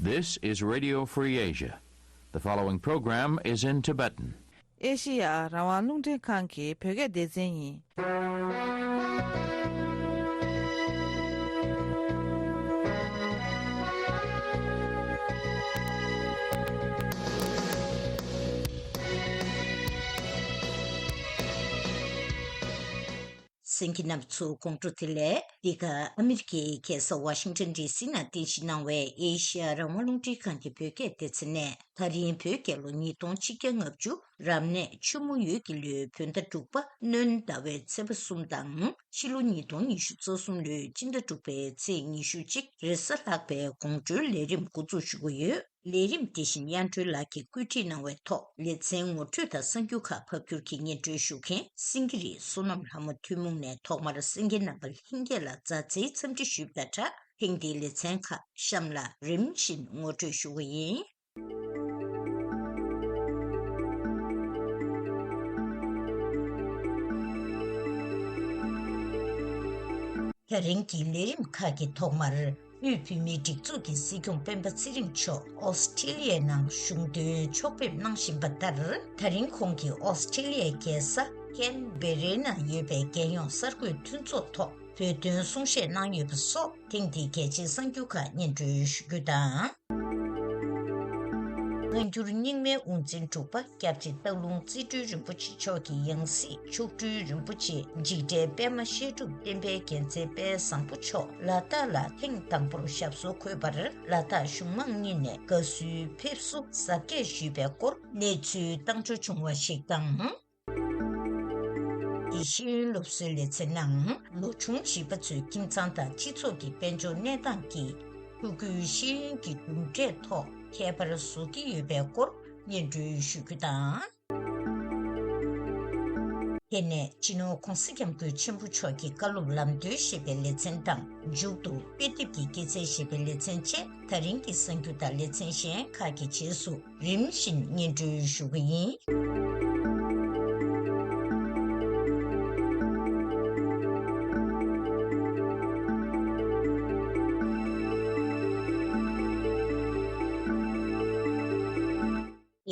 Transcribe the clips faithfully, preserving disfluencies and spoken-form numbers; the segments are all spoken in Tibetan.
This is Radio Free Asia. The following program is in Tibetan. ཨེ་ཤི་ཡ་རང་དབང་རླུང་འཕྲིན་ཁང་གི་བོད་སྐད་སྡེ་ཚན་ཡིན། གསན་མཁན་རྣམ་པ་ཚོ་དགོང་དྲོ་བདེ་ལེགས། འདི་ག་ཨ་མི་རི་ཀའི་རྒྱལ་ས་ཝ་ཤིང་ཊོན་ཌི་སི་ནང་རྟེན་གཞི་གནང་བའི་ཨེ་ཤི་ཡ་རང་དབང་རླུང་འཕྲིན་ཁང་གི་བོད་སྐད་སྡེ་ཚན་ནས། ད་རིང་བོད་རྒྱལ་ལོ་ཉིས་སྟོང་ཆིག་བརྒྱ་ལྔ་བཅུ་རབ་གནས་ཆུ་མོ་ཡོས་ཀྱི་ལོའི་བོད་ཟླ་དྲུག་པ་སྣྲོན་ཟླ་བའི་ཚེས་པ་གསུམ་དང་། ཕྱི་ལོ་ཉིས་སྟོང་ཉི་ཤུ་རྩ་གསུམ་ལོའི་སྤྱི་ཟླ་དྲུག་པའི་ཚེས་ཉི་ཤུ་གཅིག་རེས་གཟའ་ལྷག་པའི་དགོང་དྲོའི་ལས་རིམ་འགོ་འཛུགས་ཞུ་གི་ཡོད། ལས་རིམ་དེ་བཞིན་དབྱངས་སྒྲོལ་ལགས་ཀྱིས་བཀོད་སྒྲིག་གནང་བའི་ཐོག་ལེ་ཚན་ངོ་སྤྲོད་དང་གསར་འགྱུར་ཁག་ཕབ་སྒྱུར་གྱིས་སྙན་སྒྲོན་ཞུ་མཁན་སེང་གེ་རི་བསོད་ནམས་ལྷ་མོ་ཐུན་མོང་ནས་ཐོག་མར་གསན་མཁན་རྣམ་པ་ལྷན་རྒྱས་ལ་མཛའ་བརྩེའི་འཚམས་འདྲི་ཞུས་པ་དང་སྦྲགས། ཐེངས་འདིའི་ལེ་ཚན་ཁག་གཤམ་ལ་རིམ་བཞིན་ངོ་སྤྲོད་ཞུ་གི་ཡིན། ད་རིང་གི་ལས་རིམ་ཁག་གི་ཐོག་མར། དབུས་བོད་མིའི་སྒྲིག་འཛུགས་ཀྱི་སྲིད་སྐྱོང་སྤེན་པ་ཚེ་རིང་མཆོག་ཨོ་སི་ཀྲི་ལི་ཡའི་ནང་གཞུང་དོན་ཕྱོགས་ཕེབས་གནང་བཞིན་པ་ལྟར། ད་རིང་ཁོང་གིས་ཨོ་སི་ཀྲི་ལི་ཡའི་རྒྱལ་ས་ཀན་བེ་རའི་ནང་ཡོད་པའི་རྒྱལ་ཡོངས་གསར་འགོད་མཐུན་ཚོགས་ཐོག་བོད་དོན་གསུང་བཤད་གནང་ཡོད་པ་སོགས་ཐེངས་འདིའི་གལ་ཆེའི་གསར་འགྱུར་ཁག་སྙན་སྒྲོན་ཞུ་རྒྱུ་དང་། སྔ་འགྱུར་རྙིང་མའི་དབུ་འཛིན་དྲུག་པ་སྐྱབས་རྗེ་སྟག་ལུང་རྩེ་སྤྲུལ་རིན་པོ་ཆེ་མཆོག་གི་ཡང་སྲིད་མཆོག་སྤྲུལ་རིན་པོ་ཆེ་འཇིགས་བྲལ་པད་མ་བཤད་སྒྲུབ་བསྟན་པའི་རྒྱལ་མཚན་དཔལ་བཟང་པོ་མཆོག་ལ་དྭགས་ལ་ཐེངས་དང་པོར་ཞབས་སོར་འཁོད་པར་ལ་དྭགས་གཞུང་མང་གཉིས་ནས་དགའ་བསུའི་ཕེབས་བསུ་གཟབ་རྒྱས་ཞུས་པའི་སྐོར་གནས་ཚུལ་བཏང་འགྲོ་བྱུང་བ་ཞིག་དང་། འདི་ཤེས་ཡོན་སློབ་གསོའི་ལེ་ཚན་ནང་ལོ་ཆུང་བྱིས་པ་ཚོའི་ཁྱིམ་ཚང་དང་སྤྱི་ཚོགས་ཀྱི་དཔལ་འབྱོར་གནས་སྟངས་ཀྱིས་ཕྲུ་གུའི་ཤེས་ཡོན་གྱི་གྲུབ་འབྲས་ཐོག་ཁྱད་པར་བཟོ་གི་ཡོད་པའི་སྐོར་སྙན་སྒྲོན་ཞུ་རྒྱུ་དང་། དེ་ནས་སྤྱི་ནོར་༧གོང་ས་༧སྐྱབས་མགོན་ཆེན་པོ་མཆོག་གི་བཀའ་སློབ་ལམ་སྟོན་ཞེས་པའི་ལེ་ཚན་དང་མཇུག་ཏུ་དཔེ་དེབ་ཀྱི་སྐྱེད་ཚལ་ཞེས་པའི་ལེ་ཚན་བཅས་ད་རིང་གི་གསར་འགྱུར་དང་ལེ་ཚན་གཞན་ཁག་གི་རྗེས་སུ། རིམ་བཞིན་སྙན་སྒྲོན་ཞུ་གི་ཡིན།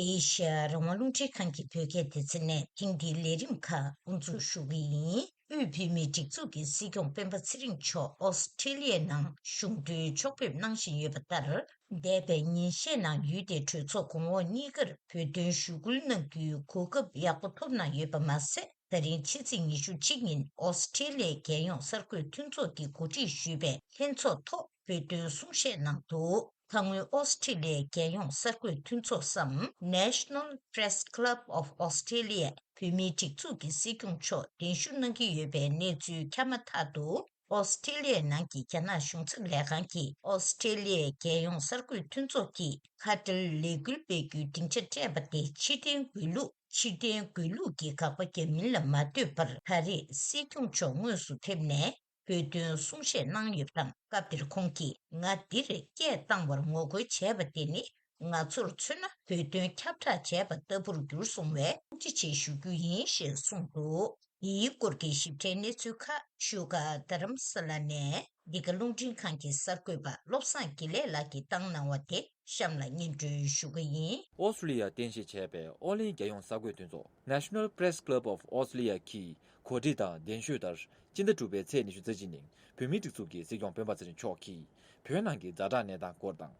ཨེ་ཤ་ཡ་རང་དབང་རླུང་འཕྲིན་ཁང་གི་བོད་སྐད་སྡེ་ཚན་ནས་ཐེངས་འདིའི་ལས་རིམ་ཁག་དབུ་འཛུགས་ཞུ་གི་ཡིན། དབུས་བོད་མིའི་སྒྲིག་འཛུགས་ཀྱི་སྲིད་སྐྱོང་སྤེན་པ་ཚེ་རིང་མཆོག་ཨོ་སི་ཀྲི་ལི་ཡའི་ནང་གཞུང་དོན་ཕྱོགས་ཕེབས་གནང་བཞིན་ཡོད་པ་ལྟར། འདས་པའི་ཉིན་ཤས་ནང་ཡུལ་དེའི་གྲོས་ཚོགས་གོང་འོག་གཉིས་ཀར་བོད་དོན་ཞུ་སྐུལ་གནང་རྒྱུའི་གོ་སྐབས་ཡག་པོ་ཐོབ་གནང་ཡོད་པ་མ་ཟད། ད་རིང་ཕྱི་ཚེས་ཉི་ཤུ་གཅིག་ཉིན་ཨོ་སི་ཀྲི་ལི་ཡའི་རྒྱལ་ཡོངས་གསར་འགོད་མཐུན་ཚོགས་ཀྱིས་གོ་སྒྲིག་ཞུས་པའི་ལྷན་ཚོགས་ཐོག་བོད་དོན་གསུང་བཤད་གནང་འདུག་ཁ་སྔོན་ཨོ་སི་ཀྲི་ལི་ཡའི་རྒྱལ་ཡོངས་གསར་འགོད་མཐུན་ཚོགས་སམ། National Press Club of Australia བོད་མིའི་སྒྲིག་འཛུགས་ཀྱི་སྲིད་སྐྱོང་མཆོག་གདན་ཞུ་གནང་གི་ཡོད་པའི་གནས་ཚུལ་ཁྱབ་མ་ཐག་ཏུ། ཨོ་སི་ཀྲི་ལི་ཡའི་ནང་གི་རྒྱ་ནག་གཞུང་ཚབ་ལས་ཁང་གིས་ཨོ་སི་ཀྲི་ལི་ཡའི་རྒྱལ་ཡོངས་གསར་འགོད་མཐུན་ཚོགས་ཀྱིས་ཁ་བྲལ་ལས་འགུལ་སྤེལ་རྒྱུའི་སྡིངས་ཆ་སྤྲད་པ་དེ་ཕྱིར་འཐེན་དགོས་ལུགས། ཕྱིར་འཐེན་དགོས་ལུགས་ཀྱི་དགག་པ་བརྒྱབ་མིན་ལ་མ་ལྟོས་པར། ད་རེས་སྲིད་སྐྱོང་མཆོག་དངོས་སུ་ཕེབས་ནས་བོད་དོན་གསུང་བཤད་གནང་ཡོད་པ་དང་། སྐབས་དེར་ཁོང་གིས་ང་འདིར་སྐད་བཏང་བར་ངོ་རྒོལ་བྱས་པ་དེ་ནི། ང་ཚོར་མཚོན་ན་བོད་དོན་ཁྱབ་བསྒྲགས་བྱས་པ་ལྟ་བུར་གྱུར་སོང་བས་ཐུགས་རྗེ་ཆེ་ཞུ་རྒྱུ་ཡིན་ཞེས་གསུངས་འདུག་འདིའི་སྐོར་གྱི་ཞིབ་ཕྲའི་གནས་ཚུལ་ཁག་བཞུགས་སྒར་རྡ་རམ་ས་ལ་ནས་འདི་ག་རླུང་འཕྲིན་ཁང་གི་གསར་འགོད་པ་བློ་བཟང་དགེ་ལེགས་ལགས་ཀྱིས་བཏང་གནང་བ་དེ་གཤམ་ལ་སྙན་སྒྲོན་ཞུ་གི་ཡིན། ཨོ་སི་ཀྲི་ལི་ཡར་རྟེན་གཞི་བྱས་པའི་ཨོ་གླིང་རྒྱལ་ཡོངས་གསར་འགོད་མཐུན་ཚོགས་National Press Club of Australia གིས་གོ་སྒྲིག་དང་གདན་ཞུས་ལྟར། སྤྱི་ཟླ་དྲུག་པའི་ཚེས་ཉི་ཤུ་རྩ་གཅིག་ཉིན་བོད་མིའི་སྒྲིག་འཛུགས་ཀྱི་སྲིད་སྐྱོང་སྤེན་པ་ཚེ་རིང་མཆོག་གིས་བོད་ནང་གི་ཛ་དྲག་གནས་སྟངས་སྐོར་དང་།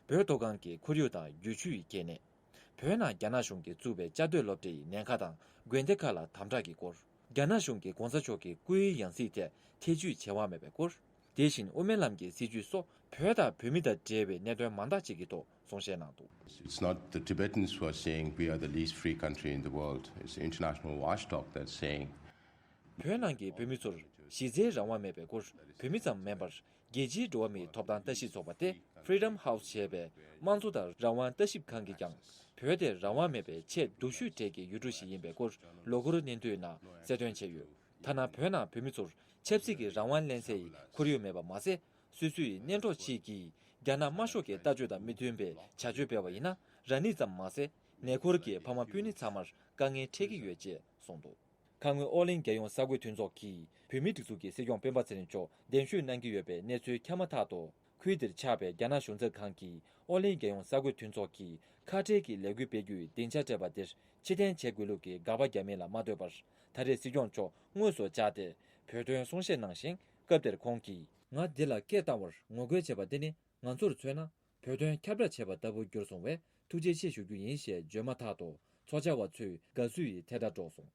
བོད་མཐོ་སྒང་གི་ཁོར་ཡུག་དང་རྒྱུད་ཆུའི་སྐྱེ་གནས། བོད་ནང་རྒྱ་ནག་གཞུང་གིས་བཙུགས་པའི་བཅའ་སྡོད་སློབ་གྲྭའི་ཉེན་ཁ་དང་དགོན་སྡེ་ཁག་ལ་དམ་དྲག་གི་སྐོར། རྒྱ་ནག་གཞུང་གིས་གོང་ས་མཆོག་གི་སྐུའི་ཡང་སྲིད་ཐད་ཐེ་བྱུས་བྱེད་དབང་མེད་པའི་སྐོར། དེ་བཞིན་དབུ་མའི་ལམ་གྱི་སྲིད་བྱུས་སོགས་བོད་དང་བོད་མི་དང་འབྲེལ་བའི་གནད་དོན་མང་དག་ཅིག་གི་ཐོག་གསུང་བཤད་གནང་འདུག It's not the Tibetans who are saying we are the least free country in the world. It's the international watchdog that's saying བོད་ནང་གི་བོད་མི་ཚོར་གཞི་རྩའི་རང་དབང་མེད་པའི་སྐོར། བོད་མི་ཙམ་མིན་པར། རྒྱལ་སྤྱིའི་འགྲོ་བ་མིའི་ཐོབ་ཐང་ལྟ་ཞིབ་ཚོགས་པ་སྟེ་Freedom House ཞེས་པའི་དམངས་གཙོ་དང་རང་དབང་ལྟ་ཞིབ་ཁང་གིས་ཀྱང་། བོད་དེ་རང་དབང་མེད་པའི་ཆེས་སྡུག་ཤོས་གྲས་ཀྱི་ཡུལ་གྲུ་ཞིག་ཡིན་པའི་སྐོར་ལོ་འཁོར་སྙན་ཐོའི་ནང་གསལ་སྟོན་བྱས་ཡོད། ཐ་ན་བོད་ནང་བོད་མི་ཚོར་ཆབ་སྲིད་ཀྱི་རང་དབང་ལེན་སའི་ཁོར་ཡུག་མེད་པ་མ་ཟད། སོ་སོའི་གནས་གྲོགས་གཅིག་གིས་རྒྱ་ནག་དམར་ཤོག་གི་ལྟ་སྤྱོད་དང་མི་མཐུན་པའི་བྱ་སྤྱོད་སྤེལ་བ་ཡིན་ན། རང་ཉིད་ཙམ་མ་ཟད། ཉེ་འཁོར་གྱི་ཕ་མ་སྤུན་ནི་ཚང་མར་དཀའ་ངལ་འཕྲད་ཀྱི་ཡོད་ཅེས་གསུངས་འདུག་ཁ་སྔོན་ཨོ་གླིང་རྒྱལ་ཡོངས་གསར་འགོད་མཐུན་ཚོགས་ཀྱིས་བོད་མིའི་སྒྲིག་འཛུགས་ཀྱི་སྲིད་སྐྱོང་སྤེན་པ་ཚེ་རིང་མཆོག་གདན་ཞུས་གནང་གི་ཡོད་པའི་གནས་ཚུལ་ཁྱབ་མ་ཐག་ཏུ། ཁུལ་དེར་ཆགས་པའི་རྒྱ་ནག་གཞུང་ཚབ་ཁང་གིས་ཨོ་གླིང་རྒྱལ་ཡོངས་གསར་འགོད་མཐུན་ཚོགས་ཀྱིས་ཁ་བྲལ་གྱི་ལས་འགུལ་སྤེལ་རྒྱུའི་སྡིངས་ཆ་སྤྲད་པ་དེར་ཕྱིར་འཐེན་བྱེད་དགོས་ལུགས་ཀྱི་དགག་པ་བརྒྱབ་མིན་ལ་མ་ལྟོས་པར། ད་རེས་སྲིད་སྐྱོང་མཆོག་དངོས་སུ་བཅར་ཏེ་བོད་དོན་གསུང་བཤད་གནང་ཞིང་། སྐབས་དེར་ཁོང་གིས། ང་འདི་ལ་སྐད་བཏང་བར་ངོ་རྒོལ་བྱས་པ་དེ་ནི། ང་ཚོར་མཚོན་ན། བོད་དོན་ཁྱབ་བསྒྲགས་བྱས་པ་ལྟ་བུ་གྱུར་སོང་བས། ཐུགས་རྗེ་ཆེ་ཞུ་རྒྱུ་ཡིན་ཞེས་བརྗོད་མ་ཐག་ཏུ། ཚོགས་བཅར་བ་ཚོས་དགའ་བསུ་ཡི་ཐལ་སྒྲ་སྒྲོག་སོང་།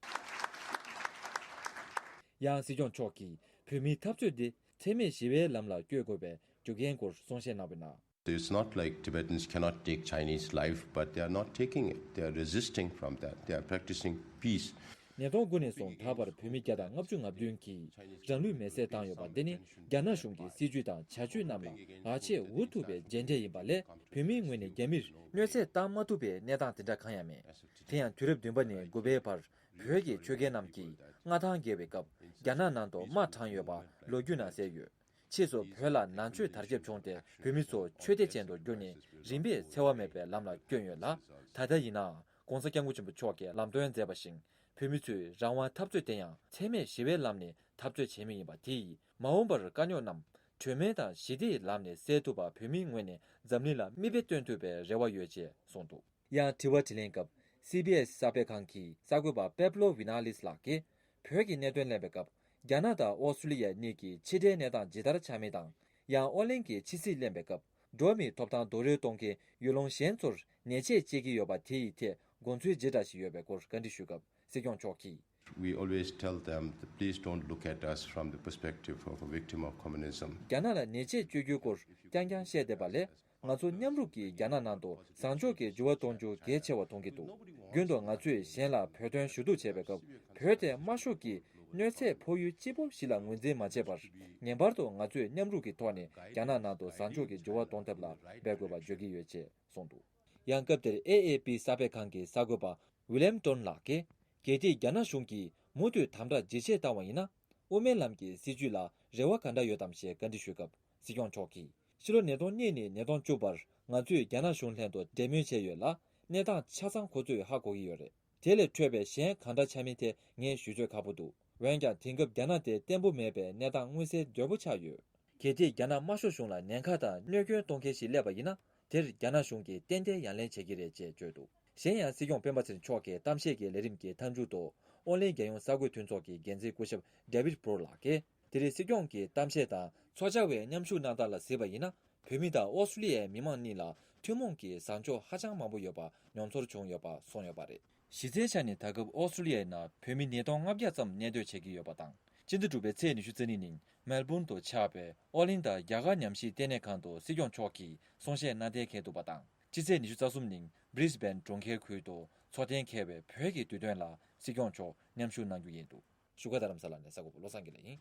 ཡང་སྲིད་སྐྱོང་མཆོག་གིས། བོད་མིའི་འཐབ་རྩོད་འདི། འཚེ་མེད་ཞི་བའི་ལམ་ལ་བསྐྱོད་དགོས་པའི་རྒྱུ་རྐྱེན་སྐོར་གསུང་བཤད་གནང་བའི་ནང་། It's not like Tibetans cannot take Chinese life, but they are not taking it. They are resisting from that. They are practicing peace. ཉིས་སྟོང་དགུ་ནས་བཟུང་ད་བར་བོད་མི་བརྒྱ་དང་ལྔ་བཅུ་ང་བདུན་གྱིས་རང་ལུས་མེར་སྲེག་བཏང་ཡོད་པ་འདི་ནི། རྒྱ་ནག་གཞུང་གི་སྲིད་བྱུས་དང་བྱ་སྤྱོད་རྣམས་ལ་ང་ཆེས་འུ་ཐུག་པའི་རྗེས་འབྲས་ཡིན་པ་ལས། བོད་མིའི་ངོས་ནས་རྒྱ་མིར་གནོད་འཚེ་བཏང་མ་ཐུབ་པའི་གནས་སྟངས་དེ་འདྲ་གང་ཡང་མེད། དེ་ཡང་། དུས་རབས་བདུན་པ་ནས་དགུ་པའི་བར་བོད་ཀྱི་ཆོས་རྒྱལ་རྣམས་ཀྱིས་མངའ་ཐང་རྒྱལ་བའི་སྐབས། རྒྱ་ནག་ནང་དུ་དམག་དྲངས་ཡོད་པ་ལོ་རྒྱུས་ནང་གསལ་ཡོད། ཕྱིས་སུ་བོད་ལ་ནང་ཆོས་དར་ཁྱབ་བྱུང་སྟེ། བོད་མི་ཚོ་ཆོས་སྡེ་ཅན་དུ་གྱུར་ནས། རིམ་པས་འཚེ་བ་མེད་པའི་ལམ་ལ་བསྐྱོན་ཡོད་ལ། ད་ལྟ་ཡིན་ནའང་། ྋགོང་ས་ྋསྐྱབས་མགོན་ཆེན་པོ་མཆོག་གིས་ལམ་སྟོན་མཛད་པ་བཞིན། བོད་མི་ཚོས་རང་དབང་འཐབ་རྩོད་དེ་ཡང་འཚེ་མེད་ཞི་བའི་ལམ་ནས་འཐབ་རྩོད་བྱེད་མུས་ཡིན་པ་དེ་ཡིས། མ་འོངས་པར་དཀའ་རྙོག་རྣམས་གྲོས་མོལ་དང་ཞི་བདེའི་ལམ་ནས་སེལ་ཐུབ་པ། བོད་མིའི་ངོས་ནས་འཛམ་གླིང་ལ་མིག་དཔེ་སྟོན་ཐུབ་པའི་རེ་བ་ཡོད་ཅེས་གསུངས་འདུག། ཡང་དྲི་བ་དྲིས་ལན་སྐབས། སི་བི་ཨེས་གསར་སྤེལ་ཁང་གི་གསར་འགོད་པ་པེབ་ལོ་ཝི་ན་ལིས་ལགས་ཀྱིས། བོད་ཀྱི་གནད་དོན་གླེང་བའི་སྐབས། རྒྱ་ནག་དང་ཨོ་སི་ཀྲུ་ལི་ཡ་གཉིས་ཀྱི་ཕྱི་འབྲེལ་གནས་སྟངས་ཇི་ལྟར་ཆགས་མིན་དང་། ཡང་ཨོ་གླིང་གི་ཕྱི་སྲིད་གླེང་བའི་སྐབས། འགྲོ་བ་མིའི་ཐོབ་ཐང་རྡོག་རོལ་གཏོང་མཁན་ཡུལ་ལུང་གཞན་ཚོར་ཉེས་ཆད་གཅོད་ཀྱི་ཡོད་པ་དེ་ཡི་ཐད་དགོངས་ཚུལ་ཇི་འདྲ་ཞིག་ཡོད་པའི་སྐོར་བཀའ་འདྲི་ཞུས་སྐབས། སྲིད་སྐྱོང་མཆོག་གིས། We always tell them that please don't look at us from the perspective of a victim of communism. རྒྱ་ནག་ལ་ཉེས་ཆད་གཅོད་རྒྱུའི་སྐོར་རྐྱང་རྐྱང་བཤད་བསྡད་པ་ལས། ང་ཚོ་མཉམ་རུབ་ཀྱིས་རྒྱ་ནག་ནང་དུ་བཟང་ཕྱོགས་ཀྱི་འགྱུར་བ་གཏོང་རྒྱུ་གལ་ཆེ་བ་མཐོང་གི་འདུག། རྒྱུན་དུ་ང་ཚོས་གཞན་ལ་བོད་དོན་ཞུ་གཏུག་བྱེད་པའི་སྐབས། བོད་དེ་དམར་ཤོག་གི་གནོད་འཚེ་ཕོག་ཡུལ་གཅིག་པུ་ཞིག་ལ་ངོས་འཛིན་མ་བྱས་པར། ངེས་པར་དུ་ང་ཚོས་མཉམ་རུབ་ཀྱི་ཐོག་ནས་རྒྱ་ནག་ནང་དུ་བཟང་ཕྱོགས་ཀྱི་འགྱུར་བ་གཏོང་ཐབས་ལ་འབད་དགོས་པ་བརྗོད་ཀྱི་ཡོད་ཅེས་གསུངས་འདུག། ཡང་སྐབས་དེར་ཨེ་ཨེ་པི་གསར་སྤེལ་ཁང་གི་གསར་འགོད་པ་ཝི་ལེམ་ཏོན་ལགས་ཀྱིས། གལ་ཏེ་རྒྱ་ནག་གཞུང་གིས་མུ་མཐུད་དམ་དྲག་ཇེ་ཆེར་བཏང་བ་ཡིན་ན། དབུ་མའི་ལམ་གྱི་སྲིད་བྱུས་ལ་རེ་བ་ག་འདྲ་ཡོད་དམ་ཞེས་བཀའ་འདྲི་ཞུས་སྐབས། སྲིད་སྐྱོང་མཆོག་གིས། ཕྱི་ལོ་ཉིས་སྟོང་གཉིས་ནས་ཉིས་སྟོང་བཅུ་བར་ང་ཚོས་རྒྱ་ནག་གཞུང་ལྷན་དུ་འབྲེལ་མོལ་བྱས་ཡོད་ལ། གནས་སྟངས་ཆ་ཚང་ཁོ་ཚོས་ཧ་གོ་གི་ཡོད་རེད། དེ་ལས་འཕྲོས་པའི་གཞན་གང་འདྲ་ཆགས་མིན་ཐད་ངས་ཞུ་ཚོད་ཁག་པོ་འདུག། འོན་ཀྱང་། དེང་སྐབས་རྒྱ་ནག་དེ་བརྟན་པོ་མེད་པའི་གནས་སྟངས་མངོན་གསལ་དོད་པོ་ཆགས་ཡོད། གལ་ཏེ་རྒྱ་ནག་དམར་ཤོག་གཞུང་ལ་ཉེན་ཁ་དང་གནོད་སྐྱོན་གཏོང་མཁན་ཞིག་སླེབས་པ་ཡིན་ན། དེར་རྒྱ་ནག་གཞུང་གིས་ཏན་ཏན་ཡ་ལན་བྱེད་ཀྱི་རེད་ཅེས་བརྗོད་འདུག། གཞན་ཡང་། སྲིད་སྐྱོང་སྤེན་པ་ཚེ་རིང་མཆོག་གི་གཏམ་བཤད་ཀྱི་ལས་རིམ་གྱི་མཐའ་མཇུག་ཏུ། ཨོ་གླིང་རྒྱལ་ཡོངས་གསར་འགོད་མཐུན་ཚོགས་ཀྱི་འགན་འཛིན་སྐུ་ཞབས་ཌེ་བིད་པོར་ལགས་ཀྱིས། དེ་རིང་སྲིད་སྐྱོང་གི་གཏམ་བཤད་དང་ཚོགས་བཅར་བའི་མཉམ་ཞུགས་གནང་སྟངས་ལ་གཟིགས་པ་ཡིན་ན། བོད་མི་དང་ཨོ་སི་ཀྲུ་ལི་ཡའི་མི་མང་གཉིས་ལ་ཐུན་མོང་གི་བཟང་ཕྱོགས་ཧ་ཅང་མང་པོ་ཡོད་པ་མྱོང་ཚོར་བྱུང་ཡོད་པ་གསུངས་ཡོད་པ་རེད། གཞི་རྩའི་ཆ་ནས་ད་སྐབས་ཨོ་སི་ཀྲུ་ལི་ཡའི་ནང་བོད་མི་ཉིས་སྟོང་ལྔ་བརྒྱ་ཙམ་གནས་སྡོད་བྱེད་ཀྱི་ཡོད་པ་དང་། སྤྱི་ཟླ་དྲུག་པའི་ཚེས་ཉི་ཤུ་རྩ་གཉིས་ཉིན་མེལ་བྷོན་དུ་ཆགས་པའི་ཨོ་གླིང་དང་རྒྱ་གར་ཉམས་ཞིབ་ལྟེ་གནས་ཁང་དུ་སྲིད་སྐྱོང་མཆོག་གིས་གསུང་བཤད་གནང་གཏན་འཁེལ་འདུག་པ་དང་། སྤྱི་ཚེས་ཉི་ཤུ་རྩ་གསུམ་ཉིན་བྷི་རི་སི་བྷེན་གྲོང་ཁྱེར་ཁུལ་དུ་འཚོགས་གཏན་འཁེལ་བའི་བོད་ཀྱི་དུས་སྟོན་ལ་སྲིད་སྐྱོང་མཆོག་མཉམ་ཞུགས་གནང་རྒྱུ་ཡིན་འདུག། བཞུགས་སྒར་རྡ་རམ་ས་ལ་ནས་གསར་འགོད་པ་བློ་བཟང་དགེ་ལེགས་ཡིན།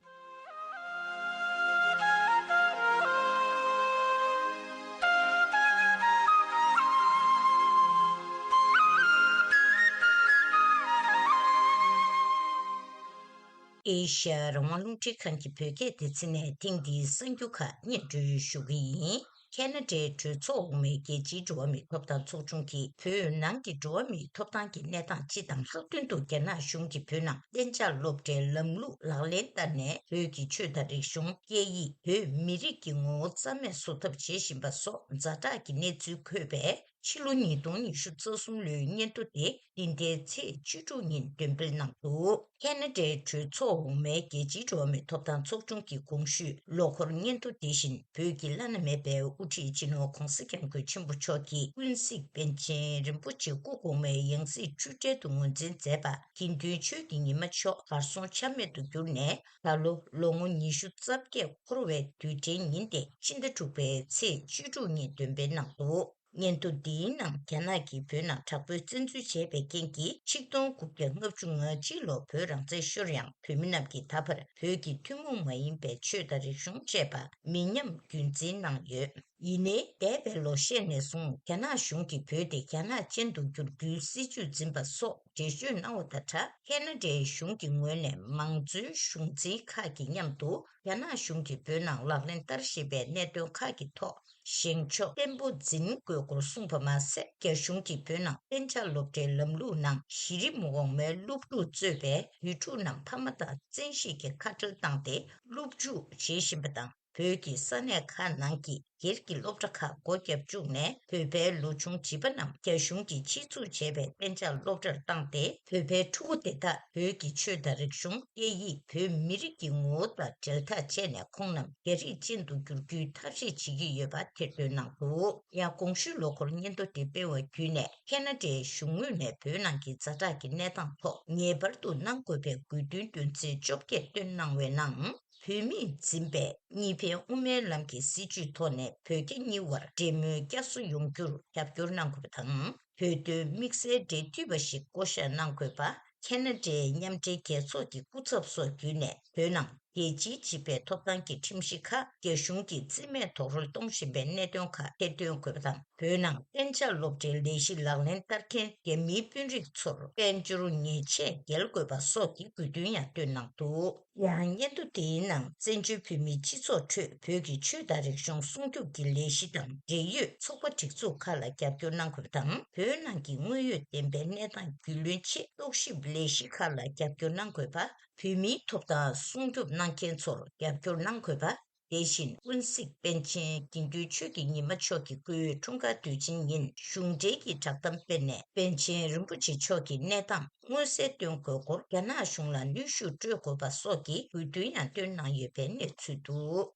ཨེ་ཤ་ཡ་རང་དབང་རླུང་འཕྲིན་ཁང་གི་བོད་སྐད་སྡེ་ཚན་ནས་ཐེངས་འདིའི་གསར་འགྱུར་ཁག་སྙན་སྒྲོན་ཞུ་གི་ཡིན། ཁེ་ན་ཌའི་གྲོས་ཚོགས་འོག་མའི་རྒྱལ་སྤྱིའི་འགྲོ་བ་མིའི་ཐོབ་ཐང་ཚོགས་ཆུང་གིས་བོད་ནང་གི་འགྲོ་བ་མིའི་ཐོབ་ཐང་གི་གནས་སྟངས་སྤྱི་དང་། ལྷག་དོན་དུ་རྒྱ་ནག་གཞུང་གིས་བོད་ནང་གཏན་འཇགས་སློབ་གྲྭའི་ལམ་ལུགས་ལག་ལེན་བསྟར་ནས། བོད་ཀྱི་ཆོས་དང་རིག་གཞུང་། སྐད་ཡིག་བོད་མི་རིགས་ཀྱི་ངོ་བོ་རྩ་མེད་བཟོ་ཐབས་བྱེད་བཞིན་པ་སོགས་ཛ་དྲག་གི་གནས་ཚུལ་འཁོད་པའི་ཕྱི་ལོ་ཉིས་སྟོང་ཉི་ཤུ་རྩ་གསུམ་ལོའི་སྙན་ཐོ་དེ་འདི་ཟླའི་ཚེས་བཅུ་དྲུག་ཉིན་འདོན་སྤེལ་གནང་འདུག། ཁེ་ན་ཌའི་གྲོས་ཚོགས་འོག་མའི་རྒྱལ་སྤྱིའི་འགྲོ་བ་མིའི་ཐོབ་ཐང་ཚོགས་ཆུང་གི་གོང་ཞུས་ལོ་འཁོར་སྙན་ཐོ་དེ་བཞིན་བོད་ཀྱི་བླ་ན་མེད་པའི་དབུ་ཁྲིད་སྤྱི་ནོར་ྋགོང་ས་ྋསྐྱབས་མགོན་ཆེན་པོ་མཆོག་གིས་ཀུན་གཟིགས་པཎ་ཆེན་རིན་པོ་ཆེ་སྐུ་གོང་མའི་ཡང་སྲིད་འཁྲུལ་བྲལ་དུ་ངོས་འཛིན་མཛད་པ། དགེ་འདུན་ཆོས་ཀྱི་ཉི་མ་མཆོག་གར་སོང་ཆ་མེད་དུ་གྱུར་ནས། ད་ལོ་ལོ་ངོ་ཉི་ཤུ་རྩ་བརྒྱད་འཁོར་བའི་དུས་དྲན་ཉིན་ཏེ་ཕྱི་ཟླ་དྲུག་པའི་ཚེས་བཅུ་དྲུག་ཉིན་འདོན་སྤེལ་གནང་འདུག། སྙན་ཐོ་འདིའི་ནང་རྒྱ་ནག་གིས་བོད་ནང་དྲག་པོའི་བཙན་འཛུལ་བྱས་པའི་རྐྱེན་གྱིས། ཆིག་སྟོང་དགུ་བརྒྱ་ལྔ་བཅུ་ང་གཅིག་ལོར་བོད་རང་བཙན་ཤོར་ཡང་། བོད་མི་རྣམས་ཀྱིས་ད་བར་བོད་ཀྱི་ཐུན་མོང་མ་ཡིན་པའི་ཆོས་དང་རིག་གཞུང་བཅས་པ་མི་ཉམས་རྒྱུན་འཛིན་གནང་ཡོད། ཡིན་ནའི། འདས་པའི་ལོ་ཤས་ནས་བཟུང་རྒྱ་ནག་གཞུང་གིས་བོད་དེ་རྒྱ་ནག་ཅན་དུ་བསྒྱུར་རྒྱུའི་སྲིད་བྱུས་འཛིན་པ་སོགས་འགྲེལ་བརྗོད་གནང་བ་དང་སྦྲགས། ཁེ་ན་ཌའི་གཞུང་གི་ངོས་ནས་མང་གཙོའི་གཞུང་འཛིན་ཁག་གི་མཉམ་དུ་རྒྱ་ནག་གཞུང་གིས་བོད་ནང་ལག་ལེན་བསྟར་བཞིན་པའི་གནད་དོན་ཁག་གི་ཐོག་བཞེངས་ཕྱོགས་བརྟན་པོ་འཛིན་དགོས་སྐོར་གསུངས་པ་མ་ཟད། རྒྱ་གཞུང་གིས་བོད་ནང་གཏན་འཇགས་སློབ་གྲྭའི་ལམ་ལུགས་ནང་གཞི་རིམ་འོག་མའི་སློབ་ཕྲུག་གཙོས་པའི་བོད་ཕྲུག་རྣམས་ཕ་མ་དང་བཙན་ཤེད་ཀྱིས་ཁ་བྲལ་བཏང་སྟེ་སློབ་འཇུག་བྱེད་བཞིན་པ་དང་། བོད་ཀྱི་ས་གནས་ཁག་ནང་གི་སྒེར་གྱི་སློབ་གྲྭ་ཁག་སྒོ་བརྒྱབ་བཅུག་ནས། བོད་པའི་ལོ་ཆུང་བྱིས་པ་རྣམས་རྒྱ་གཞུང་གིས་གཅིག་མཚུངས་བྱས་པའི་གཏན་འཇགས་སློབ་གྲྭར་བཏང་སྟེ། བོད་པའི་ཕྲུ་གུ་དེ་དག་བོད་ཀྱི་ཆོས་དང་རིག་གཞུང་། སྐད་ཡིག་བོད་མི་རིགས་ཀྱི་ངོ་བོ་དང་འབྲེལ་ཐག་བཅད་ནས། ཁོང་རྣམས་རྒྱ་རིགས་ཅན་དུ་བསྒྱུར་རྒྱུའི་ཐབས་ཤེས་བྱེད་ཀྱི་ཡོད་པ་ཐེར་འདོན་གནང་འདུག་ཡང་། གོང་ཞུས་ལོ་འཁོར་སྙན་ཐོ་དེ་སྤེལ་བ་བརྒྱུད་ནས། ཁེ་ན་ཌའི་གཞུང་ངོས་ནས་བོད་ནང་གི་ཛ་དྲག་གི་གནས་སྟངས་ཐོག་ངེས་པར་དུ་གནང་དགོས་པའི་དགོས་འདུན་འདོན་ཚིག་བཅོ་བརྒྱད་བཏོན་གནང་བའི་ནང་། བོད་མིས་འཛིན་པའི་གཉིས་ཕན་དབུ་མའི་ལམ་གྱི་སྲིད་བྱུས་ཐོག་ནས་བོད་རྒྱ་གཉིས་བར་འབྲེལ་མོལ་བསྐྱར་གསོ་ཡོང་རྒྱུར་རྒྱབ་སྐྱོར་གནང་དགོས་པ་དང་། བོད་དོན་དམིགས་བསལ་འབྲེལ་མཐུད་པ་ཞིག་བསྐོ་གཞག་གནང་དགོས་པ། ཁེ་ན་ཌའི་མཉམ་འབྲེལ་རྒྱལ་ཚོགས་ཀྱི་སྐུ་ཚབ་སོགས་བརྒྱུད་ནས། བོད་ནང་རྒྱལ་སྤྱིའི་བྱིས་པའི་ཐོབ་ཐང་གི་ཁྲིམས་གཞི་ཁག་རྒྱ་གཞུང་གིས་རྩིས་མེད་རྡོག་རོལ་གཏོང་བཞིན་པའི་གནད་དོན་ཁག་ཐེར་འདོན་དགོས་པ་དང་། བོད་ནང་གཏན་འཇགས་སློབ་གྲྭའི་ལས་གཞི་ལག་ལེན་བསྟར་མཁན་རྒྱ་མིའི་དཔོན་རིགས་ཚོར་དཔལ་འབྱོར་ཉེས་ཆད་འགེལ་དགོས་པ་སོགས་ཀྱི་དགོས་འདུན་ཡང་བཏོན་གནང་འདུག་ཡང་། སྙན་ཐོ་དེའི་ནང་བཙན་བྱོལ་བོད་མིའི་སྤྱི་ཚོགས་ཁྲོད་བོད་ཀྱི་ཆོས་དང་རིག་གཞུང་སྲུང་སྐྱོབ་ཀྱི་ལས་གཞི་དང་འབྲེལ་ཡོད་ཚོགས་པ་སྒྲིག་འཛུགས་ཁག་ལ་རྒྱབ་སྐྱོར་གནང་དགོས་པ་དང་། བོད་ནང་གི་དངོས་ཡོད་བདེན་པའི་གནས་སྟངས་རྒྱུས་ལོན་ཆེད་རྟོག་ཞིབ་ལས་གཞི་ཁག་ལ་རྒྱབ་སྐྱོར་གནང་དགོས་པ། བོད་མིའི་ཐོབ་ཐང་སྲུང་སྐྱོབ་གནང་མཁན་ཚོར་རྒྱབ་སྐྱོར་གནང་དགོས་པ། དེ་བཞིན་དབུ་འཛིན་པཎ་ཆེན་དགེ་འདུན་ཆོས་ཀྱི་ཉི་མ་མཆོག་གི་སྐུའི་འཁྲུངས་སྐར་དུས་ཆེན་ཉིན་གཞུང་འབྲེལ་གྱི་བསྒྲགས་གཏམ་སྤེལ་ནས། པཎ་ཆེན་རིན་པོ་ཆེ་མཆོག་གི་གནས་སྟངས་མངོན་གསལ་སྟོན་དགོས་སྐོར་རྒྱ་ནག་གཞུང་ལ་གནོན་ཤུགས་སྤྲོད་དགོས་པ་སོགས་ཀྱི་དགོས་འདུན་ཡང་བཏོན་གནང་ཡོད་པའི་གནས་ཚུལ་འདུག་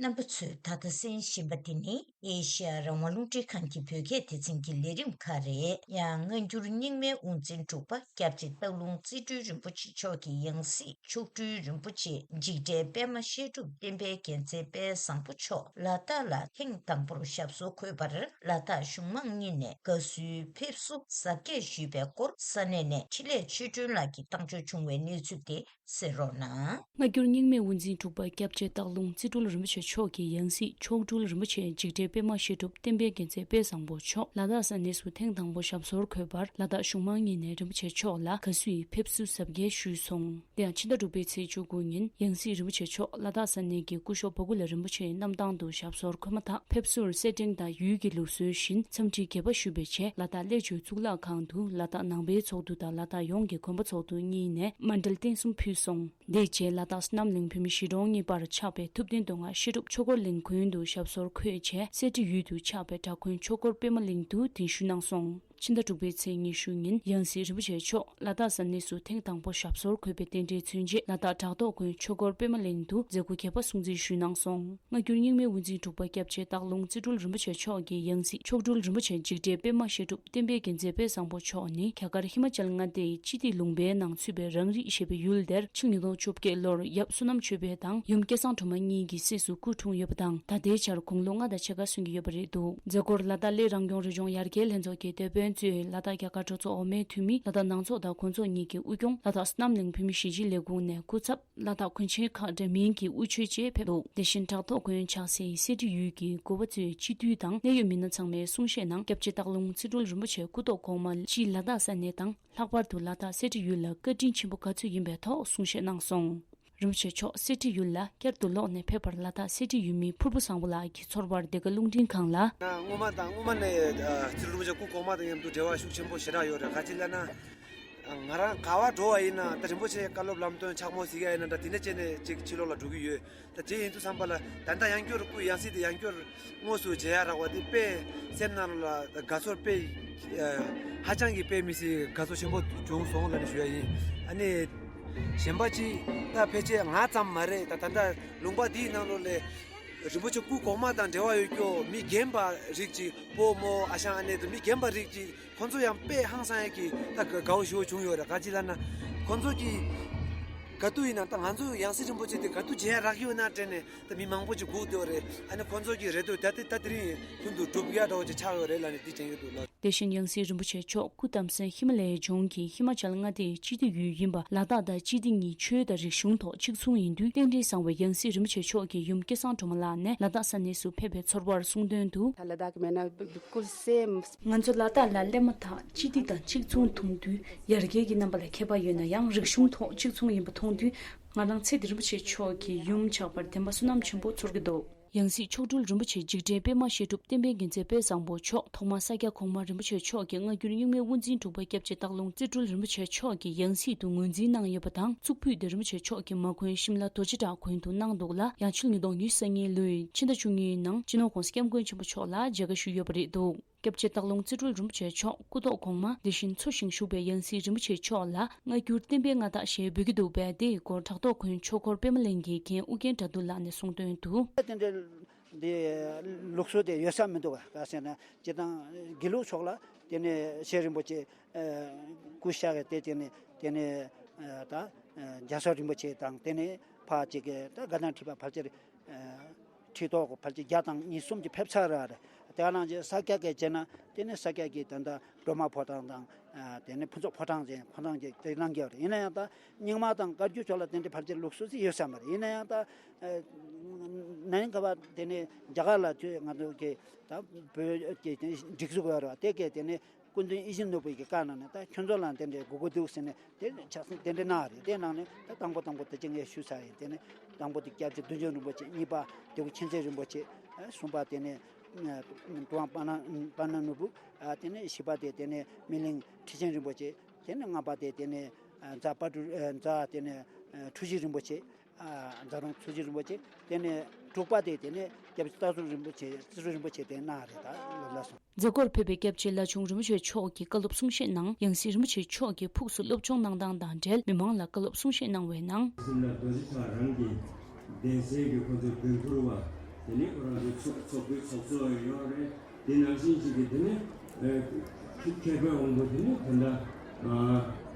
རྣམ་པ་ཚོས་ད་ལྟ་གསན་བཞིན་པ་འདི་ནི་ཨེ་ཤེ་ཡ་རང་དབང་རླུང་འཕྲིན་ཁང་གི་བོད་སྐད་སྡེ་ཚན་གྱི་ལས་རིམ་ཁག་རེད། ཡང་། སྔ་འགྱུར་རྙིང་མའི་དབུ་འཛིན་དྲུག་པ་སྐྱབས་རྗེ་སྟག་ལུང་རྩེ་སྤྲུལ་རིན་པོ་ཆེ་མཆོག་གི་ཡང་སྲིད་མཆོག་སྤྲུལ་རིན་པོ་ཆེ་འཇིགས་བྲལ་པད་མ་བཤད་སྒྲུབ་བསྟན་པའི་རྒྱལ་མཚན་དཔལ་བཟང་པོ་མཆོག་ལ་དྭགས་ལ་ཐེངས་དང་པོར་ཞབས་སོར་འཁོད་པར། ལ་དྭགས་གཞུང་མང་གཉིས་ནས་དགའ་བསུའི་ཕེབས་བསུ་གཟབ་རྒྱས་ཞུས་པའི་སྐོར། ས་གནས་ནས་འཕྲིན་ལས་ཆོས་སྒྲོན་ལགས་ཀྱིས་བཏང་འབྱོར་བྱུང་བའི་གནས་ཚུལ་དེ་གསན་རོགས་གནང་། སྔ་འགྱུར་རྙིང་མའི་དབུ་འཛིན་དྲུག་པ་སྐྱབས་རྗེ་སྟག་ལུང་རྩེ་སྤྲུལ་རིན་པོ་ཆེ་མཆོག་གི་ཡང་སྲིད་མཆོག་སྤྲུལ་རིན་པོ་ཆེ་འཇིགས་བྲལ་པད་མ་བཤད་སྒྲུབ་བསྟན་པའི་རྒྱལ་མཚན་དཔལ་བཟང་པོ་མཆོག་ལ་དྭགས་ས་གནས་སུ་ཐེངས་དང་པོ་ཞབས་སོར་འཁོད་པར། ལ་དྭགས་གཞུང་མང་གཉིས་ནས་རིན་པོ་ཆེ་མཆོག་ལ་དགའ་བསུ་ཡི་ཕེབས་བསུ་གཟབ་རྒྱས་ཞུས་སོང་། དེ་ཡང་ཕྱི་ཟླ་དྲུག་པའི་ཚེས་བཅུ་དགུ་ཉིན་ཡང་སྲིད་རིན་པོ་ཆེ་མཆོག་ལ་དྭགས་ས་གནས་ཀྱི་སྐུ་ཞབས་བ་ཀུ་ལ་རིན་པོ་ཆེའི་གནམ་ཐང་དུ་ཞབས་སོར་འཁོད་མ་ཐག་ཕེབས་བསུར་སེར་ཕྲེང་དང་ཡུལ་གྱི་ལུགས་སྲོལ་བཞིན་འཚམས་འདྲི་རྒྱས་པ་ཞུས་པའི་རྗེས། ལ་དྭགས་ཀླད་ཆུའི་གཙུག་ལག་ཁང་དུ་ལ་དྭགས་ནང་པའི་ཚོགས་འདུ་དང་ལ་དྭགས་ཡོངས་ཀྱི་དགོན་པ་ཚོགས་འདུ་གཉིས་ནས་མཎྜལ་རྟེན་གསུམ་ཕུལ་སོང་། དེའི་རྗེས་ལ་དྭགས་བསོད་ནམས་གླིང་བོད་མི་གཞིས་གྲོང་གཉིས་བར་ཆགས་པའི་ཐུབ་བསྟན་མདོ་སྔགས་བཤད་སྒྲུབ་ཆོས་འཁོར་གླིང་དགོན་དུ་ཞབས་སོར་འཁོད་རྗེས། གསེར་ཁྲི་ཡུལ་དུ་ཆགས་པའི་བྲག་དགོན་ཆོས་འཁོར་པད་མ་གླིང་དུ་གདན་ཞུ་གནང་སོང་། ཕྱི་ཟླ་དྲུག་པའི་ཚེས་ཉི་ཤུ་ཉིན་ཡང་སྲིད་རིན་པོ་ཆེ་མཆོག་ལ་དྭགས་ས་གནས་སུ་ཐེངས་དང་པོ་ཞབས་སོར་འཁོད་པའི་རྟེན་འབྲེལ་མཚོན་ཆེད། ལ་དྭགས་བྲག་ཐོག་དགོན་ཆོས་འཁོར་པད་མ་གླིང་དུ་མཛད་སྒོ་རྒྱས་པ་སྲུང་བརྩི་ཞུས་གནང་སོང་། སྔ་འགྱུར་རྙིང་མའི་དབུ་འཛིན་དྲུག་པ་སྐྱབས་རྗེ་སྟག་ལུང་རྩེ་སྤྲུལ་རིན་པོ་ཆེ་མཆོག་གི་ཡང་སྲིད་མཆོག་སྤྲུལ་རིན་པོ་ཆེ་འཇིགས་བྲལ་པད་མ་བཤད་སྒྲུབ་བསྟན་པའི་རྒྱལ་མཚན་དཔལ་བཟང་པོ་མཆོག་ནི། རྒྱ་གར་ཧི་མ་ཅལ་མངའ་སྡེའི་སྤྱི་ཏི་ལུང་པའི་ནང་ཚུད་པའི་རང་རིགས་ཞེས་པའི་ཡུལ་དེར་ཕྱི་ལོ་ཉིས་སྟོང་བཅོ་བརྒྱད་ལོར་ཡབ་བསོད་ནམས་ཆོས་འཕེལ་དང་ཡུམ་སྐལ་བཟང་སྒྲོལ་མ་གཉིས་ཀྱི་སྲས་སུ་སྐུ་འཁྲུངས་ཡོད་པ་དང་། ད་ལྟའི་ཆར་དགུང་ལོ་ལྔ་དང་ཕྱེད་ཀ་སོན་གྱི་ཡོད་པ་རེད་འདུག་མཛད་སྒོར་ལ་དྭགས་གླེ་རང་སྐྱོང་རི་ལྗོངས་ཡར་རྒྱས་ལྷན་ཚོགས་ཀྱི་སྡེ་དཔོན་གཙོས་ལ་དྭགས་རྒྱ་གར་གྲོས་ཚོགས་འོག་མའི་འཐུས་མི། ལ་དྭགས་ནང་ཚོགས་དང་གོང་ཚོགས་གཉིས་ཀྱི་དབུ་སྐྱོང་། ལ་དྭགས་བསོད་ནམས་གླིང་བོད་མི་གཞིས་བྱེས་ལས་ཁུངས་ནས་སྐུ་ཚབ། ལ་དྭགས་གོན་ཆེན་ཁག་འདྲ་མིན་གྱི་དབུ་ཆོས་བཅས་ཕེབས་འདུག་དེ་བཞིན་བྲག་ཐོག་དགོན་ཆགས་སའི་གསེར་ཁྲི་ཡུལ་གྱི་འགོ་པ་གཙོས་སྤྱི་འཐུས་དང་གནད་ཡོད་མི་སྣ་ཚང་མས་གསུང་བཤད་ནང་། སྐྱབས་རྗེ་སྟག་ལུང་རྩེ་སྤྲུལ་རིན་པོ་ཆེ་སྐུ་ཐོག་གོང་མ་སྤྱི་ལ་དྭགས་ས་གནས་དང་། ལྷག་པར་དུ་ལ་དྭགས་གསེར་ཁྲི་ཡུལ་ལ་བཀའ་དྲིན་ཆེན་པོ་ག་ཚོད་ཡིན་པའི་ཐོག་གསུང་བཤད་གནང་སོང་། རིན་པོ་ཆེ་མཆོག་གསེར་ཁྲི་ཡུལ་ལ་བསྐྱར་དུ་ལོག་ནས་ཕེབས་པར་ལ་དྭགས་གསེར་ཁྲི་ཡུལ་མི་ཕུར་བུ་བཟང་པོ་ལགས་ཀྱི་ཚོར་བར་སྡེ་དགེ་རླུང་འཕྲིན་ཁང་ལ། ང་སྔོན་མ་དང་སྔོན་མ་ནས་ཨ་རྩེ་སྤྲུལ་རིན་པོ་ཆེ་སྐུ་གོང་མ་དང་མཉམ་དུ་འབྲེལ་བ་ཤུགས་ཆེན་པོ་ཞེ་དྲག་ཡོད་རེད། ག་ཅི་ལབ་ན། ང་རང་ག་པར་འགྲོ་བ་ཡིན་ན་ད་རིན་པོ་ཆེའི་བཀའ་སློབ་ལམ་སྟོན་ཕྱག་མོ་གཟིགས་ཡ་ཡིན་ན་འདྲ། དེ་འདྲ་བྱས་ནས་ཅིག་ཕྱི་ལོགས་ལ་འགྲོ་གི་ཡོད། ད་དེ་ཡིན་དུས་ཙམ་པ་ལ་ད་ལྟ་ཡང་བསྐྱར་སྐུ་ཡང་སྲིད་དེ་ཡང་བསྐྱར་དངོས་སུ་མཇལ་ཡ་རག་པ་དེ་དཔེ་སེམས་ནང་ལ་དགའ་ཚོར་དཔེ་ཧ་ཅང་གི་དཔེ་མི་སྲིད་དགའ་ཚོར་ཆེན་པོ་བྱུང་སོང་ལབ་ནས་ཞུ་ཡ་ཡིན། ཨ་ནི་གཞན་པ་ཅིག་ད་ཕལ་ཆེར་ང་ཙམ་མ་རེད། ད་ད་ལྟ་ལུང་པ་འདིའི་ནང་ལོགས་ལ་རིན་པོ་ཆེ་སྐུ་གོང་མ་དང་འབྲེལ་བ་ཡོད་རྒྱུ་མི་རྒན་པ་རིགས་ཅིག་བུ་མོ་ཨ་ཞང་ཨ་ནེ་དང་མི་རྒན་པ་རིགས་ཅིག་ཁོང་ཚོ་ཡང་དཔེ་ཧང་སང་ཡ་གི་ད་དགའ་བོ་ཞེ་པོ་བྱུང་ཡོད་རེད། ག་ཅི་ལབ་ན་ཁོང་ཚོ་གི་ག་དུས་ཡིན་ན་ད་ང་ཚོ་ཡང་སྲིད་རིན་པོ་ཆེ་དེ་ག་དུས་མཇལ་ཡ་རག་གི་ཡོད་ན་དྲན་ནས་ད་མི་མང་པོ་ཅིག་སྒུག་བསྡད་ཡོད་རེད། ཨ་ནི་ཁོང་ཚོ་གི་རེ་འདོད་ད་ལྟ་ད་དེ་རིང་ལྷུན་དུ་གྲུབ་ཡ་འདྲ་བོ་ཅིག་ཆགས་ཡོད་རེད་ལབ་ནས་འདི་དྲན་གྱི་འདུག་ལགས། དེ་བཞིན་ཡང་སྲིད་རིན་པོ་ཆེ་མཆོག་སྐུ་བལྟམས་ས་ཧི་མ་ལ་ཡའི་ལྗོངས་ཀྱི་ཧི་མ་ཅལ་མངའ་སྡེའི་སྤྱི་འཐུས་ཡུལ་ཡིན་པ་ལ་དྭགས་དང་སྤྱི་འཐུས་གཉིས་ཆོས་དང་རིག་གཞུང་ཐོག་གཅིག་མཚུངས་ཡིན་དུས། རྟེན་འབྲེལ་བཟང་བའི་ཡང་སྲིད་རིན་པོ་ཆེ་མཆོག་གིས་ཡུམ་སྐལ་བཟང་སྒྲོལ་མ་ལགས་ནས་ལ་དྭགས་ས་གནས་སུ་ཕེབས་པའི་ཚོར་བར་གསུངས་དོན་དུ། ད་ལ་དྭགས་མེད་ན་བཀུར་སེམས། ང་ཚོ་ལ་དྭགས་ལ་སླེབས་མ་ཐག་སྤྱི་འཐུས་དང་གཅིག་མཚུངས་མཐོང་དུས་ཡར་རྒྱས་ཀྱི་རྣམ་པ་ལ་ཁྱད་པར་ཡོད་ན་ཡང་རིག་གཞུང་ཐོག་གཅིག་མཚུངས་ཡིན་པ་མཐོང་དུས། ང་རང་ཚེ་འདི་རིན་པོ་ཆེ་མཆོག་གི་ཡུམ་ཆགས་པར་བདེན་པ་བསོད་ནམས་ཆེན་པོ་ཚོར་གྱི་འདུག་ཡང་སྲིད་མཆོག་སྤྲུལ་རིན་པོ་ཆེ་འཇིགས་བྲལ་པད་མ་བཤད་སྒྲུབ་བསྟན་པའི་རྒྱལ་མཚན་དཔལ་བཟང་པོ་མཆོག་ཐོག་མར་ས་སྐྱ་གོང་མ་རིན་པོ་ཆེ་མཆོག་གིས་སྔ་འགྱུར་རྙིང་མའི་དབུ་འཛིན་དྲུག་པ་སྐྱབས་རྗེ་སྟག་ལུང་རྩེ་སྤྲུལ་རིན་པོ་ཆེ་མཆོག་གི་ཡང་སྲིད་དུ་ངོས་འཛིན་གནང་ཡོད་པ་དང་། གཙུག་ཕུད་དེ་རིན་པོ་ཆེ་མཆོག་གི་མ་དགོན་ཤིམ་ལ་རྡོ་རྗེ་བྲག་དགོན་དུ་གནང་འདུག་ལ། ཡང་ཕྱི་ལོ་ཉིས་སྟོང་ཉི་ཤུ་རྩ་གཉིས་ལོའི་ཕྱི་ཟླ་བཅུ་གཉིས་ནང་སྤྱི་ནོར་༸གོང་ས་༸སྐྱབས་མགོན་ཆེན་པོ་མཆོག་ལ་མཇལ་ཁ་ཞུས་ཡོད་པ་རེད་འདུག་སྐྱབས་རྗེ་སྟག་ལུང་རྩེ་སྤྲུལ་རིན་པོ་ཆེ་མཆོག་སྐུ་ཐོག་གོང་མ་དེ་བཞིན་འཚོ་ཞིང་བཞུགས་པའི་ཡང་སྲིད་རིན་པོ་ཆེ་མཆོག་ལ་སྔ་འགྱུར་བསྟན་པའི་མངའ་བདག་ཞེས་འབོད་ཀྱི་འདུག་པས། དེའི་སྐོར་བྲག་ཐོག་དགོན་ཆོས་འཁོར་པད་མ་གླིང་གི་མཁན་ཨུ་རྒྱན་དགྲ་འདུལ་ལགས་ནས་གསུངས་དོན་དུ། དེ་འདྲའི་འདི་ལུགས་སྲོལ་དེ་ཡོད་ས་མི་འདུག་ག་ག་ཟེར་ན་སྤྱིར་བཏང་དགེ་ལུགས་ཕྱོགས་ལ་དེ་ནས་ཤེས་རིན་པོ་ཆེ་སྐུ་གཤེགས་ཏེ་དེ་ནས་དེ་ནས་ད་རྒྱ་ཚོགས་རིན་པོ་ཆེ་དང་དེ་ནས་ཕ་གཅིག་གི་ད་དགའ་ལྡན་ཁྲི་པ་ཕལ་ཆེར་ཁྲི་ཐོག་ཕལ་ཆེར་བརྒྱ་དང་གཉིས་གསུམ་གྱི་ཕེབས་ཚར་ར་རེད། དེ་ག་ནང་བཞིན་ས་སྐྱ་གི་བྱས་ན་དེ་ནས་ས་སྐྱ་གི་ད་ལྟ་སྒྲོལ་མ་ཕོ་བྲང་དང་དེ་ནས་ཕུན་ཚོགས་ཕོ་བྲང་ཅན་ཕོ་བྲང་ཅན་དེ་གནང་གི་ཡོད་རེད། ཡིན་ན་ཡང་ད་རྙིང་མ་དང་བཀའ་བརྒྱུད་ཕྱོགས་ལ་དེ་འདྲའི་ཕལ་ཆེར་ལུགས་སྲོལ་ཅིག་ཡོད་ས་མ་རེད། ཡིན་ན་ཡང་ད་ན་ནིང་ག་བ་དེ་ནས་རྒྱ་གར་ལ་ཚུད་ང་ཚོ་གི་ད་བོད་ཀྱི་སྒྲིག་འཛུགས་ཡོད་རེད་བ། དེ་གས་དེ་ནས་སྐུ་མདུན་ཡིད་བཞིན་ནོར་བུ་ཡི་གི་བཀའ་གནང་ནས་ད་ཁྱོད་ཚོ་ལ་དེ་འདྲའི་དགོས་མཁོ་འདུག་ཟེར་ནས་དེ་ཕྱག་སེང་དེ་འདྲ་གནང་རེད། དེ་གནང་ནས་ད་དང་པོ་དང་པོ་དེ་ཅི་ངས་ཞུས་ཚར་ཡིན། དེ་ནས་དང་པོ་དེ་སྐྱབས་རྗེ་བདུད་འཇོམས་རིན་པོ་ཆེ། གཉིས་པ་དེ་གུ་མཁྱེན་བརྩེ་རིན་པོ་ཆེ། གསུམ་པ་དེ་ནས་གྲུབ་དབང་དཔལ་ལྡན་དཔལ་ལྡན་ནོར་བུ། དེ་ནས་བཞི་པ་དེ་དེ་ནས་སྨིན་གླིང་ཁྲི་ཆེན་རིན་པོ་ཆེ། དེ་ནས་ལྔ་པ་དེ་དེ་ནས་རྫ་དཔལ་སྤྲུལ་རྫ་དེ་ནས་ཁྲུ་བཞི་རིན་པོ་ཆེ། རྫ་རོང་ཁྲུ་བཞི་རིན་པོ་ཆེ། དེ་ནས་དྲུག་པ་དེ་དེ་ནས་སྐྱབས་རྗེ་སྟག་ཚང་རིན་པོ་ཆེ་རྩེ་སྤྲུལ་རིན་པོ་ཆེ་དེ་གནང་རེད། ད་ལོ་ལ་སོང་། མཛད་སྒོར་ཕེབས་པའི་སྐྱབས་རྗེ་བླ་ཆུང་རིན་པོ་ཆེ་མཆོག་གིས་བཀའ་སློབ་གསུང་བཤད་གནང་། ཡང་སྲིད་རིན་པོ་ཆེ་མཆོག་གིས་ཕུགས་སུ་སློབ་སྦྱོང་གནང་སྟངས་དང་འབྲེལ་མི་མང་ལ་བཀའ་སློབ་གསུང་བཤད་གནང་བའི་ནང་། སེམས་ལ་རྡོ་རྗེ་བྲག་རང་གི་གདན་སའི་གི་ཁོ་ཚོའི་མགོན་ཕུར་བ། དེ་ནས་ཁོ་རང་ཚོའི་ཚོགས་ཚོགས་པའི་ཚོགས་གཙོ་ཡོད་རེད། དེ་ནང་བཞིན་ཅིག་གི་དེ་ནས་མཁས་པའི་དབང་པོ་དེ་ནས་ད་ལྟ་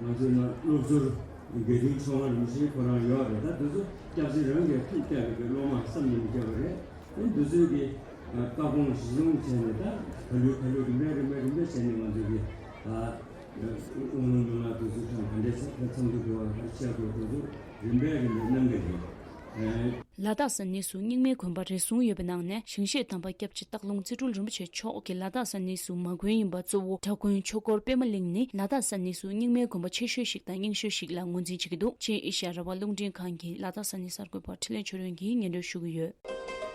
ང་ཚོའི་ནང་སློབ་ཟུར་དགེ་འདུན་ཆུང་བ་རིན་པོ་ཆེ་ཁོ་རང་ཡོད་རེད། ད་དེ་ཚོ་སྐྱབས་རྗེ་རང་གིས་ཐུགས་བསྐྱབས་པའི་གི་སློབ་མ་བསམ་གྱིས་མི་ཁྱབ་པ་རེད། དེ་འདི་ཚོའི་གི་བཀའ་དགོངས་གཞི་བཟུང་བྱས་ནས་ད་ག་ལེར་ག་ལེར་རིམ་པས་རིམ་པས་རིམ་པས་བྱས་ནས་ང་ཚོའི་གི་ད་དབང་ལུང་མན་ངག་འདི་ཚོ་ཚང་ག་འདྲས་ཚང་གི་འདུག་བ། ག་རེ་བྱས་དགོས་འདུག་རིམ་པས་རིམ་པས་གནང་གི་རེད། ལ་དྭགས་ས་གནས་སུ་རྙིང་མའི་དགོན་པ་རེ་ཟུང་ཡོད་པའི་ནང་ནས་ཞིང་གཤེགས་དམ་པ་སྐྱབས་རྗེ་སྟག་ལུང་རྩེ་སྤྲུལ་རིན་པོ་ཆེ་མཆོག་གི་ལ་དྭགས་ས་གནས་སུ་མ་དགོན་ཡིན་པ་གཙོ་བོ་བྲག་དགོན་ཆོས་འཁོར་པད་མ་གླིང་ནི་ལ་དྭགས་ས་གནས་སུ་རྙིང་མའི་དགོན་པ་ཆེ་ཤོས་ཤིག་དང་རྙིང་ཤོས་ཤིག་ལ་ངོས་འཛིན་བྱེད་ཀྱི་འདུག་ཆེན་ཨེ་ཤ་ཡ་རང་དབང་རླུང་འཕྲིན་ཁང་གི་ལ་དྭགས་ས་གནས་གསར་འགོད་པ་འཕྲིན་ལས་ཆོས་སྒྲོན་གྱིས་སྙན་སྒྲོན་ཞུ་གི་ཡོད།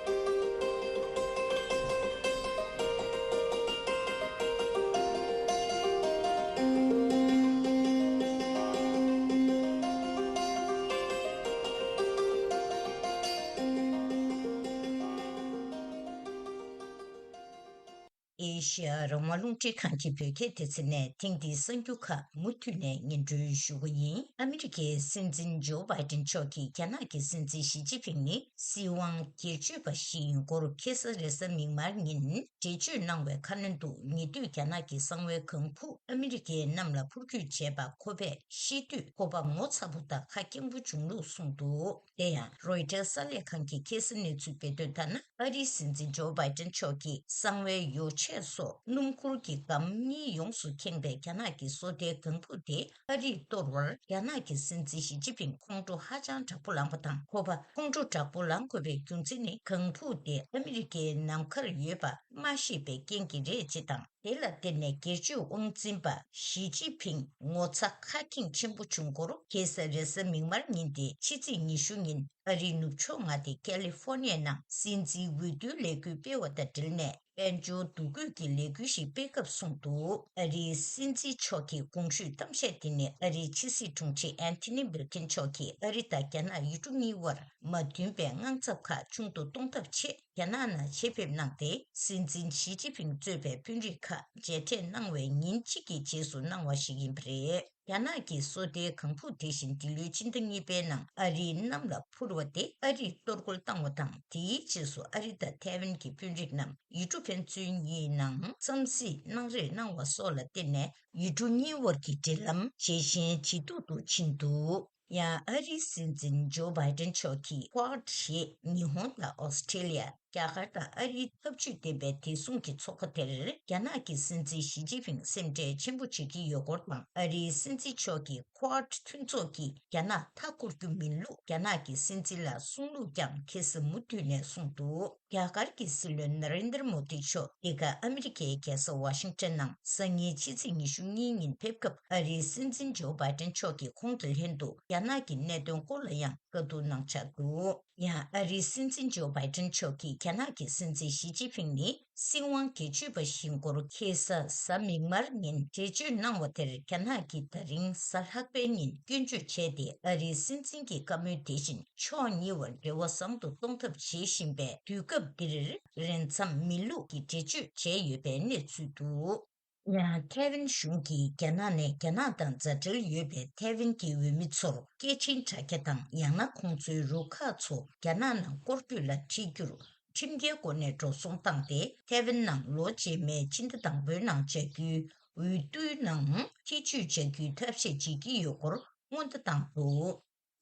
ཨེ་ཤེ་ཡ་རང་དབང་རླུང་འཕྲིན་ཁང་གི་བོད་སྐད་སྡེ་ཚན་ནས་ཐེངས་འདིའི་གསར་འགྱུར་ཁག་མུ་མཐུད་ནས་སྙན་སྒྲོན་ཞུ་གི་ཡིན། ཨ་མི་རི་ཀའི་སྲིད་འཛིན་ཇོ་བྷའི་ཏིན་མཆོག་གིས་རྒྱ་ནག་གི་སྲིད་འཛིན་ཞི་ཅིན་ཕིང་ནི་སྲིད་དབང་སྒེར་གཅོད་པ་ཞིག་ཡིན་སྐོར་ཁ་སང་རེས་གཟའ་མིག་དམར་ཉིན་འགྲེལ་བརྗོད་གནང་བའི་ཁ་སྣོན་དུ། ཉེ་དུས་རྒྱ་ནག་གི་གསང་བའི་ཁང་ཕུག་ཨ་མི་རི་ཀའི་གནམ་ལ་འཕུར་སྐྱོད་བྱས་པ་ཁོ་པས་ཤེས་དུས་ཁོ་པ་ངོ་ཚ་པོ་དང་ཁ་སྐྱེངས་པོ་བྱུང་ལུགས་གསུངས་འདུག་དེ་ཡང་རོའི་ཊར་གསར་ལས་ཁང་གིས་ཁ་སང་གནས་ཚུལ་སྤེལ་དོན་ལྟར་ན། ཨ་རིའི་སྲིད་འཛིན་ཇོ་བྷའི་ཏིན་མཆོག་གིས་གསང་བའི་ཡོ་བྱད་སོགས་སྣུམ་འཁོར་གྱི་སྒམ་གཉིས་ཡོངས་སུ་ཁེངས་པའི་རྒྱ་ནག་གི་སོ་ལྟའི་ཁང་ཕུག་དེ་ཨ་རིས་གཏོར་བར་རྒྱ་ནག་གི་སྲིད་འཛིན་ཞི་ཅིན་ཕིང་ཁོང་ཁྲོ་ཧ་ཅང་དྲག་པོ་ལངས་པ་དང་། ཁོ་པ་ཁོང་ཁྲོ་དྲག་པོ་ལངས་དགོས་པའི་རྒྱུ་མཚན་ནི་ཁང་ཕུག་དེ་ཨ་མི་རི་ཀའི་ནམ་མཁར་ཡོད་པ་མ་ཤེས་པའི་རྐྱེན་གྱིས་རེད་ཅེས་དང་། དེ་ལ་བརྟེན་ནས་སྒེར་གཅོད་དབང་འཛིན་པ་ཞི་ཅིན་ཕིང་ངོ་ཚ་ཁ་སྐྱེངས་ཆེན་པོ་བྱུང་སྐོར་ཁ་སང་རེས་གཟའ་མིག་དམར་ཉིན་ཏེ་ཕྱི་ཚེས་ཉི་ཤུ་ཉིན་ཨ་རིའི་ནུབ་ཕྱོགས་མངའ་སྡེ་ཀ་ལི་ཧྥོར་ནི་ཡའི་ནང་སྲིད་འཛིན་འོས་བསྡུའི་ལས་འགུལ་སྤེལ་བ་དང་འབྲེལ་ནས་དཔལ་འབྱོར་འདུ་འགོད་ཀྱི་ལས་འགུལ་ཞིག་སྤེལ་སྐབས་གསུངས་འདུག་ཨ་རིའི་སྲིད་འཛིན་མཆོག་གི་གོང་ཞུས་གཏམ་བཤད་དེ་ནི་ཨ་རིའི་ཕྱི་སྲིད་དྲུང་ཆེ་ཨན་ཐི་ནི་བྷིལ་ཀིན་མཆོག་གིས་ཨ་རི་དང་རྒྱ་ནག་ཡུལ་གྲུ་གཉིས་དབར་མ་མཐུན་པའི་དངངས་འཚབ་ཁག་ཆུང་དུ་གཏོང་ཐབས་ཆེད། རྒྱ་ནག་ནང་ཆེད་ཕེབས་གནང་སྟེ། སྲིད་འཛིན་ཞི་ཅིན་ཕིང་གཙོས་པའི་དཔོན་རིགས་ཁག་མཇལ་འཕྲད་གནང་བའི་ཉིན་གཅིག་གི་རྗེས་སུ་གནང་བ་ཞིག་ཡིན་པ་རེད། རྒྱ་ནག་གི་སོ་ལྟའི་ཁང་ཕུག་དེ་བཞིན་འདི་ལོའི་སྤྱི་ཟླ་གཉིས་པའི་ནང་ཨ་རིའི་གནམ་ལ་འཕུར་བ་དེ་ཨ་རིས་གཏོར་རྒོལ་བཏང་བ་དང་། དེའི་རྗེས་སུ་ཨ་རི་དང་ཐའེ་ཝན་གྱི་དཔོན་རིགས་རྣམས་ཡུལ་གྲུ་ཕན་ཚུན་གཉིས་ནང་འཚམས་གཟིགས་གནང་རེས་གནང་བ་སོགས་ལ་བརྟེན་ནས་ཡུལ་གྲུ་གཉིས་དབར་གྱི་འབྲེལ་ལམ་ཇེ་ཞན་ཇེ་སྡུག་ཏུ་ཕྱིན་འདུག་ཡང་ཨ་རིའི་སྲིད་འཛིན་ཇོ་བྷའི་ཏིན་མཆོག་གིས་ཀོཌ་ཞེས་ཉི་ཧོང་དང་ཨོ་སི་ཁྲེ་ལི་ཡ། རྒྱ་གར་དང་ཨ་རིའི་འཐབ་ཇུས་ལྡན་པའི་བདེ་སྲུང་གི་ཚོགས་ཁང་དེར་རྒྱ་ནག་གི་སྲིད་འཛིན་ཞི་ཅིན་ཕིང་སེམས་ཁྲལ་ཆེན་པོ་བྱེད་ཀྱི་ཡོད་སྐོར་དང་། ཨ་རིའི་སྲིད་འཛིན་མཆོག་གིས་ཀོཌ་མཐུན་ཚོགས་ཀྱིས་རྒྱ་ནག་མཐའ་བསྐོར་རྒྱུ་མིན་ལུགས་རྒྱ་ནག་གི་སྲིད་འཛིན་ལ་གསུངས་ལུགས་ཀྱང་ཁ་སང་མུ་མཐུད་ནས་གསུངས་འདུག་རྒྱ་གར་གྱི་སྲིད་བློན་ན་རེན་དར་མོ་དི་མཆོག་འདི་ག་ཨ་མི་རི་ཀའི་རྒྱལ་ས་ཝ་ཤིང་ཊོན་ནང་སང་ཉིན་ཕྱི་ཚེས་ཉི་ཤུ་གཉིས་ཉིན་ཕེབས་སྐབས། ཨ་རིའི་སྲིད་འཛིན་ཇོ་བྷའི་ཏན་མཆོག་གིས་ཁོང་དང་ལྷན་དུ་རྒྱ་ནག་གི་གནད་དོན་སྐོར་ལ་ཡང་བཀའ་བསྡུར་གནང་འཆར་འདུག་ཡང་ཨ་རིའི་སྲིད་འཛིན་ཇོ་བྷའི་ཏན་མཆོག་གིས་རྒྱ་ནག་གི་སྲིད་འཛིན་ཞི་ཅིན་ཕིང་ནི་སྲིད་དབང་སྒེར་གཅོད་པ་ཞིག་སྐོར་ཁ་སང་གཟའ་མིག་དམར་ཉིན་འགྲེལ་བརྗོད་གནང་བ་དེར། རྒྱ་ནག་གིས་ད་རིང་གཟའ་ལྷག་པའི་ཉིན་སྐྱོན་བརྗོད་བྱས་ཏེ། ཨ་རིའི་སྲིད་འཛིན་གྱི་བཀའ་མོལ་དེ་བཞིན་ཕྱོགས་གཉིས་བར་འབྲེལ་བ་བཟང་དུ་གཏོང་ཐབས་བྱེད་བཞིན་པའི་དུས་སྐབས་འདིར། རན་འཚམ་མེད་ལུགས་ཀྱི་འགྲེལ་བརྗོད་བྱས་ཡོད་པའི་གནས་ཚུལ་འདུག་ཡང་ཐའེ་ཝན་གཞུང་གིས་རྒྱ་ནག་ནས་རྒྱ་ནག་དང་མཛའ་འབྲེལ་ཡོད་པའི་ཐའེ་ཝན་གྱི་འོས་མི་ཚོར་སྐད་འཕྲིན་དྲ་རྒྱ་དང་། ཡང་ན་ཁོང་ཚོའི་རུ་ཁག་ཚོ་རྒྱ་ནག་ནང་སྐོར་སྐྱོད་ལ་ཁྲིད་རྒྱུར་ཁྲིམས་འགལ་སྒོ་ནས་འགྲོ་སོང་བཏང་སྟེ། ཐའེ་ཝན་ནང་ལོ་རྗེས་མའི་ཕྱི་ཟླ་དང་པོའི་ནང་བཅའ་རྒྱུའི་འོས་བསྡུའི་ནང་ཐེ་བྱུས་བྱ་རྒྱུའི་ཐབས་ཤེས་བྱེད་ཀྱི་ཡོད་སྐོར་སྔོན་བརྡ་བཏང་འདུག་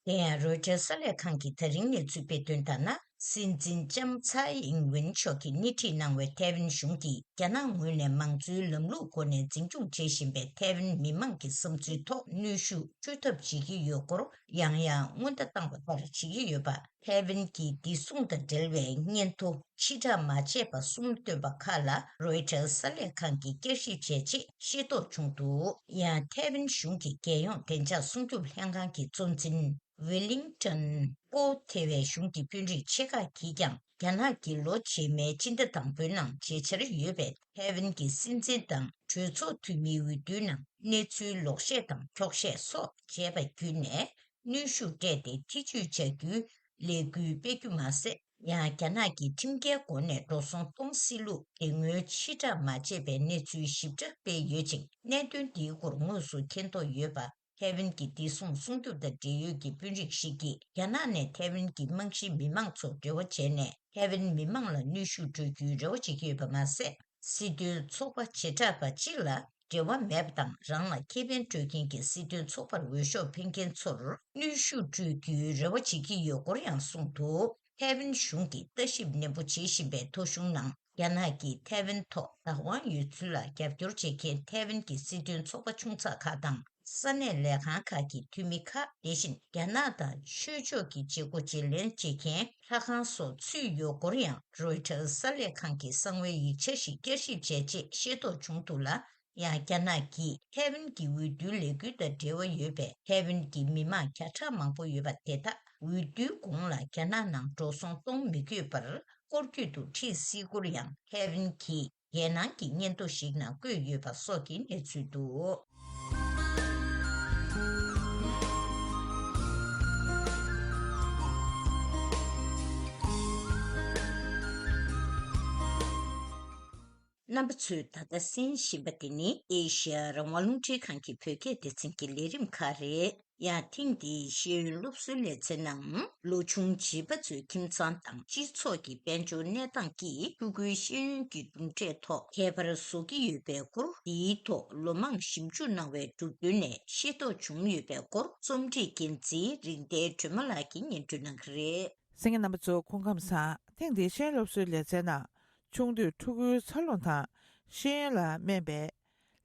དེ་ཡང་རོའི་ཊར་གསར་ལས་ཁང་གིས་ད་རིང་གནས་ཚུལ་སྤེལ་དོན་ལྟར་ན། སྲིད་འཛིན་ལྕམ་ཚའེ་ཨིང་ཝེན་མཆོག་གིས་སྣེ་ཁྲིད་གནང་བའི་ཐའེ་ཝན་གཞུང་གིས་རྒྱ་ནག་ངོས་ནས་མང་གཙོའི་ལམ་ལུགས་སྒོ་ནས་འཛིན་སྐྱོང་བྱེད་བཞིན་པའི་ཐའེ་ཝན་མི་མང་གི་བསམ་ཚུལ་ཐོག་གནོན་ཤུགས་སྤྲོད་ཐབས་བྱེད་ཀྱི་ཡོད་སྐོར་ཡང་ཡང་སྔོན་བརྡ་བཏང་བ་ལྟར་བྱེད་ཀྱི་ཡོད་པ། ཐའེ་ཝན་གྱི་བདེ་སྲུང་དང་འབྲེལ་བའི་སྙན་ཐོ་ཕྱིར་བསྒྲགས་མ་བྱས་པ་གསུམ་བཏོན་པ་ཁག་ལ་རོའི་ཊར་གསར་ལས་ཁང་གིས་བསྐྱར་ཞིབ་བྱས་རྗེས་ཤེས་རྟོགས་བྱུང་འདུག་ཡང་ཐའེ་ཝན་གཞུང་གི་རྒྱལ་ཡོངས་བདེ་འཇགས་སྲུང་སྐྱོབ་ལྷན་ཁང་གི་གཙོ་འཛིན་ཝེ་ལིང་ཊོན་ཀོ་ཐེ་ཝའི་གཞུང་གི་དཔོན་རིགས་ཆེ་ཁག་གིས་ཀྱང་། རྒྱ་ནག་གིས་ལོ་རྗེས་མའི་ཕྱི་ཟླ་དང་པོའི་ནང་བྱེད་འཆར་ཡོད་པའི་ཐའེ་ཝན་གྱི་སྲིད་འཛིན་དང་གྲོས་ཚོགས་འཐུས་མིའི་འོས་བསྡུའི་ནང་གནས་ཚུལ་ལོག་བཤད་དང་འཁྱོག་བཤད་སོགས་བྱས་པ་བརྒྱུད་ནས། གནོན་ཤུགས་སྤྲད་དེ་ཐེ་བྱུས་བྱ་རྒྱུའི་ལས་འགུལ་སྤེལ་རྒྱུ་མ་ཟད། ཡང་རྒྱ་ནག་གིས་ཁྲིམས་འགལ་སྒོ་ནས་འགྲོ་སོང་གཏོང་སྲིད་ལུགས་དེ་སྔོན་ཕྱིར་བསྒྲགས་མ་བྱས་པའི་གནས་ཚུལ་ཞིབ་ཕྲ་སྤེལ་ཡོད་ཅིང་། གནད་དོན་འདིའི་སྐོར་དངོས་སུ་མཁྱེན་རྟོགས་ཡོད་པ། ཐའེ་ཝན་གྱི་བདེ་སྲུང་སྲུང་སྐྱོབ་དང་འབྲེལ་ཡོད་ཀྱི་དཔོན་རིགས་ཤིག་གིས། རྒྱ་ནག་ནས་ཐའེ་ཝན་གྱི་རྨང་གཞིའི་མི་མང་ཚོར་འབྲེལ་བ་བྱས་ནས། ཐའེ་ཝན་མི་མང་ལ་གནོན་ཤུགས་སྤྲོད་རྒྱུའི་རེ་བ་བྱེད་ཀྱི་ཡོད་པ་མ་ཟད། སྲིད་དོན་ཚོགས་པ་བྱེ་བྲག་པ་གཅིག་ལ་འབྲེལ་བ་མེད་པ་དང་། རང་ལ་ཁེ་ཕན་སྤྲོད་མཁན་གྱི་སྲིད་དོན་ཚོགས་པར་འོས་ཤོག་འཕེན་མཁན་ཚོར་གནོན་ཤུགས་སྤྲོད་རྒྱུའི་རེ་བ་བྱེད་ཀྱི་ཡོད་སྐོར་ཡང་གསུངས་འདུག་ཐའེ་ཝན་གཞུང་གིས་ལྟ་ཞིབ་ནན་པོ་བྱེད་བཞིན་པའི་ཐོ་གཞུང་ནང་། རྒྱ་ནག་གིས་ཐའེ་ཝན་ཐོག་བདག་དབང་ཡོད་ཚུལ་ལ་རྒྱབ་སྐྱོར་བྱེད་མཁན་ཐའེ་ཝན་གྱི་སྲིད་དོན་ཚོགས་པ་ཆུང་ཚག་ཁག་དང་། ས་གནས་ལས་ཁང་ཁག་གི་འཐུས་མི་ཁག་དེ་བཞིན། རྒྱ་ནག་དང་ཆོས་ཕྱོགས་ཀྱི་བྱེད་སྒོ་བརྗེ་ལེན་བྱེད་མཁན་ལྷ་ཁང་སོགས་ཚུད་ཡོད་སྐོར་ཡང་རོའི་ཊར་གསར་ལས་ཁང་གིས་གསང་བའི་ཡིག་ཆ་ཞིག་བསྐྱར་ཞིབ་བྱས་རྗེས་ཤེས་རྟོགས་བྱུང་འདུག་ལ། ཡང་རྒྱ་ནག་གིས་ཐའེ་ཝན་གྱི་འོས་བསྡུའི་ལས་འགུལ་དང་འབྲེལ་བ་ཡོད་པའི་ཐའེ་ཝན་གྱི་མི་མང་བརྒྱ་ཕྲག་མང་པོ་ཡོད་པ་དེ་དག་འོས་བསྡུའི་གོང་ལ་རྒྱ་ནག་ནང་འགྲོ་སོང་གཏོང་མི་དགོས་པར་སྐོར་སྐྱོད་དུ་ཁྲིད་སྲིད་སྐོར་ཡང་ཐའེ་ཝན་གྱི་རྒྱལ་ནང་གི་སྙན་ཐོ་ཞིག་ནང་བཀོད་ཡོད་པ་སོགས་ཀྱི་གནས་ཚུལ་འདུག་རྣམ་པ་ཚོས་ད་ལྟ་གསན་བཞིན་པ་འདི་ནི་ཨེ་ཤ་ཡ་རང་དབང་རླུང་འཕྲིན་ཁང་གི་བོད་སྐད་སྡེ་ཚན་གྱི་ལས་རིམ་ཁག་རེད། ཡང་ཐེངས་འདིའི་ཤེས་ཡོན་སློབ་གསོའི་ལེ་ཚན་ནང་། ལོ་ཆུང་བྱིས་པ་ཚོའི་ཁྱིམ་ཚང་དང་སྤྱི་ཚོགས་ཀྱི་དཔལ་འབྱོར་གནས་སྟངས་ཀྱིས་ཕྲུ་གུའི་ཤེས་ཡོན་གྱི་གྲུབ་འབྲས་ཐོག་ཁྱད་པར་བཟོ་གི་ཡོད་པའི་སྐོར། དེའི་ཐོག་ལོ་མང་ཞིབ་འཇུག་གནང་བའི་གྲུབ་དོན་ནས་ཤེས་རྟོགས་བྱུང་ཡོད་པའི་སྐོར། རྩོམ་སྒྲིག་འགན་འཛིན་རིག་ལྡན་སྒྲོལ་མ་ལགས་ཀྱིས་སྙན་སྒྲོན་གནང་གི་རེད། གསན་མཁན་རྣམ་པ་ཚོ་སྐུ་ཁམས་བཟང་། ཐེངས་འདིའི་ཤེས་ཡོན་སློབ་གསོའི་ལེ་ཚན་ནང་། ཆུང་དུས་ཕྲུ་གུའི་འཚར་ལོངས་དང་ཤེས་ཡོན་ལ་སྨན་པའི་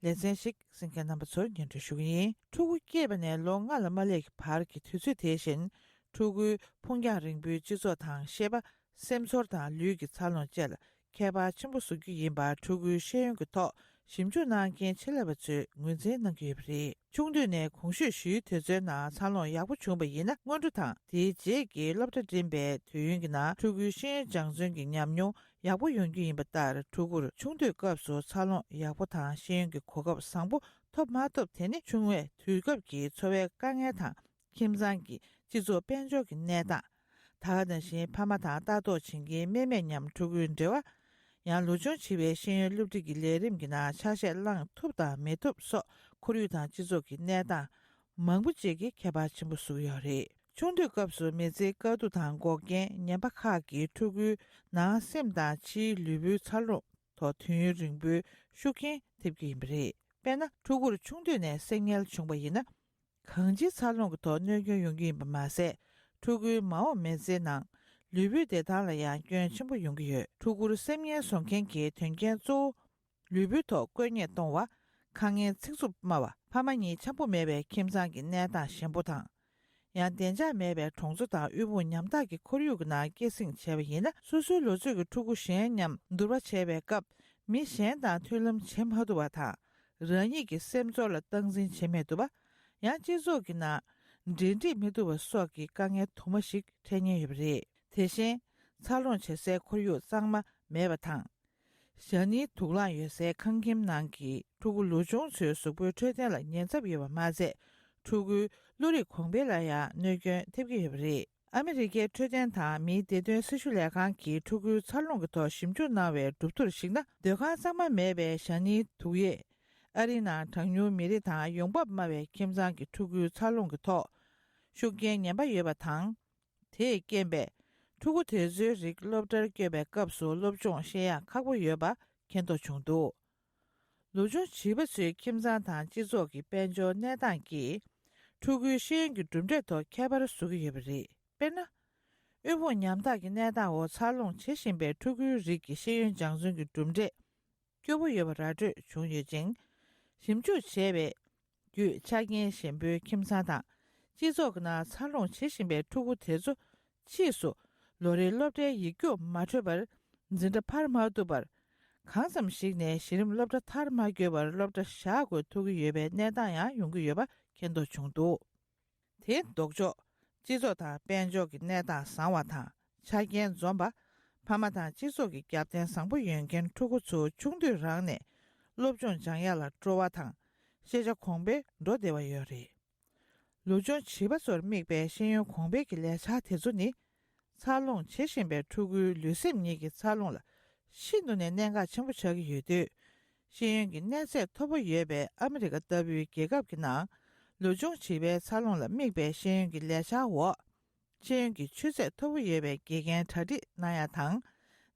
ལེ་ཚན་ཞིག་གསན་མཁན་རྣམ་པ་ཚོར་སྙན་སྒྲོན་ཞུ་གི་ཡིན། ཕྲུ་གུ་སྐྱེས་པ་ནས་ལོ་ལྔ་ལ་མ་སླེབས་ཀྱི་བར་གྱི་དུས་ཚོད་དེ་བཞིན་ཕྲུ་གུའི་ཕུགས་རྒྱང་རིང་པོའི་སྤྱི་ཚོགས་དང་ཤེས་པ། སེམས་ཚོར་དང་ལུས་ཀྱི་འཚར་ལོངས་བཅས་ལ་ཁྱད་པར་ཆེན་པོ་བཟོ་རྒྱུ་ཡིན་པར་ཕྲུ་གུའི་ཤེས་ཡོན་གྱི་ཐོག་ཞིབ་འཇུག་གནང་མཁན་ཆེད་ལས་པ་ཚོས་ངོས་འཛིན་གནང་གི་ཡོད་པ་རེད། ཆུང་དུས་ནས་གོང་ཞུས་ཞུས་དུས་ཚོད་ནང་འཚར་ལོངས་ཡག་པོ་བྱུང་བ་ཡིན་ན། སྔོན་འགྲོ་དང་དེའི་རྗེས་ཀྱི་སློབ་གྲྭ་འགྲིམས་པའི་དུས་ཡུན་གྱི་ནང་ཕྲུ་གུའི་ཤེས་ཡོན་སྦྱང་བརྩོན་གྱི་ཉམས་མྱོང་ཡག་པོ་ཡོང་རྒྱུ་ཡིན་པ་ལྟར། ཕྲུ་གུར་ཆུང་དུས་སྐབས་སུ་འཚར་ལོངས་ཡག་པོ་དང་ཤེས་ཡོན་གྱི་གོ་སྐབས་བཟང་པོ་ཐོབ་མ་ཐོབ་དེ་ནི་ཆུང་བའི་དུས་སྐབས་ཀྱི་འཚོ་བའི་དཀའ་ངལ་དང་། ཁྱིམ་ཚང་གི་སྤྱི་ཚོགས་དཔལ་འབྱོར་གྱི་གནས་སྟངས། ད་ག་ནང་བཞིན་ཕ་མ་དང་ལྟ་རྟོག་བྱེད་མཁན་གནས་མལ་མཉམ་ཕྲུ་གུའི་འབྲེལ་བ། ཡང་ལོ་ཆུང་བྱིས་པའི་ཤེས་ཡོན་སློབ་ཁྲིད་ཀྱི་ལས་རིམ་གྱི་ནང་ཆ་ཤས་བླངས་ཐུབ་དང་མི་ཐུབ་སོགས་ཁོར་ཡུག་དང་སྤྱི་ཚོགས་ཀྱི་གནས་སྟངས་མང་པོ་ཅིག་གིས་ཁྱད་པར་ཆེན་པོ་བཟོ་གི་ཡོད་རེད། ཆུང་དུས་སྐབས་སུ་མི་ཚེའི་དཀའ་སྡུག་དང་འགོག་རྐྱེན་ངན་པ་ཁག་གིས་ཕྲུ་གུའི་ནང་སེམས་དང་ཕྱིའི་ལུས་པོའི་འཚར་ལོངས་ཐོག་དུས་ཡུན་རིང་པོའི་ཤུགས་རྐྱེན་ཐེབས་ཀྱི་ཡིན་པ་རེད། དཔེར་ན། ཕྲུ་གུར་ཆུང་དུས་ནས་སེམས་ངལ་བྱུང་བ་ཡིན་ན། གང་ཅིའི་འཚར་ལོངས་ཀྱི་ཐོག་གནོད་སྐྱོན་ཡོང་གི་ཡིན་པ་མ་ཟད། ཕྲུ་གུའི་མ་འོངས་མི་ཚེའི་ནང་ལུས་པོའི་བདེ་ཐང་ལ་ཡང་སྐྱོན་ཆེན་པོ་ཡོང་གི་ཡོད། ཕྲུ་གུར་སེམས་ངལ་བཟོ་མཁན་གྱི་དོན་རྐྱེན་གཙོ་བོ། ལུས་པོའི་ཐོག་བཀོད་ཉར་གཏོང་བ། ཁ་ངན་ཚིག་རྩུབ་སྨྲ་བ། ཕ་མ་གཉིས་འཆམ་པོ་མེད་པའི་ཁྱིམ་ཚང་གི་གནས་སྟངས་ཞན་པོ་དང་། ཡང་བདེ་འཇགས་མེད་པའི་གྲོང་ཚོ་དང་དབུལ་ཕོངས་ཉམ་ཐག་གི་ཁོར་ཡུག་གི་ནང་སྐྱེད་སྲིང་བྱས་པ་ཡིན་ན། སོ་སོའི་ལོ་ཚོད་ཀྱི་ཕྲུ་གུ་གཞན་མཉམ་བསྡུར་བ་བྱས་པའི་སྐབས། མི་གཞན་དང་མཐུན་ལམ་བྱེད་མ་ཐུབ་པ་དང་། རང་ཉིད་ཀྱི་སེམས་ཚོར་ལ་སྟངས་འཛིན་བྱེད་མི་ཐུབ་པ། ཡང་སྤྱི་ཚོགས་ཀྱི་ནང་འབྲེལ་འདྲིས་མི་ཐུབ་པ་སོགས་ཀྱི་དཀའ་ངལ་དུ་མ་ཞིག་འཕྲད་ཉེན་ཡོད་པ་རེད། དེ་བཞིན། འཚར་ལོངས་བྱེད་སའི་ཁོར་ཡུག་གཙང་མ་མེད་པ་དང་། ཞྭ་ནིའི་དུག་རླངས་ཡོད་སའི་ཁང་ཁྱིམ་ནང་གི་ཕྲུ་གུ་ལོ་ཆུང་ཚོའི་གཟུགས་པོའི་འཕྲོད་བསྟེན་ལ་ཉེན་ཚབས་ཡོད་པ་མ་ཟད། ཕྲུ་གུའི་བློ་རིག་གོང་འཕེལ་ལ་ཡང་གནོད་སྐྱོན་ཐེབས་ཀྱི་ཡོད་པ་རེད། ཨ་མི་རི་ཀའི་འཕྲོད་བསྟེན་དང་མིའི་བདེ་དོན་སྲི་ཞུ་ལས་ཁང་གིས་ཕྲུ་གུའི་འཚར་ལོངས་ཀྱི་ཐོག་ཞིབ་འཇུག་གནང་བའི་གྲུབ་ཐོར་གཞིགས་ན། སྡོད་ཁང་གཙང་མ་མེད་པའི་ཞྭ་ནིའི་དུག་ཡས། ཨ་རིའི་ནང་གྲངས་ཉུང་མི་རིགས་དང་ཡོང་འབབ་དམའ་བའི་ཁྱིམ་ཚང་གི་ཕྲུ་གུའི་འཚར་ལོངས་ཀྱི་ཐོག་ཤུགས་རྐྱེན་ངན་པ་ཡོད་པ་དང་། དེས་རྐྱེན་པས། ཕྲུ་གུ་དེ་ཚོའི་རིགས་སློབ་གྲྭར་བསྐྱོད་པའི་སྐབས་སུ་སློབ་སྦྱོང་ཤེས་ཡག་ཁག་པོ་ཡོད་པ་མཁྱེན་རྟོགས་བྱུང་འདུག་ལོ་ཆུང་བྱིས་པ་ཚོའི་ཁྱིམ་ཚང་དང་སྤྱི་ཚོགས་ཀྱི་དཔལ་འབྱོར་གནས་སྟངས་ཀྱིས། ཕྲུ་གུའི་ཤེས་ཡོན་གྱི་གྲུབ་འབྲས་ཐོག་ཁྱད་པར་བཟོ་གི་ཡོད་པ་རེད། དཔེར་ན། དབུལ་ཕོངས་ཉམ་ཐག་གི་གནས་སྟངས་འོག་འཚར་ལོངས་བྱེད་བཞིན་པའི་ཕྲུ་གུའི་རིགས་ཀྱི་ཤེས་ཡོན་སྦྱང་བརྩོན་གྱི་གྲུབ་འབྲས། སྐྱོ་པོ་ཡོད་པ་ར་སྤྲོད་བྱུང་ཡོད་ཅིང་། ཞིབ་འཇུག་བྱས་པའི་བརྒྱུད། ཆ་རྐྱེན་ཞན་པོའི་ཁྱིམ་ཚང་དང་། སྤྱི་ཚོགས་ཀྱི་ནང་འཚར་ལོངས་བྱེད་བཞིན་པའི་ཕྲུ་གུ་དེ་ཚོ་ཕྱིས་སུ་ལོ་རེའི་སློབ་གྲྭའི་ཡིག་རྒྱུགས་མ་འཕྲོད་པར། འཛིན་གྲྭ་འཕར་མ་ཐུབ་པར། གང་འཚམ་ཞིག་ནས་གཞི་རིམ་སློབ་གྲྭ་མཐར་མ་འཁྱོལ་བར་སློབ་གྲྭ་བཞག་དགོས་ཐུག་གི་ཡོད་པའི་གནས་སྟངས་ཡང་ཡོང་གི་ཡོད་པ་མཁྱེན་རྟོགས་བྱུང་འདུག་དེའི་ལྡོག་ཕྱོགས། སྤྱི་ཚོགས་དང་དཔལ་འབྱོར་གྱི་གནས་སྟངས་བཟང་བ་དང་ཆ་རྐྱེན་འཛོམས་པ། ཕ་མ་དང་སྤྱི་ཚོགས་ཀྱི་རྒྱབ་རྟེན་བཟང་པོ་ཡོད་མཁན་ཕྲུ་གུ་ཚོ་ཆུང་དུས་རང་ནས་སློབ་སྦྱོང་སྦྱང་ཡག་ལ་སྤྲོ་བ་དང་ཤེས་བྱ་གོང་འཕེལ་འགྲོ་བདེ་བ་ཡོད་རེད། ལོ་ཆུང་བྱིས་པ་ཚོར་དམིགས་པའི་ཤེས་ཡོན་གོང་འཕེལ་གྱི་ལས་འཆར་དེ་ཚོ་ནི། འཚར་ལོངས་བྱེད་བཞིན་པའི་ཕྲུ་གུའི་ལུས་སེམས་གཉིས་ཀྱི་འཚར་ལོངས་ལ་ཤིན་ཏུ་ནས་གནད་འགག་ཆེན་པོ་ཆགས་ཀྱི་ཡོད་དུས། ཤེས་ཡོན་གྱི་གནས་ཚད་མཐོ་པོ་ཡོད་པའི་ཨ་མི་རི་ཀ་ལྟ་བུའི་རྒྱལ་ཁབ་ཀྱི་ནང་། ལོ་ཆུང་བྱིས་པའི་འཚར་ལོངས་ལ་དམིགས་པའི་ཤེས་ཡོན་གྱི་ལས་འཆར་འོག་ཤེས་ཡོན་གྱི་ཆུ་ཚད་མཐོ་པོ་ཡོད་པའི་དགེ་རྒན་གྲ་སྒྲིག་གནང་ཡག་དང་།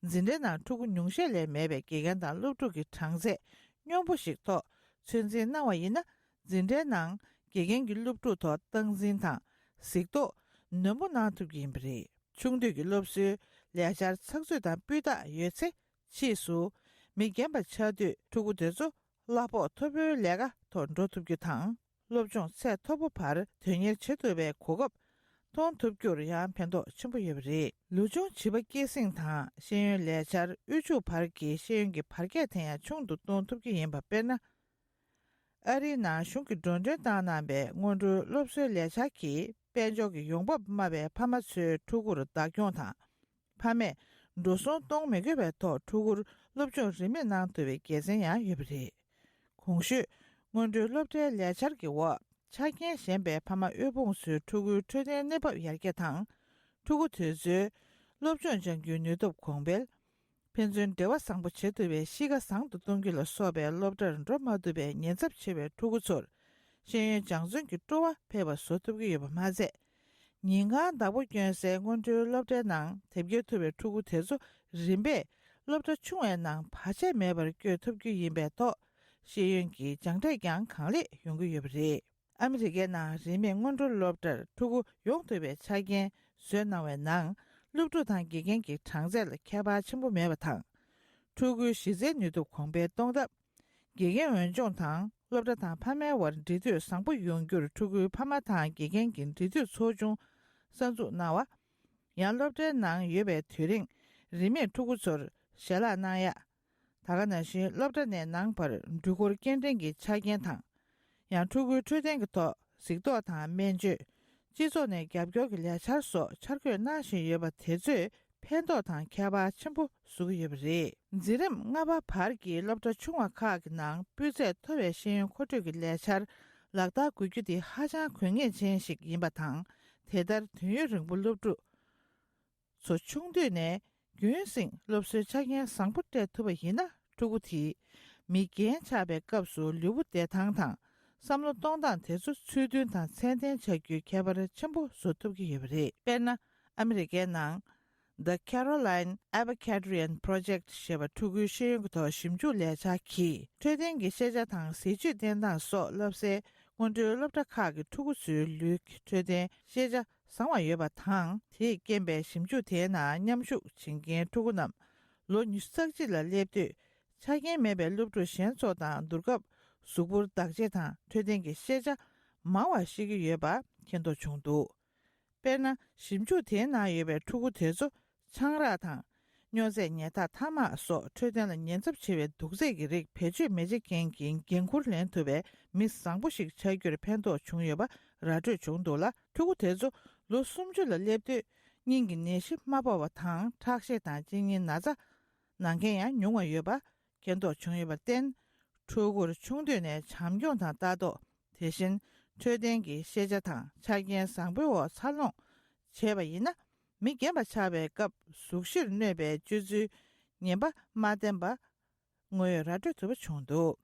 འཛིན་གྲྭའི་ནང་ཕྲུ་གུ་ཉུང་ཤས་ལས་མེད་པའི་དགེ་རྒན་དང་སློབ་ཕྲུག་གི་གྲངས་ཚད་སྙོམས་པོ་ཞིག་ཐོག་ཚོད་འཛིན་གནང་བ་ཡིན་ན། འཛིན་གྲྭའི་ནང་དགེ་རྒན་གྱིས་སློབ་ཕྲུག་ཐོག་སྟངས་འཛིན་དང་གཟིགས་རྟོག་ནན་པོ་གནང་ཐུབ་ཀྱི་ཡིན་པ་རེད། ཆུང་དུས་ཀྱི་སློབ་གསོའི་ལས་འཆར་ཚགས་ཚུད་དང་སྤུས་དག་ཡོད་ཚེ། ཕྱིས་སུ་མི་རྒན་པ་ཆགས་དུས་ཕྲུ་གུ་དེ་ཚོ་གླ་ཕོགས་མཐོ་པོའི་ལས་ཀ་ཐོག་འགྲོ་ཐུབ་རྒྱུ་དང་། སློབ་སྦྱོང་ཚད་མཐོ་པོ་བར་དོན་གཉེར་བྱེད་ཐུབ་པའི་གོ་སྐབས་མཐོང་ཐུབ་རྒྱུར་ཡང་ཕན་ཐོགས་ཆེན་པོ་ཡོད་པ་རེད། ལོ་ཆུང་བྱིས་པ་སྐྱེད་སྲིང་དང་ཤེས་ཡོན་ལས་འཆར་དབུལ་ཕྱུག་བར་གྱི་ཤེས་ཡོན་གྱི་བར་ཁྱད་དེ་ཡང་ཆུང་དུ་གཏོང་ཐུབ་ཀྱི་ཡིན་པ། དཔེར་ན། ཨ་རིའི་ནང་གཞུང་གིས་འགྲོ་གྲོན་བཏང་གནང་པའི་སྔོན་འགྲོའི་སློབ་གསོའི་ལས་འཆར་གྱིས་དཔལ་འབྱོར་གྱི་ཡོང་འབབ་དམའ་བའི་ཕ་མ་ཚོའི་ཕྲུ་གུར་བདག་སྐྱོང་དང་། ཕ་མས་འགྲོ་སོང་གཏོང་མི་དགོས་པའི་ཐོག་ཕྲུ་གུར་སློབ་སྦྱོང་རིན་མེད་གནང་ཐུབ་པའི་དགེ་མཚན་ཡང་ཡོད་པ་རེད། གོང་ཞུས་སྔོན་འགྲོའི་སློབ་གྲྭའི་ལས་འཆར་གྱི་འོག་ཆ་རྐྱེན་ཞན་པའི་ཕ་མ་དབུལ་ཕོངས་ཚོའི་ཕྲུ་གུའི་འཕྲོད་བསྟེན་གནས་བབ་ཡར་རྒྱས་དང་། ཕྲུ་གུ་དེ་ཚོའི་སློབ་སྦྱོང་སྦྱང་རྒྱུའི་ནུས་སྟོབས་གོང་འཕེལ། ཕན་ཚུན་འབྲེལ་བ་བཟང་པོ་བྱེད་ཐུབ་པའི་གཤིས་ཀ་བཟང་དུ་གཏོང་རྒྱུ་ལ་སོགས་པའི་སློབ་གྲྭར་འགྲོ་མ་ཐུབ་པའི་ཉེན་ཚབས་ཆེ་བའི་ཕྲུ་གུ་ཚོར་ཤེས་ཡོན་སྦྱང་བརྩོན་གྱི་སྤྲོ་བ་འཕེལ་བ་བཟོ་ཐུབ་ཀྱི་ཡོད་པ་མ་ཟད། ཉིན་གང་བདག་པོ་སྐྱོན་སའི་སྔོན་འགྲོའི་སློབ་གྲྭའི་ནང་དེབ་སྐྱེལ་ཐུབ་པའི་ཕྲུ་གུ་དེ་ཚོ་རིམ་པས་སློབ་གྲྭ་ཆུང་བའི་ནང་བར་ཆད་མེད་པར་བསྐྱོད་ཐུབ་རྒྱུ་ཡིན་པའི་ཐོག་ཤེས་ཡོན་གྱི་སྦྱང་འབྲས་ཀྱང་གང་ལེགས་ཡོང་གི་ཡོད་པ་རེད། ཨ་མི་རི་ཀའི་ནང་རིན་མེད་སྔོན་འགྲོ་སློབ་གྲྭར་ཕྲུ་གུ་ཡོང་ཐུབ་པའི་ཆ་རྐྱེན་བཟོས་གནང་བའི་ནང་། སློབ་ཕྲུག་དང་དགེ་རྒན་གྱི་གྲངས་ཚད་ལ་ཁྱད་པར་ཆེན་པོ་མེད་པ་དང་། ཕྲུ་གུའི་གཞི་རྩའི་ནུས་སྟོབས་གོང་འཕེལ་གཏོང་ཐབས། དགེ་རྒན་འོས་སྦྱོང་དང་སློབ་གྲྭ་དང་ཕ་མའི་བར་འབྲེལ་མཐུད་བཟང་པོ་ཡོང་རྒྱུར་ཕྲུ་གུའི་ཕ་མ་དང་དགེ་རྒན་གྱི་འབྲེལ་མཐུད་ཚོགས་ཆུང་གསར་འཛུགས་གནང་བ། ཡང་སློབ་གྲྭའི་ནང་ཡོད་པའི་དུས་རིང་རིན་མེད་ཕྲུ་གུ་ཚོར་ཞལ་ལག་གནང་ཡག་ད་ག་ནང་བཞིན་སློབ་གྲྭ་ནས་ནང་བར་འགྲུལ་འཁོར་སྐྱེལ་འདྲེན་གྱི་ཆ་རྐྱེན་དང་། ཡང་ཕྲུ་གུའི་འཕྲོད་བསྟེན་གྱི་ཐོག་གཟིགས་རྟོག་དང་སྨན་བཅོས། སྤྱི་ཚོགས་ནས་རྒྱབ་སྐྱོར་གྱི་ལས་འཆར་སོགས་འཆར་འགོད་གནང་བཞིན་ཡོད་པ་དེ་ཚོས་ཕན་ཐོགས་དང་ཁྱད་པར་ཆེན་པོ་བཟོ་གི་ཡོད་པ་རེད། འཛིན་རིམ་ལྔ་པ་བར་གྱི་སློབ་གྲྭ་ཆུང་བ་ཁག་གི་ནང་སྤུས་ཚད་མཐོ་བའི་ཤེས་ཡོན་མཁོ་སྤྲོད་ཀྱི་ལས་འཆར་ལག་བསྟར་དགོས་རྒྱུ་དེ་ཧ་ཅང་དགོས་ངེས་ཅན་ཞིག་ཡིན་པ་དང་། དེ་ལྟར་དུས་ཡུན་རིང་པོ་སློབ་ཕྲུག་ཚོ་ཆུང་དུས་ནས་རྒྱུན་སྲིང་སློབ་གསོའི་ཆ་རྐྱེན་བཟང་པོ་སྤྲད་ཐུབ་པ་ཡིན་ན། ཕྲུ་གུ་དེས་མི་རྒན་ཆགས་པའི་སྐབས་སུ་ལུས་པོ་བདེ་ཐང་དང་བསམ་བློ་གཏོང་སྟངས་དེ་ཚོ་ཚུལ་མཐུན་དང་ཚད་ལྡན་ཆགས་རྒྱུའི་ཁྱད་པར་ཆེན་པོ་བཟོ་ཐུབ་ཀྱི་ཡོད་པ་རེད། དཔེར་ན། ཨ་མི་རི་ཀའི་ནང་། The Caroline Abacarian Project ཞེས་པ་ཕྲུ་གུའི་ཤེས་ཡོན་གྱི་ཐོག་ཞིབ་འཇུག་ལས་འཆར་གྱིས། འཕྲོད་བསྟེན་གྱི་ཤེས་བྱ་དང་གཟི་བརྗིད་བསྟེན་སྟངས་སོགས་བསླབ་སའི་སྔོན་འགྲོའི་སློབ་གྲྭ་ཁག་གི་ཕྲུ་གུ་ཚོའི་ལུས་ཀྱི་འཕྲོད་བསྟེན་ཤེས་བྱ་བཟང་བ་ཡོད་པ་དང་། དེས་རྐྱེན་པས་ཞིབ་འཇུག་དེའི་ནང་མཉམ་ཞུགས་བྱེད་མཁན་ཕྲུ་གུ་རྣམས་ལོ་ཉི་ཤུ་རྩ་གཅིག་ལ་སླེབས་དུས། ཆ་རྐྱེན་མེད་པའི་སློབ་ཕྲུག་གཞན་ཚོ་དང་བསྡུར་སྐབས། གཟུགས་པོར་བརྟག་དཔྱད་དང་འཕྲོད་བསྟེན་གྱི་ཤེས་བྱ་མང་བ་ཤེས་ཀྱི་ཡོད་པ་མཁྱེན་རྟོགས་བྱུང་འདུག་དཔེར་ན། ཞིབ་འཇུག་དེའི་ནང་ཡོད་པའི་ཕྲུ་གུ་དེ་ཚོ་ཆང་རག་དང་། སྨྱོ་རྫས་ཉལ་ཐ་ཐ་མག་སོགས་འཕྲོད་བསྟེན་ལ་ཉེན་ཚབས་ཆེ་བའི་དུག་རྫས་ཀྱི་རིགས་བེད་སྤྱོད་མི་བྱེད་མཁན་གྱི་འགན་འཁུར་ལེན་ཐུབ་པའི་མི་བཟང་པོ་ཞིག་ཆགས་རྒྱུར་ཕན་ཐོགས་བྱུང་ཡོད་པ་ར་སྤྲོད་བྱུང་འདུག་ལ། ཕྲུ་གུ་དེ་ཚོ་ལོ་སུམ་ཅུ་ལ་སླེབས་དུས་སྙིང་གི་ནད་གཞི་མ་ཕོག་པ་དང་ཁྲག་ཤེད་དང་གཅིན་སྙིའི་ན་ཚ་ན་མཁན་ཡང་ཉུང་བ་ཡོད་པ། མཁྱེན་རྟོགས་བྱུང་ཡོད་པར་བརྟེན། ཕྲུ་གུར་ཆུང་དུས་ནས་བྱམས་སྐྱོང་དང་ལྟ་རྟོག་དེ་བཞིན་འཕྲོད་བསྟེན་གྱི་ཤེས་བྱ་དང་ཆ་རྐྱེན་བཟང་པོའི་འོག་འཚར་ལོངས་བྱས་པ་ཡིན་ན། མི་རྒན་པ་ཆགས་པའི་སྐབས་གཟུགས་གཞིར་གནོད་པའི་སྤྱོད་ཚུལ་ངན་པ་མ་བསྟེན་པ་དངོས་ཡོད་ར་སྤྲོད་ཐུབ་པ་བྱུང་འདུག་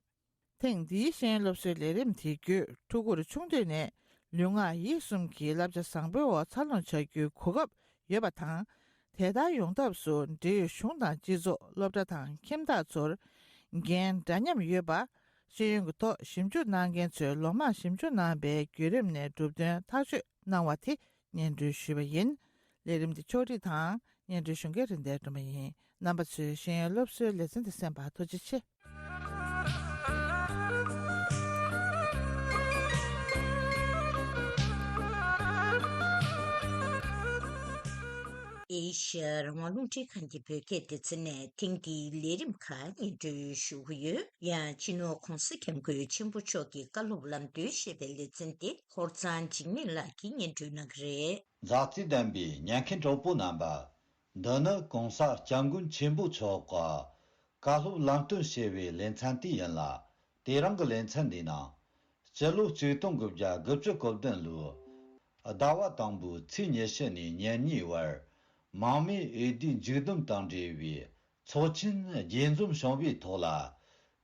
ཐེངས་འདིའི་ཤེས་ཡོན་སློབ་གསོའི་ལས་རིམ་དེ་བརྒྱུད་ཕྲུ་གུར་ཆུང་དུས་ནས་ལུས་ངག་ཡིད་གསུམ་གྱི་བསླབ་བྱ་བཟང་པོའི་འོག་འཚར་ལོངས་བྱ་རྒྱུའི་གོ་སྐབས་ཡོད་པ་དང་། དེ་ལྟར་ཡོང་ཐབས་སུ་འབྲེལ་ཡོད་གཞུང་དང་སྤྱི་ཚོགས། སློབ་གྲྭ་དང་ཁྱིམ་བདག་ཚོར་འགན་འདྲ་མཉམ་ཡོད་པ། ཤེས་ཡོན་གྱི་ཐོག་ཞིབ་འཇུག་གནང་མཁན་ཚོས་ལོ་མང་ཞིབ་འཇུག་གནང་པའི་བརྒྱུད་རིམ་ནས་གྲུབ་དོན་ཐག་གཅོད་གནང་བ་དེ་སྙན་སྒྲོན་ཞུས་པ་ཡིན། ལས་རིམ་འདི་ཕྱོགས་སྒྲིག་དང་སྙན་སྒྲོན་ཞུ་མཁན་རིན་ལྡན་སྒྲོལ་མ་ཡིན། རྣམ་པ་ཚོས་ཤེས་ཡོན་སློབ་གསོའི་ལེ་ཚན་འདི་གསན་པར་ཐུགས་རྗེ་ཆེ། ཨེ་ཤ་ཡ་རང་དབང་རླུང་འཕྲིན་ཁང་གི་བོད་སྐད་སྡེ་ཚན་ནས་ཐེངས་འདིའི་ལས་རིམ་ཁག་སྙན་སྒྲོན་ཞུ་གི་ཡོད། ཡང་སྤྱི་ནོར་༧གོང་ས་༧སྐྱབས་མགོན་ཆེན་པོ་མཆོག་གི་བཀའ་སློབ་ལམ་སྟོན་ཞེས་པའི་ལེ་ཚན་དེ་ཧོར་གཙང་འཇིགས་མེད་ལགས་ཀྱིས་སྙན་སྒྲོན་གནང་གི་རེད། མཛའ་བརྩེ་ལྡན་པའི་ཉན་མཁན་གྲོགས་པོ་རྣམ་པ། འདི་ནི་༧གོང་ས་༧སྐྱབས་མགོན་ཆེན་པོ་མཆོག་གི་བཀའ་སློབ་ལམ་སྟོན་ཞེས་པའི་ལེ་ཚན་དེ་ཡིན་ལ། དེ་རིང་གི་ལེ་ཚན་འདིའི་ནང་། སྤྱི་ལོ་ཆིག་སྟོང་དགུ་བརྒྱ་དགུ་བཅུ་གོ་བདུན་ལོའི་ཟླ་བ་དང་པོའི་ཚེས་ཉི་ཤུ་ནས་ཉེར་གཉིས་བར། མང་མོས་འོས་བསྡུའི་མཇུག་བསྡོམས་དང་འབྲེལ་བའི་ཚོགས་ཆེན་རྒྱས་འཛོམས་བྱུང་བའི་ཐོག་ལ།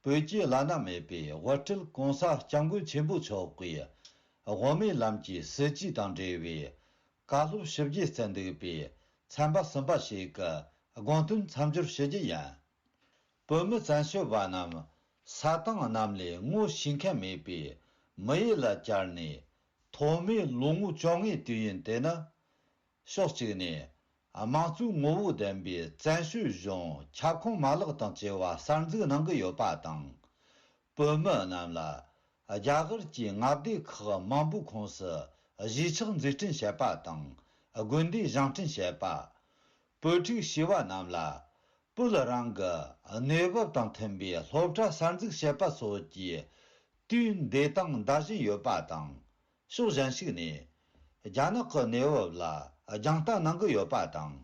བོད་ཀྱི་བླ་ན་མེད་པའི་དབུ་ཁྲིད་༧གོང་ས་༧སྐྱབས་མགོན་ཆེན་པོ་མཆོག་གིས་དབུ་མའི་ལམ་གྱི་སྲིད་བྱུས་དང་འབྲེལ་བའི་བཀའ་སློབ་ཞིབ་རྒྱས་སུ་འདུག་པའི་ཚན་པ་གསུམ་པ་ཞིག་གི་དགོངས་དོན་མཚམས་སྦྱོར་ཞུ་རྒྱུ་ཡིན། བོད་མི་བཙན་བྱོལ་བ་རྣམས་ས་དང་གནམ་ལས་ངོ་ཤེས་མཁན་མེད་པའི་མི་ཡུལ་ལ་བཅར་ནས་ཐོག་མའི་ལོ་ངོ་བཅོ་ལྔའི་དུས་ཡུན་དེ་ནི། ཕྱོགས་གཅིག་ནས་དམངས་གཙོའི་ངོ་བོ་ལྡན་པའི་བཙན་བྱོལ་གཞུང་ཁྱབ་ཁོངས་མ་ལག་དང་བཅས་པ་གསར་འཛུགས་གནང་གི་ཡོད་པ་དང་། བོད་མི་རྣམས་ལ་རྒྱ་གར་གྱི་མངའ་སྡེ་ཁག་མང་པོའི་ཁོངས་སུ་གཞིས་ཆགས་འཛུགས་སྐྲུན་བྱེད་པ་དང་། དགོན་སྡེ་བཞེངས་སྐྲུན་བྱེད་པ། བོད་ཕྲུག་བྱིས་པ་རྣམས་ལ་བོད་རང་གི་གནས་བབ་དང་མཐུན་པའི་སློབ་གྲྭ་གསར་འཛུགས་བྱེད་པ་སོགས་ཀྱི་དུས་འདས་དང་འདའ་བཞིན་ཡོད་པ་དང་། ཕྱོགས་གཞན་ཞིག་ནས། རྒྱ་ནག་གི་གནས་བབ་ལ་རྒྱང་ལྟ་གནང་གི་ཡོད་པ་དང་།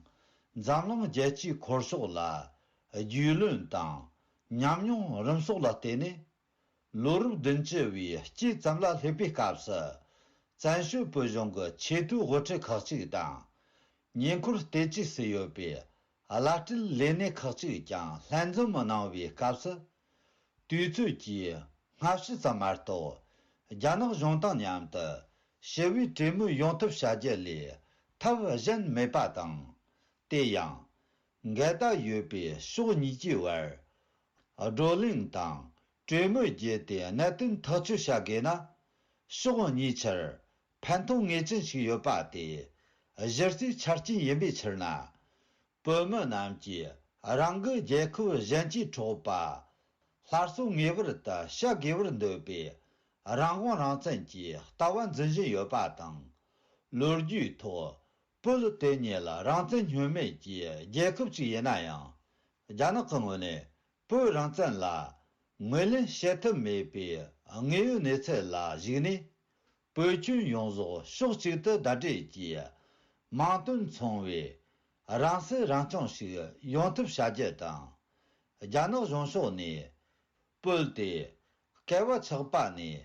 འཛམ་གླིང་རྒྱལ་སྤྱིའི་ཁོར་ཕྱོགས་ལ་རྒྱུས་ལོན་དང་ཉམས་མྱོང་རིམ་སོགས་ལ་བརྟེན་ནས། ལོ་རབས་བདུན་ཅུ་བའི་དཀྱིལ་ཙམ་ལ་སླེབས་པའི་སྐབས་སུ། བཙན་བྱོལ་བོད་གཞུང་གི་ཆེས་མཐོའི་དབུ་ཁྲིད་ཁག་ཅིག་དང་། ཉེ་འཁོར་བལྟས་བཅོས་སུ་ཡོད་པའི་བླ་སྤྲུལ་ལས་སྣེ་ཁག་ཅིག་ཀྱང་ལྷན་འཛོམས་གནང་བའི་སྐབས་སུ། དུས་ཚོད་ཀྱིས་སྔ་ཕྱི་ཙམ་མ་གཏོགས། རྒྱ་ནག་གཞུང་དང་མཉམ་དུ་ཞི་བའི་གྲོས་མོལ་ཡོང་ཐབས་བྱ་རྒྱུ་ལས་ཐབས་གཞན་མེད་པ་དང་། དེ་ཡང་། འགལ་ཟླ་ཡོད་པའི་ཕྱོགས་གཉིས་ཀྱི་བར། བགྲོ་གླེང་དང་གྲོས་མོལ་བརྒྱུད་དེ་གནད་དོན་ཐག་གཅོད་བྱ་དགོས་ན། ཕྱོགས་གཉིས་ཆར་ཕན་ཐོགས་ངེས་ཅན་ཞིག་ཡོད་པ་དེ་གཞི་རྩའི་ཆ་རྐྱེན་ཡིན་པའི་ཕྱིར་ན། བོད་མི་རྣམས་ཀྱིས་རང་གི་རྒྱལ་ཁབ་གཞན་གྱི་འཕྲོག་པ་སླར་གསོ་ངེས་པར་དུ་བྱ་དགོས་པར་འདོད་པའི་རང་དབང་རང་བཙན་གྱི་ལྟ་བ་འཛིན་བཞིན་ཡོད་པ་དང་། ལོ་རྒྱུས་ཐོག་བོད་དེ་ཉིད་ལ་རང་བཙན་སྙོན་མེད་ཀྱི་རྒྱལ་ཁབ་ཅིག་ཡིན་ན་ཡང་། རྒྱ་ནག་གི་ངོས་ནས་བོད་རང་བཙན་ལ་ངོས་ལེན་བྱེད་ཐབས་མེད་པའི་དངོས་ཡོད་གནས་ཚུལ་ལ་གཞིགས་ནས། བོད་ཁྱོན་ཡོངས་རྫོགས་ཕྱོགས་གཅིག་ཏུ་ཟླ་སྒྲིལ་གྱིས་མིང་དོན་མཚུངས་པའི་རང་སྲིད་རང་སྐྱོང་ཞིག་ཡོང་ཐབས་བྱ་རྒྱུ་དང་། རྒྱ་ནག་གཞུང་ཕྱོགས་ནས་བོད་དེ་བསྐལ་པ་ཆགས་པ་ནས་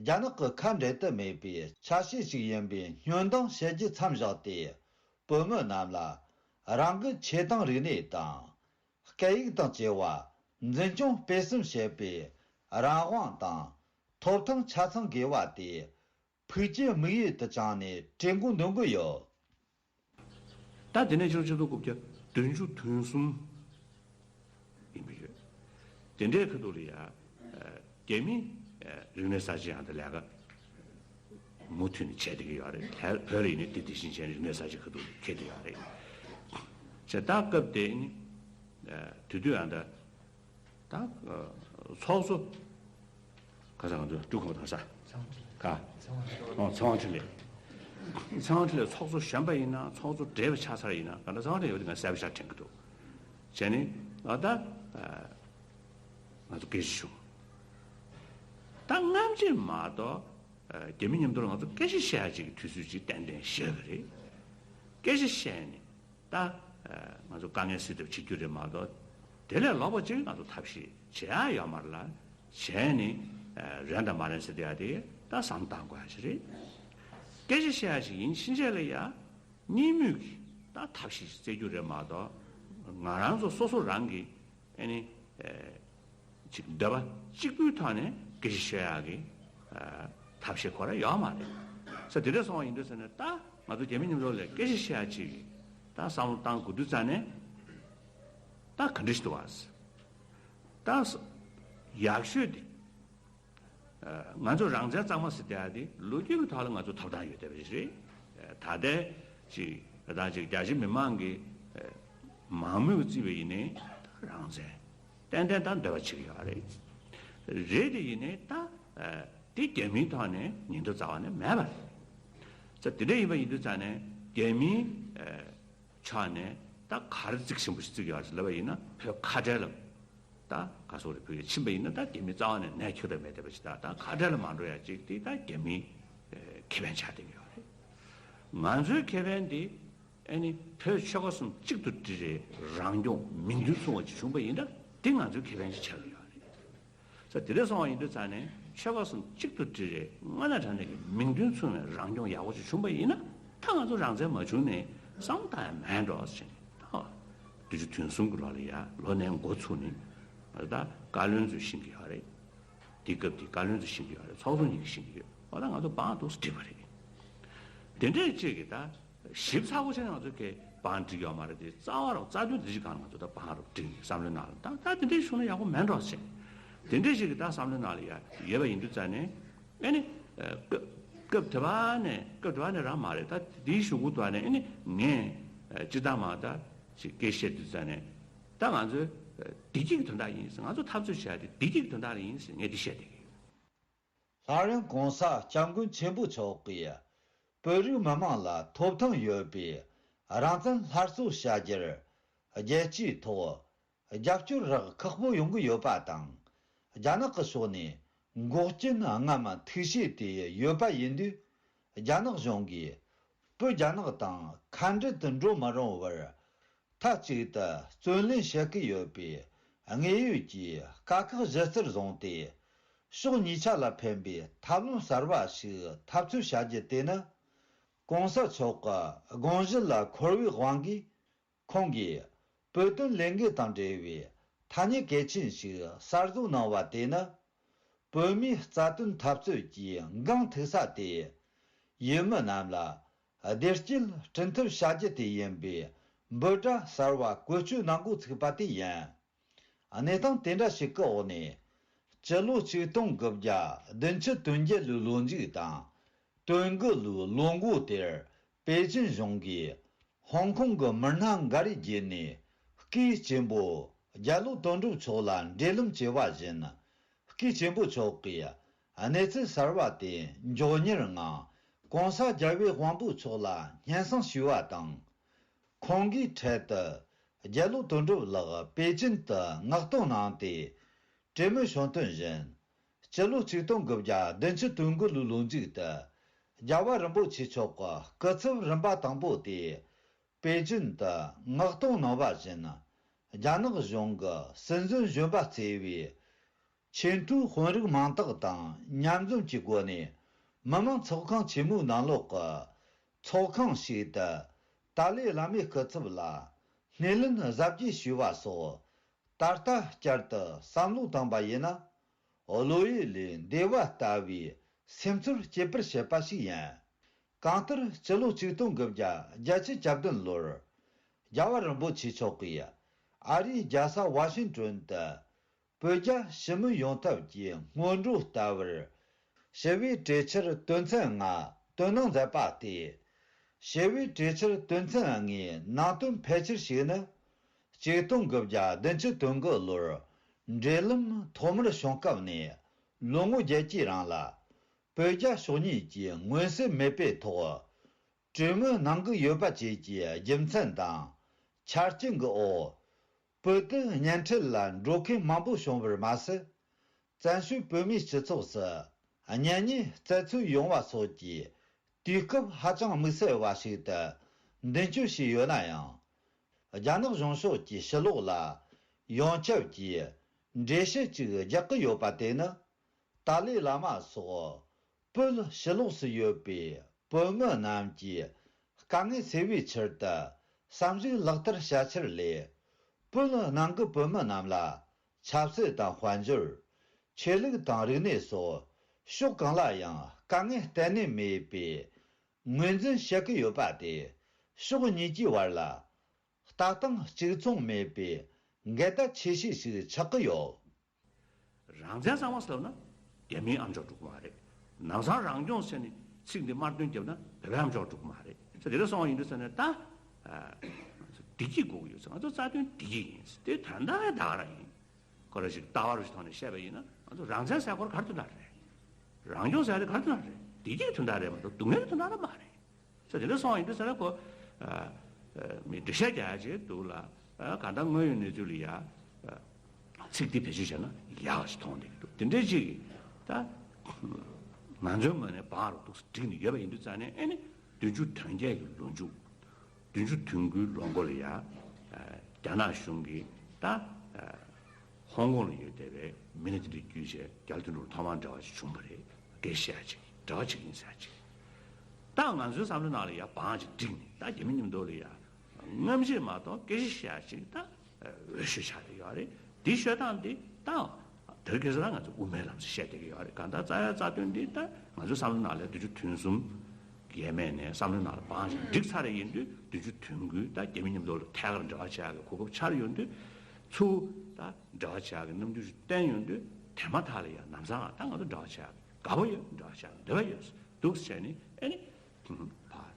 རྒྱ་ནག་གི་ཁ་འབྲལ་དུ་མེད་པའི་ཆ་ཤས་ཤིག་ཡིན་པའི་བསྙོན་འདོན་བྱེད་རྒྱུ་མཚམས་བཞག་སྟེ། བོད་མི་རྣམས་ལ་རང་གི་ཆོས་དང་རིག་གནས་དང་། སྐད་ཡིག་དང་བཅས་པ་འཛིན་སྐྱོང་སྤེལ་གསུམ་བྱེད་པའི་རང་དབང་དང་ཐོབ་ཐང་ཆ་ཚང་དགོས་པ་དེ་ཕུགས་ཀྱི་དམིགས་ཡུལ་དུ་བཅངས་ནས་གྲོས་འགོ་འདོན་གྱི་ཡོད། ད་དེ་ནས་ཕྱི་ལོ་ཆིག་སྟོང་དགུ་བརྒྱ་བདུན་ཅུ་དོན་གསུམ་ཡིན་པ་ཡོད། དེ་འདྲའི་ཁ་ཐུག་ལ་ཡ། རྒྱ་མི་རིག་གནས་གསར་བརྗེ་ཡང་དེ་ལས་ཀ་མུ་མཐུད་ནས་བྱས་བསྡད་ཀྱི་ཡོད་རེད། བོད་ལ་ཡིན་ནའི་དེ་དེ་བཞིན་བྱས་ནས་རིག་གནས་གསར་བརྗེ་ཁ་ཐུག་ལ་འཁེལ་བསྡད་ཡོད་རེད། བྱས་ད་སྐབས་དེ་ནི་དུས་དུས་ཨ་ད་ད་ཚོགས་གཙོ་ཁ་སང་ང་ཚོ་འབྲུག་གོང་མ་དང་ས་ཁ་ཚེ་དབང་འཕྲིན་ལས། ཚེ་དབང་འཕྲིན་ལས་ཚོགས་གཙོ་གཞོན་པ་ཡིན་ན་ཚོགས་གཙོ་བགྲེས་པ་ཆགས་ཚར་ཡིན་ན་ག་འདྲ་ཚེ་དབང་འཕྲིན་ལས་ཡོད་དུས་ང་གསལ་པོ་ཞིག་དྲན་གྱི་འདུག་བྱས་ནས་ཨ་ད་ང་ཚོ་སྐད་ཆ་བྱུང་། ད་སྔ་ཕྱི་མ་གཏོགས་རྒྱ་མི་མཉམ་དུ་ང་ཚོ་སྐད་ཆ་བཤད་ཡ་ཅིག་གི་དུས་ཚོད་ཅིག་ཏན་ཏན་ཤོར་བ་རེད། སྐད་ཆ་བཤད་ནས་ད་ང་ཚོ་དཀའ་ངལ་སེལ་ཐབས་བྱེད་རྒྱུ་རེད་མ་གཏོགས་དེ་ལས་ལོག་པ་ཅིག་ང་ཚོ་ཐབས་ཤེས་བྱེད་ཡ་ཡོད་མ་རེད་ལ། བྱས་ནས་རན་དང་མ་རན་ཟེར་དེ་ཡ་དེ་ད་བསམ་བཏང་དགོས་ཡ་ཅིག་རེད། སྐད་ཆ་བཤད་ཡ་ཅིག་ཡིན་ཕྱིན་ཆད་ལ་ཡ་གཉིས་མོས་ཀྱི་ད་ཐབས་ཤེས་ཤིག་བཙལ་རྒྱུ་རེད་མ་གཏོགས་ང་རང་ཚོ་སོ་སོ་རང་གི་ཨ་ནི་ཅིག་འདོད་པ་གཅིག་པུའི་ཐོག་ནས་སྐད་ཆ་བཤད་ཡག་གི་ཐབས་ཤེས་ཁོ་རང་ཡོད་མ་རེད། ས་དེ་འདྲ་སོང་བ་ཡིན་དུས་ཙ་ནས་ད་ང་ཚོ་རྒྱ་མི་མཉམ་དུ་ལ་སྐད་ཆ་བཤད་ཡག་ཅིག་གི་ད་བསམ་བློ་བཏང་དགོས་དུས་ཙ་ནས་ད་ག་འདྲ་ཞིག་འདུག་བ། ད་ཡག་ཤོས་དེ། ང་ཚོ་རང་བཙན་གཙང་མ་ཟེར་བསྡད་ཡ་དེ་ལོ་རྒྱུས་ཀྱི་ཐོག་ལ་ང་ཚོ་ཐོབ་ཐང་ཡོད་བསྡད་པ་ཞིག་རེད། ད་ལྟའི་ཅིག་ད་ཅིག་རྒྱ་ཆེ་མི་མང་གི་མང་མོས་ཀྱིས་བརྩིས་པ་ཡིན་ནའི་རང་བཙན་ཏན་ཏན་ད་འདོད་པ་བྱེད་ཀྱི་ཡོད་རེད། རེད་དེ་ཡིན་ནའི་ད་དེ་རྒྱ་མིའི་ཐོག་ནས་ཉིན་ཐོ་རྩ་བ་ནས་མེད་པ་རེད། ཙང་དེ་འདྲ་ཡིན་པ་ཡིན་དུས་ཙང་ནས་རྒྱ་མིའི་ཕྱོགས་ནས་ད་ག་རེ་གཟིགས་ཆེན་པོ་ཞིག་བརྩི་གི་ཡོད་རེད་ལབ་པ་ཡིན་ན་བོད་ཁ་བྲལ་ལ། ད་ག་སོག་རེ་བོད་ཡིག་ཕྱིན་པ་ཡིན་ན་ད་རྒྱ་མི་རྩ་བ་ནས་ནས་ཁྱོད་ར་མེད་བསྡད་པ་ཞིག་ད་ད་ཁ་བྲལ་ལ་མ་འགྲོ་ཡ་ཅིག་དེ་ད་རྒྱ་མིའི་ཁེ་ཕན་ཆགས་བསྡད་ཀྱི་ཡོད་རེད། ང་ཚོའི་ཁེ་ཕན་དེ་ཨ་ནི་བོད་ཆོལ་ཁ་གསུམ་གཅིག་ཏུ་སྒྲིལ་རེ་རང་སྐྱོང་མིང་དོན་མཚུངས་པ་ཅིག་བྱུང་པ་ཡིན་ན་དེ་ང་ཚོའི་ཁེ་ཕན་ཅིག་ཆགས་ཀྱི་ཡོད་རེད། ས་དེ་འདྲ་སོང་བ་ཡིན་དུས་ཙང་ནས་ཆོལ་ཁ་གསུམ་གཅིག་ཏུ་སྒྲིལ་རེ་སྔ་ན་དྲང་ནས་ཀྱི་མིང་དོན་མཚུངས་པའི་རང་སྐྱོང་ཡག་པོ་ཅིག་བྱུང་པ་ཡིན་ན་ད་ང་ཚོ་རང་བཙན་མ་བྱུང་ནས་བསམ་བློ་བཏང་ཡ་མེད་འགྲོ་ཟེར་ནས་ད་དུས་ཆུ་དུས་གསུམ་གྱི་ལོ་ལ་ཡ་ལོ་ནས་འགོ་ཚུགས་ནས་ད་བཀའ་བློན་ཚོས་ཤེས་ཀྱི་ཡོད་རེད། དེ་སྐབས་དེ་བཀའ་བློན་ཚོས་ཤེས་ཀྱི་ཡོད་རེད། ཚོགས་གཙོ་གཉིས་ཀྱིས་ཤེས་ཀྱི་ཡོད། འོ་ད་ང་ཚོ་བང་འདུག་སེ་བསྒྲིགས་པ་རེད། དེ་འདྲས་ཅིག་གི་ད་ཞིབ་ཚགས་པོ་བྱས་ན་ང་ཚོ་གི་བང་བསྒྲིགས་ཡོད་མ་རེད་དེ་རྩ་བ་རུ་རྩ་དོན་དེ་ཅིག་གང་ང་ཚོ་ད་བང་རུ་བསྒྲིགས་ནས་བསམ་བློའི་ནང་ལ་ད་ད་དེ་འདྲས་བྱུང་ན་ཡག་པོ་མེད་འགྲོ་ཟེར། དེ་འདྲས་ཅིག་གི་ད་བསམ་བློའི་ནང་ལ་ཡ་ཡོད་པ་ཡིན་དུས་ཙང་ནས་ཨེ་ནི་སྐབས་སྐབས་དེ་བ་ནས་སྐབས་དེ་བ་ནས་རང་མ་རེད་ད་དེའི་གཞུག་གུ་དུ་བ་ནས་ཨེ་ནི་ངས་སྤྱི་བཏང་མ་ད་ཅིག་སྐད་བཤད་དུས་ཙང་ནས་ད་ང་ཚོའི་བདེ་སྐྱིད་ཀྱི་དོན་དག་ཡིན་ཟེར། ང་ཚོ་འཐབ་རྩོད་བྱས་ཏེ་བདེ་སྐྱིད་ཀྱི་དོན་དག་ལ་ཡིན་ཟེར་ངས་འདི་བཤད་བསྡད་ཀྱི་ཡོད། སླར་ཡང་༸གོང་ས་༸སྐྱབས་མགོན་ཆེན་པོ་མཆོག་གིས་བོད་རིགས་མི་དམངས་ལ་ཐོབ་ཐང་ཡོད་པའི་རང་བཙན་སླར་གསོ་བྱ་རྒྱུར་རྒྱལ་སྤྱིའི་ཐོག་རྒྱབ་སྐྱོར་རག་ཁག་པོ་ཡོང་གི་ཡོད་པ་དང་། རྒྱ་ནག་གི་ཕྱོགས་ནས་འགོག་རྐྱེན་སྔ་མ་ཐུག་བྱས་ཏེ་ཡོད་པ་ཡིན་དུས། རྒྱ་ནག་གཞུང་གིས་བོད་རྒྱ་ནག་དང་ཁ་འབྲལ་དུ་འགྲོ་མི་རུང་བར། མཐའ་གཅིག་ཏུ་བརྩོན་ལེན་བྱེད་ཀྱི་ཡོད་པའི་དངོས་ཡོད་ཀྱི་དཀའ་ཁག་གཞི་རྩར་བཟུང་སྟེ། ཕྱོགས་གཉིས་ཆ་ལ་ཕན་པའི་ཐབས་ལམ་གསར་བ་ཞིག་འཐབ་རྩོད་བྱ་རྒྱུ་དེ་ནི། ༸གོང་ས་མཆོག་གི་དགོངས་གཞི་ལ་འཁོར་བའི་དབང་གིས། ཁོང་གིས་བོད་དོན་ལས་འགུལ་དང་འབྲེལ་བའི་ཐ་སྙད་གལ་ཆེན་ཞིག་གསར་བཟོ་གནང་བ་དེ་ནི། བོད་མིའི་རྩ་དོན་འཐབ་རྩོད་ཀྱི་འགན་ཐུག་ས་དེ། ཡུལ་མི་རྣམས་ལ་བདེ་སྐྱིད་བསྐྲུན་ཐབས་བྱ་རྒྱུ་དེ་ཡིན་པའི་འབོད་སྒྲ་གསར་བ་བཀོལ་སྤྱོད་གནང་འགོ་ཚུགས་པ་དེ་ཡིན། གནས་སྟངས་དེ་འདྲ་ཞིག་གི་འོག་ནས། སྤྱི་ལོ་ཆིག་སྟོང་དགུ་བརྒྱ་བདུན་ཅུ་དོན་བརྒྱད་ལོའི་ལོ་མཇུག་དང་། དོན་དགུ་ལོའི་ལོ་འགོ་དེར། པེ་ཅིན་གཞུང་གིས་ཧོང་ཀོང་གི་མི་སྣ་འགའ་རེ་བརྒྱུད་ནས་སྐུའི་གཅེན་པོ་རྒྱ་ལོ་དོན་གྲུབ་མཆོག་ལ་འབྲེལ་ལམ་བྱས་པ་བཞིན། སྐུའི་གཅེན་པོ་མཆོག་གིས་གནས་ཚུལ་གསར་བ་དེ་མགྱོགས་མྱུར་ངང་༸གོང་ས་རྒྱལ་བའི་དབང་པོ་མཆོག་ལ་སྙན་སེང་ཞུས་པ་དང་། ཁོང་གིས་འཕྲལ་དུ་རྒྱ་ལོ་དོན་གྲུབ་ལགས་པེ་ཅིན་དུ་མངགས་གཏོང་གནང་སྟེ། བཀྲས་མོལ་བྱུང་དོན་བཞིན། སྤྱི་ལོ་ཆིག་སྟོང་དགུ་བརྒྱ་བདུན་ཅུ་དོན་དགུ་ལོའི་ལོ་མཇུག་ཏུ། རྒྱལ་བ་རིན་པོ་ཆེ་མཆོག་གི་སྐུ་ཚབ་རིམ་པ་དང་པོ་དེ། པེ་ཅིན་དུ་མངགས་གཏོང་གནང་བ་བཞིན། རྒྱ་ནག་གཞུང་གི་སྲིད་འཛིན་གཞོན་པ་བརྩིས་པའི། ཆིན་ཀྲུའུ་དཔོན་རིགས་མིང་རྟགས་དང་མཉམ་འཛོམས་ཀྱི་སྒོ་ནས། མི་དམངས་ཚོགས་ཁང་ཆེན་མོའི་ནང་ལོགས་ཀྱི་ཚོགས་ཁང་ཞིག་ཏུ། ཏཱ་ལའི་བླ་མའི་སྐུ་ཚབ་ལ། སྣེ་ལེན་གཟབ་རྒྱས་ཞུས་པ་སོགས། ད་ལྟ་བསྐྱར་དུ་བསམ་བློ་བཏང་པ་ཡིན་ན། བློ་ཡུལ་ལས་འདས་པ་ལྟ་བུའི་སེམས་ཚོར་སྐྱེད་པར་བྱེད་པ་ཞིག་ཡིན། གང་ལྟར་སྤྱི་ལོ་ཆིག་སྟོང་དགུ་བརྒྱ་བརྒྱད་ཅུ་གྱ་བདུན་ལོར། རྒྱལ་བ་རིན་པོ་ཆེ་མཆོག་གིས་ཨ་རིའི་རྒྱལ་ས་ཝ་ཤིང་ཏོན་དུ། བོད་རྒྱ་ཞི་མོལ་ཡོང་ཐབས་ཀྱི་སྔོན་འགྲོ་ལྟ་བུར། ཞི་བའི་གྲོས་འཆར་དོན་ཚན་ལྔ་བཏོན་གནང་མཛད་པ་སྟེ། ཞི་བའི་གྲོས་འཆར་དོན་ཚན་ལྔའི་ནང་དོན་ཕལ་ཆེར་ཞིག་ནི། ཆིག་སྟོང་དགུ་བརྒྱ་བདུན་ཅུ་དོན་དགུ་ལོར་འབྲེལ་ལམ་ཐོག་མར་བྱུང་སྐབས་ནས་ལོ་ངོ་བརྒྱད་ཅུའི་རིང་ལ། བོད་རྒྱ་ཕྱོགས་གཉིས་ཀྱིས་མངོན་གསལ་མེད་པའི་ཐོག་ གྲོས་མོལ་གནང་གི་ཡོད་པ་བཅས་ཀྱི་རྒྱུ་མཚན་དང་། ཆ་རྐྱེན་གྱི་འོག་བོད་དོན་བརྙན་འཕྲིན་ལ་འགྲོ་མཁན་མང་པོ་བྱུང་བར་མ་ཟད། བཙན་བྱོལ་བོད་མིའི་སྤྱི་ཚོགས་སུ་གཉེན་ཉེ་བརྩད་གཅོད་ཡོང་བ་སོགས་ཀྱི་དུས་སྐབས་ཧ་ཅང་དམིགས་བསལ་བ་ཞིག་ཏུ་མདུན་སྐྱོད་བྱས་ཡོད་ན་ཡང་། རྒྱ་ནག་གཞུང་ཕྱོགས་ཀྱིས་ཕྱི་ལོགས་ལ་ཡོངས་ཁྱབ་ཀྱིས་འགྲེལ་བཤད་ཅིག་རྒྱག་གི་ཡོད་པ་དེ་ནི། ཏཱ་ལའི་བླ་མ་སོགས་བོད་ཕྱི་ལོགས་སུ་ཡོད་པའི་བོད་མི་རྣམས་ཀྱིས་དཀའ་ངལ་སེལ་བའི་ཕྱིར་དུ་བསམ་གཞིག་ལག་བསྟར་བྱ་ཕྱིར་ལས། བོད་ནང་གི་བོད་མི་རྣམས་ལ་ཆབ་སྲིད་དང་དཔལ་འབྱོར། ཆོས་ལུགས་དང་རིག་གནས་སོགས་ཕྱོགས་གང་ལ་ཡང་དཀའ་ངལ་གཏན་ནས་མེད་པའི་ངོས་འཛིན་བྱེད་ཀྱི་ཡོད་པ་དེ། ཕྱོགས་གཉིས་ཀྱི་བར་ལ་ལྟ་སྟངས་གཅིག་མཚུངས་མེད་པའི་འགལ་ཟླ་ཆེ་ཤོས་ཤིག་ཆགས་ཀྱི་ཡོད། རང་བཙན་གཙང་མ་ཟེར་ན་རྒྱ་མིའི་ཨ་མཆོག་འགྲོ་གི་མ་རེད། ནང་སང་རང་སྐྱོང་ཟེར་ནས་ཚིག་འདི་དམར་འདོན་བརྒྱབ་ན་བོད་པའི་ཨ་མཆོག་འགྲོ་གི་མ་རེད། ད་དེ་འདྲ་སོང་བ་ཡིན་དུས་ཙ་ན་ད་བདེ་སྐྱིད་དགོས་ཀྱི་ཡོད་ཟེར། ང་ཚོ་རྩ་དོན་བདེ་སྐྱིད་ཡིན་ཟེར། དེ་དོན་དག་ཡང་ད་ག་རང་ཡིན། ཁོ་རང་ཞིག་ལྟ་བ་རུ་ཞིག་ཐོག་ནས་བཤད་པ་ཡིན་ན། ང་ཚོ་རང་བཙན་ཟེར་སྐོར་ག་རེ་དོན་དག་རེད། རང་སྐྱོང་ཟེར་ཡ་དེ་ག་རེ་དོན་དག་རེད། བདེ་སྐྱིད་ཀྱི་དོན་དག་རེད་མ་གཏོགས་སྡུག་བསྔལ་གྱི་དོན་དག་རེད་མ་རེད། ས་དེ་འདྲ་སོང་བ་ཡིན་དུས་ས་ར་ཁོ། མི་འགྲེལ་བཤད་རྒྱག་ཡ་ཅིག་འདུག་ལ། གང་ལྟར་དངོས་ཡོད་གནས་ཚུལ་ལ་ཡ། ཚིག་འདི་བེད་སྤྱོད་བྱས་ན་ཡག་ཞིག་མཐོང་བསྡད་ཀྱི་འདུག་དེ་འདྲའི་ཅིག་ད། ང་ཚོའི་ངོས་ནས་བང་རུ་འདུག་སེ་བསྒྲིགས་ནས་ཡོད་པ་ཡིན་དུས་ཙང་ནས་ཨེ་ནི། བདུན་ཅུ་དོན་བརྒྱད་ཀྱི་ལོ་མཇུག་བདུན་ཅུ་དོན་དགུའི་ལོ་མགོ་ལ་ཡ། རྒྱ་ནག་གཞུང་གིས་ད། ཧོང་ཀོང་ལ་ཡོད་བསྡད་པའི་མི་སྣ་དེ་འདྲ་བརྒྱུད་བྱས་རྒྱ་ལ་དོན་གྲུབ་ཐོག་མར་འབྲེལ་བ་ཞིག་བྱུང་བ་རེད། སྐད་ཆ་བཤད་ཡ་ཅིག་འབྲེལ་བ་ཅིག་ཡིན་ཟེར་ཡ་ཅིག་ད་ང་ཚོའི་བསམ་བློ་ནང་ལ་ཡ་བང་ཅིག་བསྒྲིགས་ནས་ད་རྒྱ་མི་མཉམ་དུ་ལ་ཡ། རྔམ་བརྗིད་མ་གཏོགས་སྐད་ཆ་བཤད་ཡ་ཅིག་ད། འོས་ཤོས་ཆགས་བསྡད་ཡོད་རེད། འདི་ཤོད་སྟངས་འདི་ད། དེ་རིང་ཁ་སང་ང་ཚོ་དབུ་མའི་ལམ་ཟེར་བཤད་བསྡད་ཀྱི་ཡོད་རེད། གང་ལྟར་རྩ་བའི་རྩ་དོན་འདི་ད་ང་ཚོའི་བསམ་བློ་ནང་ལ་བདུན་ཅུ་དོན་གསུམ་གྱི་ཡས་མས་ནས་བསམ་བློའི་ནང་ལ་བང་ཞིག་བསྒྲིགས་ཚར་ཡིན་དུས། བདུན་ཅུ་དོན་དགུ་ད་རྒྱ་མི་མཉམ་དུ་ལ་ཐད་ཀར་འབྲེལ་བ་བྱེད་ཡག་གི་གོ་སྐབས་འཆར་ཡོང་དུས། ཚུར་ད་འབྲེལ་བ་བྱེད་ཡག་གི་རྣམ་འགྱུར་ཞིག་བསྟན་ཡོང་དུས། དེ་མ་ཐག་ལ་ཡང་ལམ་སང་ལ་ད་ང་ཚོ་འབྲེལ་བ་བྱེད་ཡག་དགའ་པོ་ཡོད། འབྲེལ་བ་བྱེད་ཡག་འདོད་པ་ཡོད་འདུག་ཟེར་ནས་ཨེ་ནི། ཕར་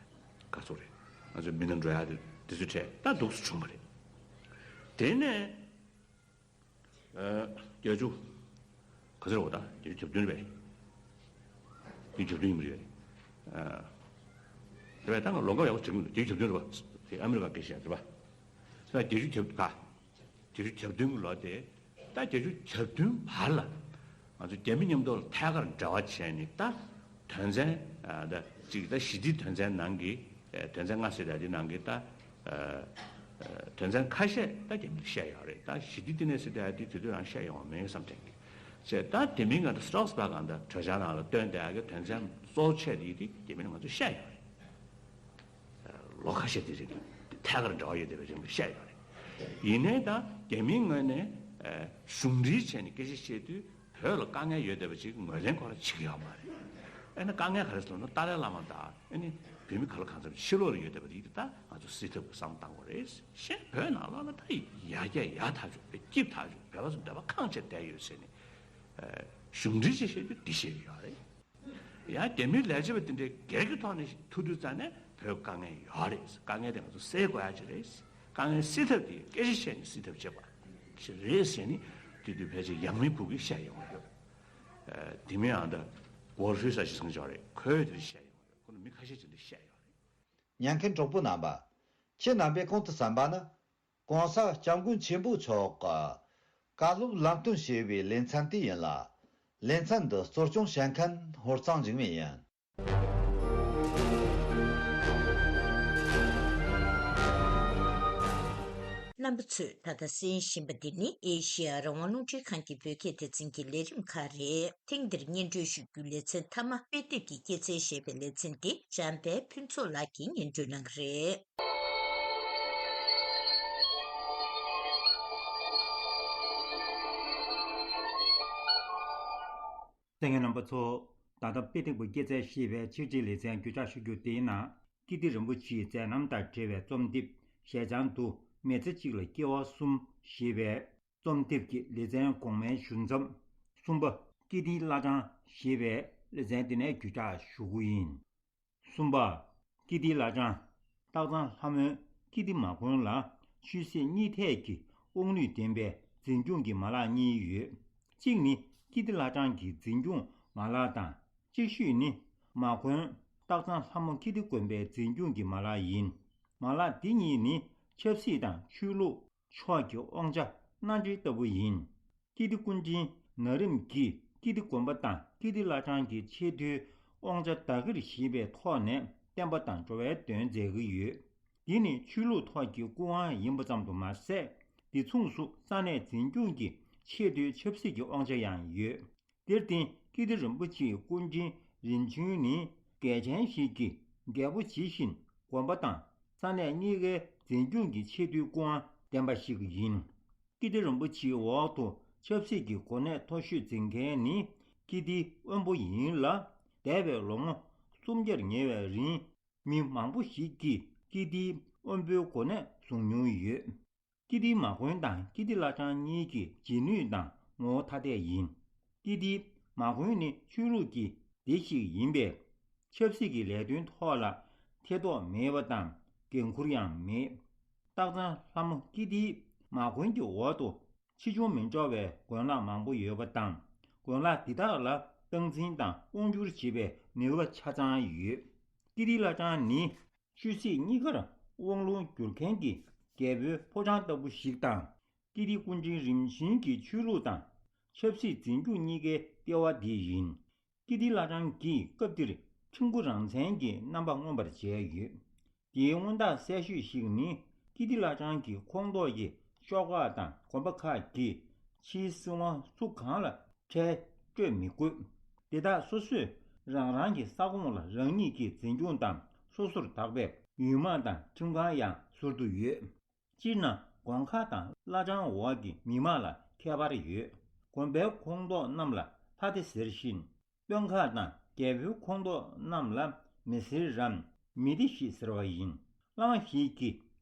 ག་ཚོད་རེད། ང་ཚོ་མི་སྣ་འགྲོ་ཡག་དེ་དུས་ཚོད་འཕྲད་ད་འདུག་སེ་བྱུང་བ་རེད། དེ་ནས། བརྒྱད་ཅུ། ག་ཚོད་རེད་པ། ད་བརྒྱད་ཅུ་གྱ་བདུན་རེད་པས། བརྒྱད་ཅུ་གྱ་བདུན་ཡིན་པ་རེད། རེད་པས། ད་ང་ལོ་འགའ་ཡག་པོ་ཅིག་མི་འདུག་བརྒྱད་ཅུ་གྱ་བདུན་རེད་པ། དེ་ཨ་མི་རི་ཀ་སྐད་ཆ་རེད་པ། ད་བརྒྱད་ཅུ་གྱ་བདུན་ག་བརྒྱད་ཅུ་གྱ་བདུན་གྱི་ལོ་དེ། ད་བརྒྱད་ཅུ་གྱ་བདུན་བར་ལ་ང་ཚོ་རྒྱ་མི་མཉམ་དུ་ལ་ཐད་ཀར་འབྲེལ་བ་བྱས་ནས་ད། དོན་ཚན། ད་གཅིག་ད་ཞི་བདེའི་དོན་ཚན་ནང་གི། དོན་ཚན་ལྔ་ཟེར་ཡ་དེ་ནང་གི་ད། དོན་ཚན་ཁ་ཤས་ད་རྒྱ་མིས་བཤད་ཡོད་རེད། ད་ཞི་བདེ་བསྟི་གནས་ཟེར་ཡ་དེ་དེ་དུས་རང་བཤད་ཡོང་བ་མེད་བསམ་དྲན་གི། བྱས་ད་དེ་མིན་ང་ཚོ་སི་ཊོག་སི་བྷག་གང་ལྟར་གྲོས་འཆར་ནང་ལ་བཏོན་བསྡད་ཡ་གི་དོན་ཚན་གཙོ་ཆེ་དེ་དེ་རྒྱ་མི་ནས་ང་ཚོ་བཤད་ཡོད་རེད། ལོ་ཁ་ཤས་དེ་རིང་ཐད་ཀར་འབྲེལ་བ་ཡོད་བསྡད་པའི་རིང་ལ་བཤད་ཡོད་རེད། ཡིན་ནའི་ད་རྒྱ་མིའི་ངོས་ནས་གཞུང་འབྲེལ་བྱས་ནས་སྐད་ཆ་བཤད་དུས་བོད་ལ་དཀའ་ངལ་ཡོད་བསྡད་པ་ཅིག་ངོས་ལེན་ཁོ་རང་བྱེད་ཀྱི་ཡོད་མ་རེད། ཨ་ནི་དཀའ་ངལ་ག་རེ་ཟེར་ན་ཏཱ་ལའི་བླ་མ་དང་ཨ་ནི་བོད་མི་ག་ལ་གང་འཚམ་ཕྱི་ལོགས་ལ་ཡོད་བསྡད་པ་དེ་ད་ང་ཚོ་སེལ་ཐབས་ཀྱི་བསམ་བློ་བཏང་དགོས་རེད། གཞན་བོད་ནང་ལོགས་ལ་ད་ཡར་རྒྱས་ཡག་ཐག་ཆོད། བོད་སྐྱིད་ཐག་ཆོད། བོད་པ་ཚོ་འདོད་པ་ཁེངས་བྱས་བསྡད་ཡོད་ཟེར་ནས་གཞུང་འབྲེལ་ཅིག་བཤད་དུས་འདི་བཤད་ཀྱི་ཡོད་རེད། ཡང་རྒྱ་མིའི་ལས་བྱེད་པ་དེ་འདྲའི་སྒེར་གྱི་ཐོག་ནས་ཐུག་དུས་ཙང་ནས་བོད་དཀའ་ངལ་ཡོད་རེད། དཀའ་ངལ་དེ་ང་ཚོ་སེལ་དགོས་ཡ་ཅིག་རེད། དཀའ་ངལ་སེལ་ཐབས་དེ་སྐད་ཆ་བཤད་ནས་སེལ་ཐབས་བྱེད་པ་ཞིག་རེད་ཟེར་ནས་དེ་དུས་ཕལ་ཆེར་ཡང་མིན་བུ་གིས་བཤད་ཡོང་གི་ཡོད། དེ་མིན་ཨ་ད་གོ་ཧྲུའེ་ས་ཞིག་སང་ཅོག་རེད། ཁོས་དེ་འདྲ་བཤད་ཡོང་གི་ཡོད། ཁོ་ནི་མི་ཁ་ཤས་ཅིག་འདྲ་བཤད་ཡོད་རེད། ཉན་མཁན་གྲོགས་པོ་རྣམ་པ། ཁྱེད་རྣམ་པས་གོང་དུ་གསན་པ་ནི། གོང་ས་སྐྱབས་མགོན་ཆེན་པོ་མཆོག་གི་བཀའ་སློབ་ལམ་སྟོན་ཞེས་པའི་ལེ་ཚན་དེ་ཡིན་ལ། ལེ་ཚན་འདི་གཙོ་སྐྱོང་བྱེད་མཁན་ཧོར་གཙང་འཇིགས་མེད་ཡིན། རྣམ་པ་ཚོས་ད་ལྟ་གསན་བཞིན་པ་འདི་ནི་ཨེ་ཤེ་ཡ་རང་དབང་རླུང་འཕྲིན་ཁང་གི་བོད་སྐད་སྡེ་ཚན་གྱི་ལས་རིམ་ཁག་རེད། ཐེངས་འདིར་སྙན་སྒྲོན་ཞུ་རྒྱུའི་ལེ་ཚན་མཐའ་མ་དཔེ་དེབ་ཀྱི་སྐྱེད་ཚལ་ཞེས་པའི་ལེ་ཚན་དེ་འཇམ་དཔལ་ཕུན་ཚོགས་ལགས་ཀྱིས་སྙན་སྒྲོན་གནང་གི་རེད། གསན་མཁན་རྣམ་པ་ཚོ། ད་ལྟ་དཔེ་དེབ་ཀྱི་སྐྱེད་ཚལ་ཞེས་པའི་ཆེད་སྒྲིག་ལེ་ཚན་བརྒྱུད་བསྒྲགས་ཞུ་རྒྱུ་དེའི་ནང་། ཀིརྟི་རིན་པོ་ཆེའི་མཛད་རྣམ་དང་འབྲེལ་བའི་རྩོམ་དེབ་ཞལ་བྱང་དུ་མི་ཚེ་གཅིག་ལ་སྐྱེ་བ་གསུམ་ཞེས་པའི་རྩོམ་དེབ་ཀྱི་ལེ་ཚན་གོང་མའི་ཞུ་མཚམས། གསུམ་པ། ཀིརྟིའི་བླ་བྲང་ཞེས་པའི་ལེ་ཚན་དེ་ནས་བརྒྱུད་བསྒྲགས་ཞུ་རྒྱུ་ཡིན། གསུམ་པ། ཀིརྟིའི་བླ་བྲང་། སྟག་ཚང་ལྷ་མོའི་ཀིརྟི་མ་དགོན་ལ་ཆོས་སྲིད་གཉིས་ཐད་ཀྱི་དབང་ནུས་ལྡན་པའི་འཛིན་སྐྱོང་གི་མ་ལག་གཉིས་ཡོད། གཅིག་ནི་ཀིརྟི་བླ་བྲང་གི་འཛིན་སྐྱོང་མ་ལག་དང་། གཅིག་ཤོས་ནི་མ་དགོན་ སྟག་ཚང་ལྷ་མོ་ཀིརྟི་དགོན་པའི་འཛིན་སྐྱོང་གི་མ་ལག་ཡིན། མ་ལག་འདི་གཉིས་ནི་ཆབ་སྲིད་དང་ཆོས་ལུགས་ཕྱོགས་ཀྱི་དབང་ཆ་མནའ་འབྲེལ་ལྟ་བུ་ཡིན། ཀིརྟི་སྐུ་ཕྲེང་ན་རིམ་གྱིས་ཀིརྟི་དགོན་པ་དང་ཀིརྟི་བླ་བྲང་གི་ཆེས་མཐོའི་དབང་ཆ་བདག་གིར་བཞེས་པའི་ཐོག་ནས་བསྟན་པ་དང་འགྲོ་བའི་དོན་མཛད་ཀྱི་ཡོད། འདི་ནི་ཆོས་ལུགས་ཐོག་གི་སྐུ་དབང་ཡིན་པ་ཙམ་དུ་མ་ཟད། འདི་མཚུངས་སུ་ས་གནས་འཛིན་སྐྱོང་གི་ཆེས་མཐོའི་ཆབ་སྲིད་ཀྱི་དབང་ཆ་ཡང་ཡོད། དེར་བརྟེན་ཀིརྟི་རིན་པོ་ཆེའི་སྐུ་ཕྲེང་རིམ་བྱོན་ནི་རྒྱལ་ཆེན་ཞིག་གི་རྒྱལ་པོ་ཇི་བཞིན་དགོན་པ་དང་ས་གནས་གཉིས་ཀའི་འཛིན་སྐྱོང་གི་ཆེས་མཐོའི་སྐུ་དབང་ལྡན་པ་ཞིག་ཡིན། ཀིརྟི་རིན་པོ་ཆེའི་འོག་ཏུ་ཆབ་སྲིད་ཀྱི་གོ་གནས་མཐོ་ཤོས་འཛིན་མཁན་ནི་ཀིརྟིའི་དབོན་པོ་ཡིན་ལ། འདས་པའི་ལོ་ངོ་སུམ་བརྒྱར་ཉེ་བའི་རིང་མི་མང་པོ་ཞིག་གིས་ཀིརྟིའི་དབོན་པོའི་གོ་གནས་བཟུང་མྱོང་ཡོད། ཀིརྟིའི་མ་དགོན་དང་ཀིརྟི་བླ་བྲང་གཉིས་ཀྱི་བྱེད་ནུས་དང་ངོ་བོ་ཐ་དད་ཡིན། ཀིརྟིའི་མ་དགོན་ནི་ཆོས་ལུགས་ཀྱི་སྡེ་ཞིག་ཡིན་པས། ཆབ་སྲིད་ཀྱི་ལས་དོན་ཐོག་ལ་ཐེ་གཏོགས་མེད་པ་དང་འགན་འཁུར་ཡང་མེད། སྟག་ཚང་ལྷ་མོ་ཀིརྟིའི་མ་དགོན་གྱི་འོག་ཏུ་ཆེ་ཆུང་མི་འདྲ་བའི་དགོན་ལག་མང་པོ་ཡོད་པ་དང་། དགོན་ལག་འདི་དག་ལ་སྟངས་འཛིན་དང་དབང་སྒྱུར་བྱེད་པའི་ནུས་པ་ཆ་ཚང་ཡོད། ཀིརྟི་བླ་བྲང་ནི་ཆོས་སྲིད་གཉིས་ཀར་དབང་ལུང་སྒྱུར་མཁན་གྱི་རྒྱལ་པོའི་ཕོ་བྲང་ལྟ་བུ་ཞིག་དང་། ཀིརྟི་སྐུ་ཕྲེང་རིམ་བྱོན་གྱི་ཆོས་ལུགས་དང་ཆབ་སྲིད་འཛིན་སྐྱོང་གཉིས་ཀའི་ལྟེ་བ་འདི་ཡིན། ཀིརྟི་བླ་བྲང་གིས་སྐབས་དེར་ཁྲིམས་སྐུ་རང་བཙན་གྱི་རྣམ་པ་མངོན་པར་བྱས་ཡོད། དེའི་མངོན་རྟགས་གསལ་ཤོས་ཤིག་ནི་ཀིརྟི་བླ་བྲང་གི་ཁོངས་གཏོགས་ཀྱི་ཤོག་ཁག་དང་དགོན་པ་ཁག་གིས་ཕྱིའི་སྲིད་དབང་སུ་གང་ལ་ཁྲལ་སྤྲོད་མི་དགོས། དེ་དག་སོ་སོས་རང་རང་གི་ས་ཁོངས་ལ་རང་ཉིད་ཀྱི་འཛིན་སྐྱོང་དང་སོ་སོར་བདག་པའི་ཡུལ་དམག་དང་ཁྲིམས་ཁང་ཡང་ཟུར་དུ་ཡོད། སྤྱིར་ན་དགོན་ཁག་དང་བླ་བྲང་འོག་གི་མི་དམངས་ལ་ཁྱད་པར་ཡོད། དགོན་པའི་ཁོངས་གཏོགས་རྣམས་ལ་ལྷ་སྡེ་ཟེར་ཞིང་། དཔོན་ཁག་དང་རྒྱལ་པོའི་ཁོངས་གཏོགས་རྣམས་ལ་མི་སེར་རམ་མི་སྡེ་ཞེས་ཟེར་བ་ཡིན། བླ་མ་ཞིག་གིས་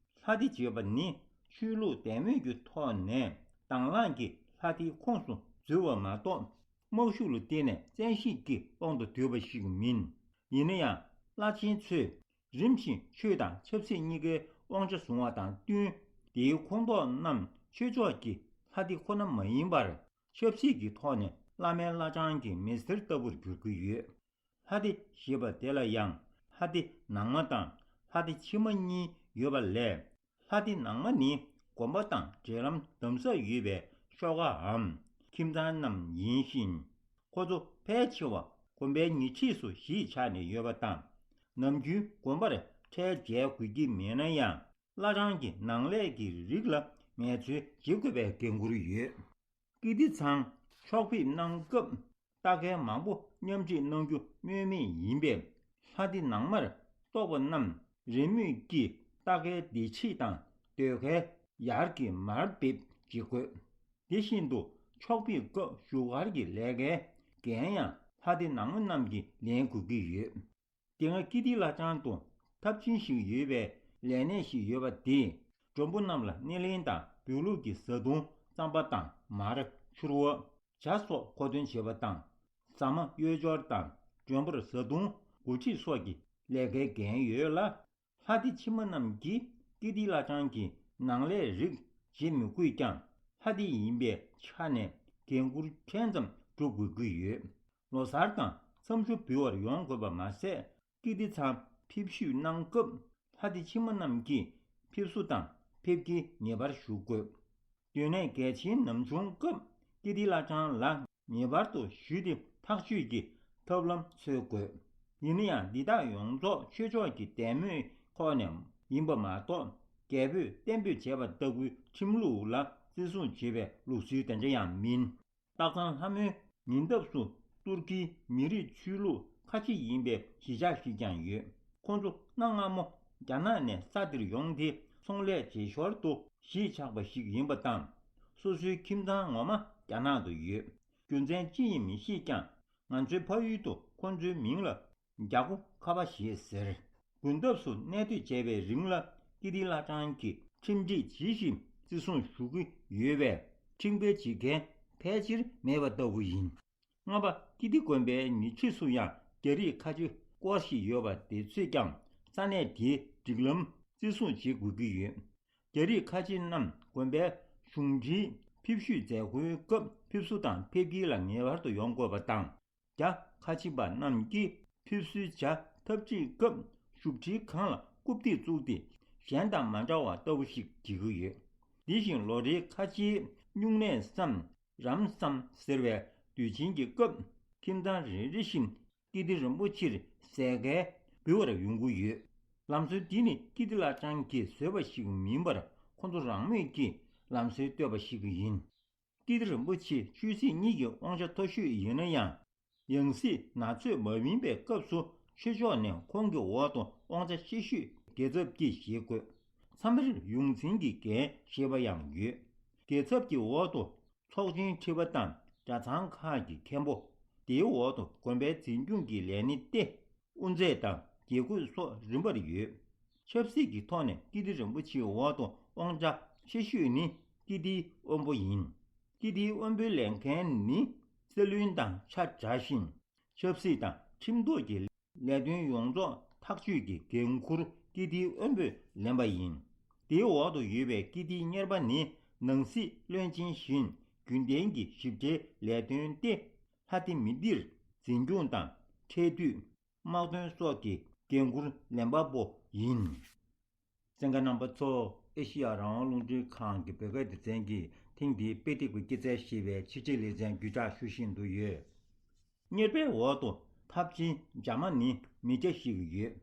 ལྷ་སྡེ་བྱེད་པ་ནི་ཆོས་ལུགས་དད་མོས་ཀྱི་ཐོག་ནས་དང་བླངས་ཀྱིས་ལྷ་སྡེའི་ཁོངས་སུ་འཛུལ་བ་མ་གཏོགས། དམག་ཤུགས་ལ་བརྟེན་ནས་བཙན་ཤེད་ཀྱི་དབང་དུ་བསྡུས་པ་ཞིག་མིན། ཡིན་ན་ཡང་བླ་ཆེན་ཚོས་རིམ་བཞིན་ཆོས་དང་ཆབ་སྲིད་གཉིས་ཀའི་དབང་ཆ་བཟུང་བ་དང་བསྟུན། དེའི་ཁོངས་གཏོགས་རྣམས་ཆོས་ཕྱོགས་ཀྱི་ལྷ་སྡེ་ཁོ་ན་མ་ཡིན་པར། ཆབ་སྲིད་ཀྱི་ཐོག་ནས་བླ་མའི་བླ་བྲང་གི་མི་སེར་ལྟ་བུར་འགྱུར་གྱི་ཡོད། ལྷ་སྡེ་ཞེས་པ་དེ་ལ་ཡང་ལྷ་སྡེ་ནང་མ་དང་ལྷ་སྡེ་ཕྱི་མ་གཉིས་ཡོད་པ་ལས། ལྷ་སྡེ་ནང་མ་ནི་དགོན་པ་དང་འབྲེལ་ལམ་དམ་ཟབ་ཡོད་པའི་ཤོག་ཁག་གམ་ཁྱིམ་ཚང་རྣམས་ཡིན་ཞིང་། ཁོ་ཚོ་ཕལ་ཆེ་བ་དགོན་པའི་ཉེ་འཁྲིས་སུ་གཞིས་ཆགས་ནས་ཡོད་པ་དང་། ནམ་རྒྱུན་དགོན་པར་ཁྲལ་འཇལ་དགོས་ཀྱི་མེད་ན་ཡང་། བླ་བྲང་གི་ནང་ལས་ཀྱི་རིགས་ལ་ངལ་རྩོལ་བྱེད་དགོས་པའི་འགན་འཁུར་ཡོད། ཀིརྟི་ཚང་ཕྱོགས་ཕེབས་གནང་སྐབས་རྟ་མཁན་མང་པོ་མཉམ་ཁྲིད་གནང་རྒྱུ་སྨོས་མེད་ཡིན་པས། ལྷ་སྡེ་ནང་མར་གཏོགས་པ་རྣམས་རེས་མོས་ཀྱིས་རྟ་མཁན་བདེ་སྐྱིད་དང་སྡོད་ཁང་ཡར་གྱི་མར་འབེབས་བྱེད་དགོས། དེ་བཞིན་དུ་ཕྱོགས་ཕེབས་སྐབས་བཞུགས་སྒར་གྱི་ལས་ཀའི་འགན་ཡང་ལྷ་སྡེ་ནང་མ་རྣམས་ཀྱིས་ལེན་དགོས་ཀྱི་ཡོད། དེ་སྔ་ཀིརྟི་བླ་བྲང་དུ་ཐབས་ཆེན་ཞིག་ཡོད་པའི་ལས་གནས་ཤིག་ཡོད་པ་དེས་མགྲོན་པོ་རྣམས་ལ་སྣེ་ལེན་དང་བོད་ལུགས་ཀྱི་བཟའ་བཏུང་རྩམ་པ་དང་མར་ཕྱུར་བ། ཇ་སོགས་མཁོ་འདོན་བྱེད་པ་དང་། ཟ་མ་གཡོས་སྦྱོར་དང་མགྲོན་པོར་བཟའ་བཏུང་འགོ་ཁྲིད་སོགས་ཀྱི་ལས་ཀའི་འགན་ཡོད་ལ། ལྷ་སྡེ་ཕྱི་མ་རྣམས་ཀྱིས་ཀིརྟི་བླ་བྲང་གི་ནང་ལས་རིགས་བྱེད་མི་དགོས་ཀྱང་ལྷ་སྡེ་ཡིན་པའི་ཆ་ནས་འགན་འཁུར་ཕྲན་ཙམ་སྒྲུབ་དགོས་ཀྱི་ཡོད། ལོ་གསར་དང་མཚམས་ཞུ་འབུལ་བར་ཡོང་དགོས་པ་མ་ཟད། ཀིརྟི་ཚང་ཕེབས་བཞུད་གནང་སྐབས་ལྷ་སྡེ་ཕྱི་མ་རྣམས་ཀྱིས་ཕེབས་བསུ་དང་ཕེབས་སྐྱེལ་ངེས་པར་ཞུ་དགོས། སྡོད་གནས་གལ་ཆེན་ནམ་བྱུང་སྐབས་ཀིརྟི་བླ་བྲང་ལ་ངེས་པར་དུ་ཞུས་ཏེ་ཐག་གཅོད་ཀྱི་ཐབས་ལམ་འཚོལ་དགོས། ཡིན་ན་ཡང་འདི་དག་ཡོངས་རྫོགས་ཆོས་ཕྱོགས་ཀྱི་དད་མོས་ཐོག་ནས་ཡིན་པ་མ་གཏོགས། རྒྱལ་པོས་གཏན་འབེབས་བྱས་པ་ལྟ་བུའི་ཁྲིམས་ལུགས་ལ་བརྩི་སྲུང་བྱེད་པའི་ལུགས་སྲོལ་དེ་འདྲ་ཡང་མིན། སྟག་ཚང་ལྷ་མོའི་ཉེ་འདབས་སུ་ཏུར་ཀིའི་མི་རིགས་ཆོས་ལུགས་ཁ་ཆེ་ཡིན་པའི་གཞིས་ཆགས་ཤིག་ཀྱང་ཡོད། ཁོང་ཚོ་གནའ་སྔ་མོ་རྒྱ་ནག་ནས་ས་འདིར་ཡོང་སྟེ་ཚོང་ལས་བྱེད་ཞོར་དུ་གཞིས་ཆགས་པ་ཞིག་ཡིན་པ་དང་། སོ་སོའི་ཁྱིམ་ཚང་ངོ་མ་རྒྱ་ནག་ཏུ་ཡོད། རྒྱུ་མཚན་ཅི་ཡིན་མི་ཤེས་ཀྱང་། ང་ཚོའི་ཕ་ཡུལ་དུ་ཁོང་ཚོའི་མིང་ལ་རྒྱ་སྒོ་ཁ་པ་ཞེས་ཟེར། དགོན་འདབས་སུ་གནས་སྡོད་བྱས་པའི་རིང་ལ་ཀིརྟི་བླ་བྲང་གི་ཁྲིམས་སྒྲིག་ཇི་བཞིན་བརྩི་སྲུང་ཞུ་གི་ཡོད་པས། ཁྲིམས་འགལ་བྱེད་མཁན་ཕལ་ཆེར་མེད་པ་ལྟ་བུ་ཡིན། ལྔ་པ། ཀིརྟི་དགོན་པའི་ཉེ་འཁྲིས་སུ་ཡང་རྒྱ་རིགས་ཁ་ཆེ་སྐོར་ཞིག་ཡོད་པ་དེ་ཚོས་ཀྱང་ས་གནས་དེའི་སྒྲིག་ལམ་བརྩི་སྲུང་བྱེད་དགོས་ཀྱི་ཡོད། རྒྱ་རིགས་ཁ་ཆེ་རྣམས་དགོན་པའི་གཞུང་འབྲེལ་ཕེབས་བཞུད་མཛད་སྒོའི་སྐབས་ཕེབས་བསུ་དང་ཕེབས་སྐྱེལ་ལ་ངེས་པར་དུ་ཡོང་དགོས་པ་དང་། རྒྱ་ཁ་ཆེ་པ་རྣམས་ཀྱིས་ཕེབས་བསུའི་ཇ་ འཐབ་ཁྲིད་སྐབས་བཞུགས་ཁྲིའི་སྒང་ལ་རྐུབ་སྟེགས་བཙུགས་ཏེ་གཞན་དང་མ་འདྲ་བ་ལྟ་བུ་ཞིག་བྱེད་ཀྱི་ཡོད། དེ་བཞིན་ལོ་རེའི་ཁ་ཆེའི་སྨྱུང་གནས་སམ་རམ་སམ་ཟེར་བའི་དུས་ཆེན་གྱི་སྐབས་ཁྱིམ་ཚང་རེ་རེ་བཞིན་ཀིརྟི་རིན་པོ་ཆེར་ཟས་སྐལ་འབུལ་བར་ཡོང་གི་ཡོད། ལམ་སྲོལ་འདི་ནི་ཀིརྟི་བླ་བྲང་གིས་བཟོས་པ་ཞིག་མིན་པར་ཁོ་ཚོ་རང་མོས་ཀྱིས་ལམ་སྲོལ་བཏོད་པ་ཞིག་ཡིན། ཀིརྟི་རིན་པོ་ཆེ་ཆོས་སྲིད་གཉིས་ཀྱི་དབང་ཆ་མཐོ་ཤོས་ཡིན་ན་ཡང་། ཡང་སྲིད་ན་ཚོད་མ་བིན་པའི་སྐབས་སུ་ཆོས་ཕྱོགས་ནས་ཁོང་གི་འོག་ཏུ་དབང་ཆ་ཆེ་ཤོས་རྒྱལ་ཚབ་ཀྱིས་བཞེས་དགོས། མཚམས་རེར་ཡོངས་འཛིན་གྱི་འགན་བཞེས་པ་ཡང་ཡོད། རྒྱལ་ཚབ་ཀྱི་འོག་ཏུ་ཚོགས་ཆེན་ཁྲི་པ་དང་གྲྭ་ཚང་ཁག་གི་མཁན་པོ། དེའི་འོག་ཏུ་དགོན་པའི་འཛིན་སྐྱོང་གི་ལས་སྣེ་སྟེ། དབུ་མཛད་དང་དགེ་བསྐོས་སོགས་རིམ་པར་ཡོད། ཆབ་སྲིད་ཀྱི་ཐོག་ནས་ཀིརྟི་རིན་པོ་ཆེའི་འོག་ཏུ་དབང་ཆ་ཆེ་ཤོས་ནི་ཀིརྟིའི་དབོན་པོ་ཡིན། ཀིརྟིའི་དབོན་པོའི་ལས་འགན་ནི་སྲིད་བློན་དང་ཆ་འདྲ་ཞིང་། ཆབ་སྲིད་དང་ཁྲིམས་ཐོག་གི་ལས་དོན་ཡོངས་རྫོགས་ཐག་གཅོད་ཀྱི་འགན་འཁུར་ཀིརྟིའི་དབོན་པོས་ལེན་པ་ཡིན། དེའི་འོག་ཏུ་ཡོད་པའི་ཀིརྟིའི་གཉེར་པ་ནི་ནང་སྲིད་བློན་ཆེན་བཞིན་རྒྱུན་ལྡན་གྱི་ཞིབ་ཕྲའི་ལས་དོན་ཏེ། ལྷ་སྡེ་མི་སྡེར་འཛིན་སྐྱོང་དང་འཕྲལ་བསྟུད། དམག་དོན་སོགས་ཀྱི་འགན་འཁུར་ལེན་པ་པོ་ཡིན། གསན་མཁན་རྣམ་པ་ཚོ། ཨེ་ཤི་ཡ་རང་དབང་རླུང་འཕྲིན་ཁང་གི་བོད་སྐད་སྡེ་ཚན་གྱིས་ཐེངས་འདིའི་དཔེ་དེབ་ཀྱི་སྐྱེད་ཚལ་ཞེས་པའི་ཕྱི་དྲིལ་ལེ་ཚན་བརྒྱུད་བསྒྲགས་ཞུ་བཞིན་དུ་ཡོད། གཉེར་པའི་འོག་ཏུ་ཐབ་ཆེན་འཇག་མ་ནི་མི་སྐྱ་ཞིག་ཡོད།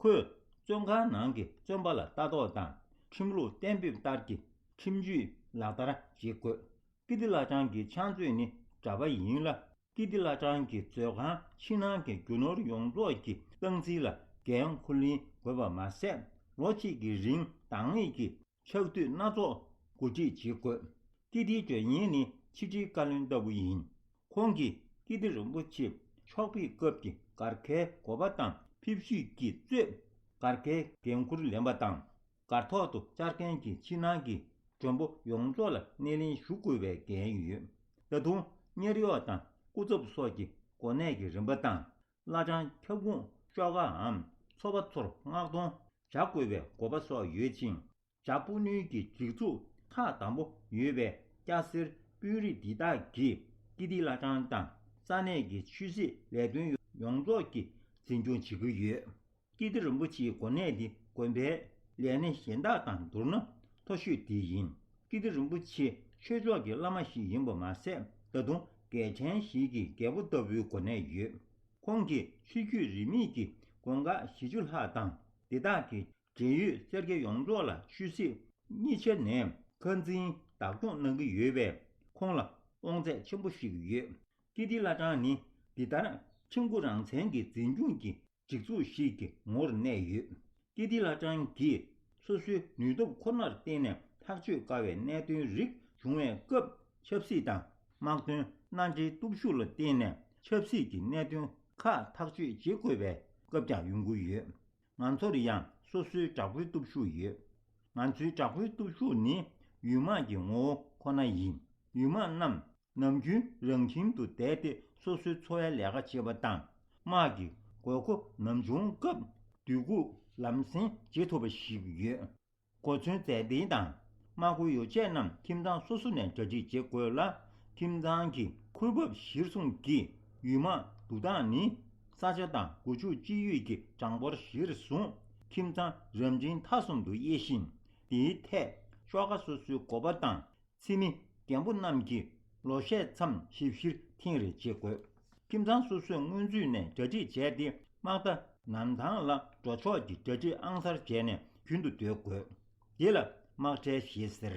ཁོས་བཙོན་ཁང་ནང་གི་བཙོན་པ་ལ་ལྟ་རྟོག་དང་ཁྲིམས་ལུགས་གཏན་འབེབས་ལྟར་གྱི་ཁྲིམས་གཅོད་ལག་བསྟར་བྱེད་དགོས། ཀིརྟི་བླ་བྲང་གི་ཕྱག་མཛོད་ནི་གྲྭ་པ་ཡིན་ལ། ཀིརྟི་བླ་བྲང་གི་མཛོད་ཁང་ཕྱི་ནང་གི་རྒྱུ་ནོར་ཡོངས་རྫོགས་ཀྱི་སྟངས་འཛིན་ལ་འགན་འཁུར་ལེན་དགོས་པ་མ་ཟད། ལོ་གཅིག་གི་རིང་འདང་ངེས་ཀྱི་ཕྱག་དུས་སྣ་ཚོགས་གོ་སྒྲིག་བྱེད་དགོས། ཀིརྟིའི་བརྗོད་སྙིང་ནི་ཕྱི་དྲིལ་བཀའ་བློན་ལྟ་བུ་ཡིན། ཁོང་གིས་ཀིརྟི་རིན་པོ་ཆེ་ཕྱོགས་ཕེབས་སྐབས་ཀྱི་སྒར་ཁའི་གོ་པ་དང་ཕེབས་བསུའི་གི་གཙོས་སྒར་ཁའི་འགན་འཁུར་ལེན་པ་དང་། སྒར་ཐོག་ཏུ་བཅར་མཁན་གྱི་ཕྱི་ནང་གི་མགྲོན་པོ་ཡོངས་རྫོགས་ལ་སྣེ་ལེན་ཞུ་དགོས་པའི་འགན་ཡོད། ད་དུང་གཉེར་གཡོག་དང་སྐུ་ཚབ་སོགས་ཀྱི་གོ་གནས་ཀྱི་རིམ་པ་དང་། བླ་བྲང་ཁྱབ་ཁོངས་ཤོག་ཁགའམ་ཚོགས་པ་ཚོར་མངགས་གཏོང་བྱ་དགོས་པའི་དགོས་པ་སོགས་ཡོད་ཅིང་། བྱ་སྤུ་ནུས་ཀྱི་སྒྲིག་འཛུགས་ཐག་དམ་པོ་ཡོད་པའི་སྐྱ་སེར་དཔོན་རིགས་འདི་དག་གིས་ཀིརྟི་བླ་བྲང་དང་ས་གནས་ཀྱི་ཆོས་སྲིད་ལས་དོན་ཡོངས་རྫོགས་ཀྱི་འཛིན་སྐྱོང་བྱེད་ཀྱི་ཡོད། ཀིརྟི་རིན་པོ་ཆེའི་གོ་གནས་འདི་དགོན་པའི་ལས་སྣེ་གཞན་དག་དང་བསྡུར་ན་མཐོ་ཤོས་དེ་ཡིན། ཀིརྟི་རིན་པོ་ཆེ་ཆོས་ཕྱོགས་ཀྱི་བླ་མ་ཞིག་ཡིན་པ་མ་ཟད། ད་དུང་རྒྱལ་ཕྲན་ཞིག་གི་རྒྱལ་པོ་ལྟ་བུའི་གོ་གནས་ཡོད། ཁོང་གིས་ཆོས་བརྒྱུད་རིས་མེད་ཀྱི་དགོན་ཁག་བཞི་བཅུ་ལྷག་དང་དེ་དག་གི་འབྲེལ་ཡོད་སེར་སྐྱ་ཡོངས་རྫོགས་ལ་ཆོས་སྲིད་གཉིས་ཆ་ནས་ཁ་འཛིན་བདག་སྐྱོང་གནང་གི་ཡོད་པས། ཁོང་ལ་དབང་ཚད་ཆེན་པོ་ཞིག་ཡོད། ཀིརྟི་བླ་བྲང་ནི་འདི་ལྟར་ཁྲིམས་བཀུར་རང་བཙན་གྱི་འཛིན་སྐྱོང་གི་སྒྲིག་འཛུགས་ཤིག་གི་ངོ་བོར་གནས་ཡོད། ཀིརྟི་བླ་བྲང་གིས་སོ་སོའི་ནུས་སྟོབས་ཁོ་ནར་བརྟེན་ནས་ཐག་གཅོད་དཀའ་བའི་གནད་དོན་རིགས་བྱུང་བའི་སྐབས། ཆབ་སྲིད་དང་དམག་དོན་མནའ་འབྲེལ་སྟོབས་ཤུགས་ལ་བརྟེན་ནས་ཆབ་སྲིད་ཀྱི་གནད་དོན་ཁག་ཐག་གཅོད་བྱེད་དགོས་པའི་སྐབས་ཀྱང་ཡོང་གི་ཡོད། ང་ཚོར་ཡང་སོ་སོའི་དྲག་པོའི་སྟོབས་ཤུགས་ཡོད། ང་ཚོའི་དྲག་པོའི་སྟོབས་ཤུགས་ནི་ཡུལ་དམག་གི་ངོ་བོ་ཁོ་ན་ཡིན། ཡུལ་དམག་རྣམས་ནམ་རྒྱུན་རང་ཁྱིམ་དུ་བསྡད་དེ་སོ་སོའི་འཚོ་བའི་ལས་ཀ་བྱེད་པ་དང་། དམག་གི་དགོས་མཁོ་ནམ་བྱུང་སྐབས་འདོད་དགུ་ལམ་སེང་བྱེད་ཐུབ་པ་ཞིག་ཡོད། གོ་མཚོན་རྫས་ལྡན་དང་དམག་མཁོའི་ཡོ་བྱད་རྣམས་ཁྱིམ་ཚང་སོ་སོ་ནས་གྲ་སྒྲིག་བྱེད་དགོས་ལ། ཁྱིམ་ཚང་གི་ཁུར་བབས་གཞིར་བཟུང་གིས་ཡུལ་དམག་བསྡུ་སྟངས་ནི། ས་ཆ་དང་སྒོ་ཕྱུགས་སྤྱི་ཡོད་ཀྱི་གྲངས་འབོར་གཞིར་བཟུང་ཁྱིམ་ཚང་རབ་འབྲིང་ཐ་གསུམ་དུ་དབྱེ་ཞིང་། དེའི་ཐད་ཤོག་ཁ་སོ་སོའི་འགོ་པ་དང་འཚེ་མི་རྒན་པོ་རྣམས་ཀྱིས་ལོ་ཤས་མཚམས་ཞིབ་བཤེར་ཐེངས་རེ་བྱེད་དགོས། ཁྱིམ་ཚང་སོ་སོས་སྔོན་ཚུད་ནས་གྲ་སྒྲིག་བྱས་ཏེ་དམག་རྟ་ནམ་ཐང་ལ་འགྲོ་ཕྱོགས་ཀྱི་གྲ་སྒྲིག་ཨང་གསར་བྱས་ནས་རྒྱུན་དུ་སྡོད་དགོས། དེ་ལ་དམག་ཁྲལ་ཞེས་ཟེར།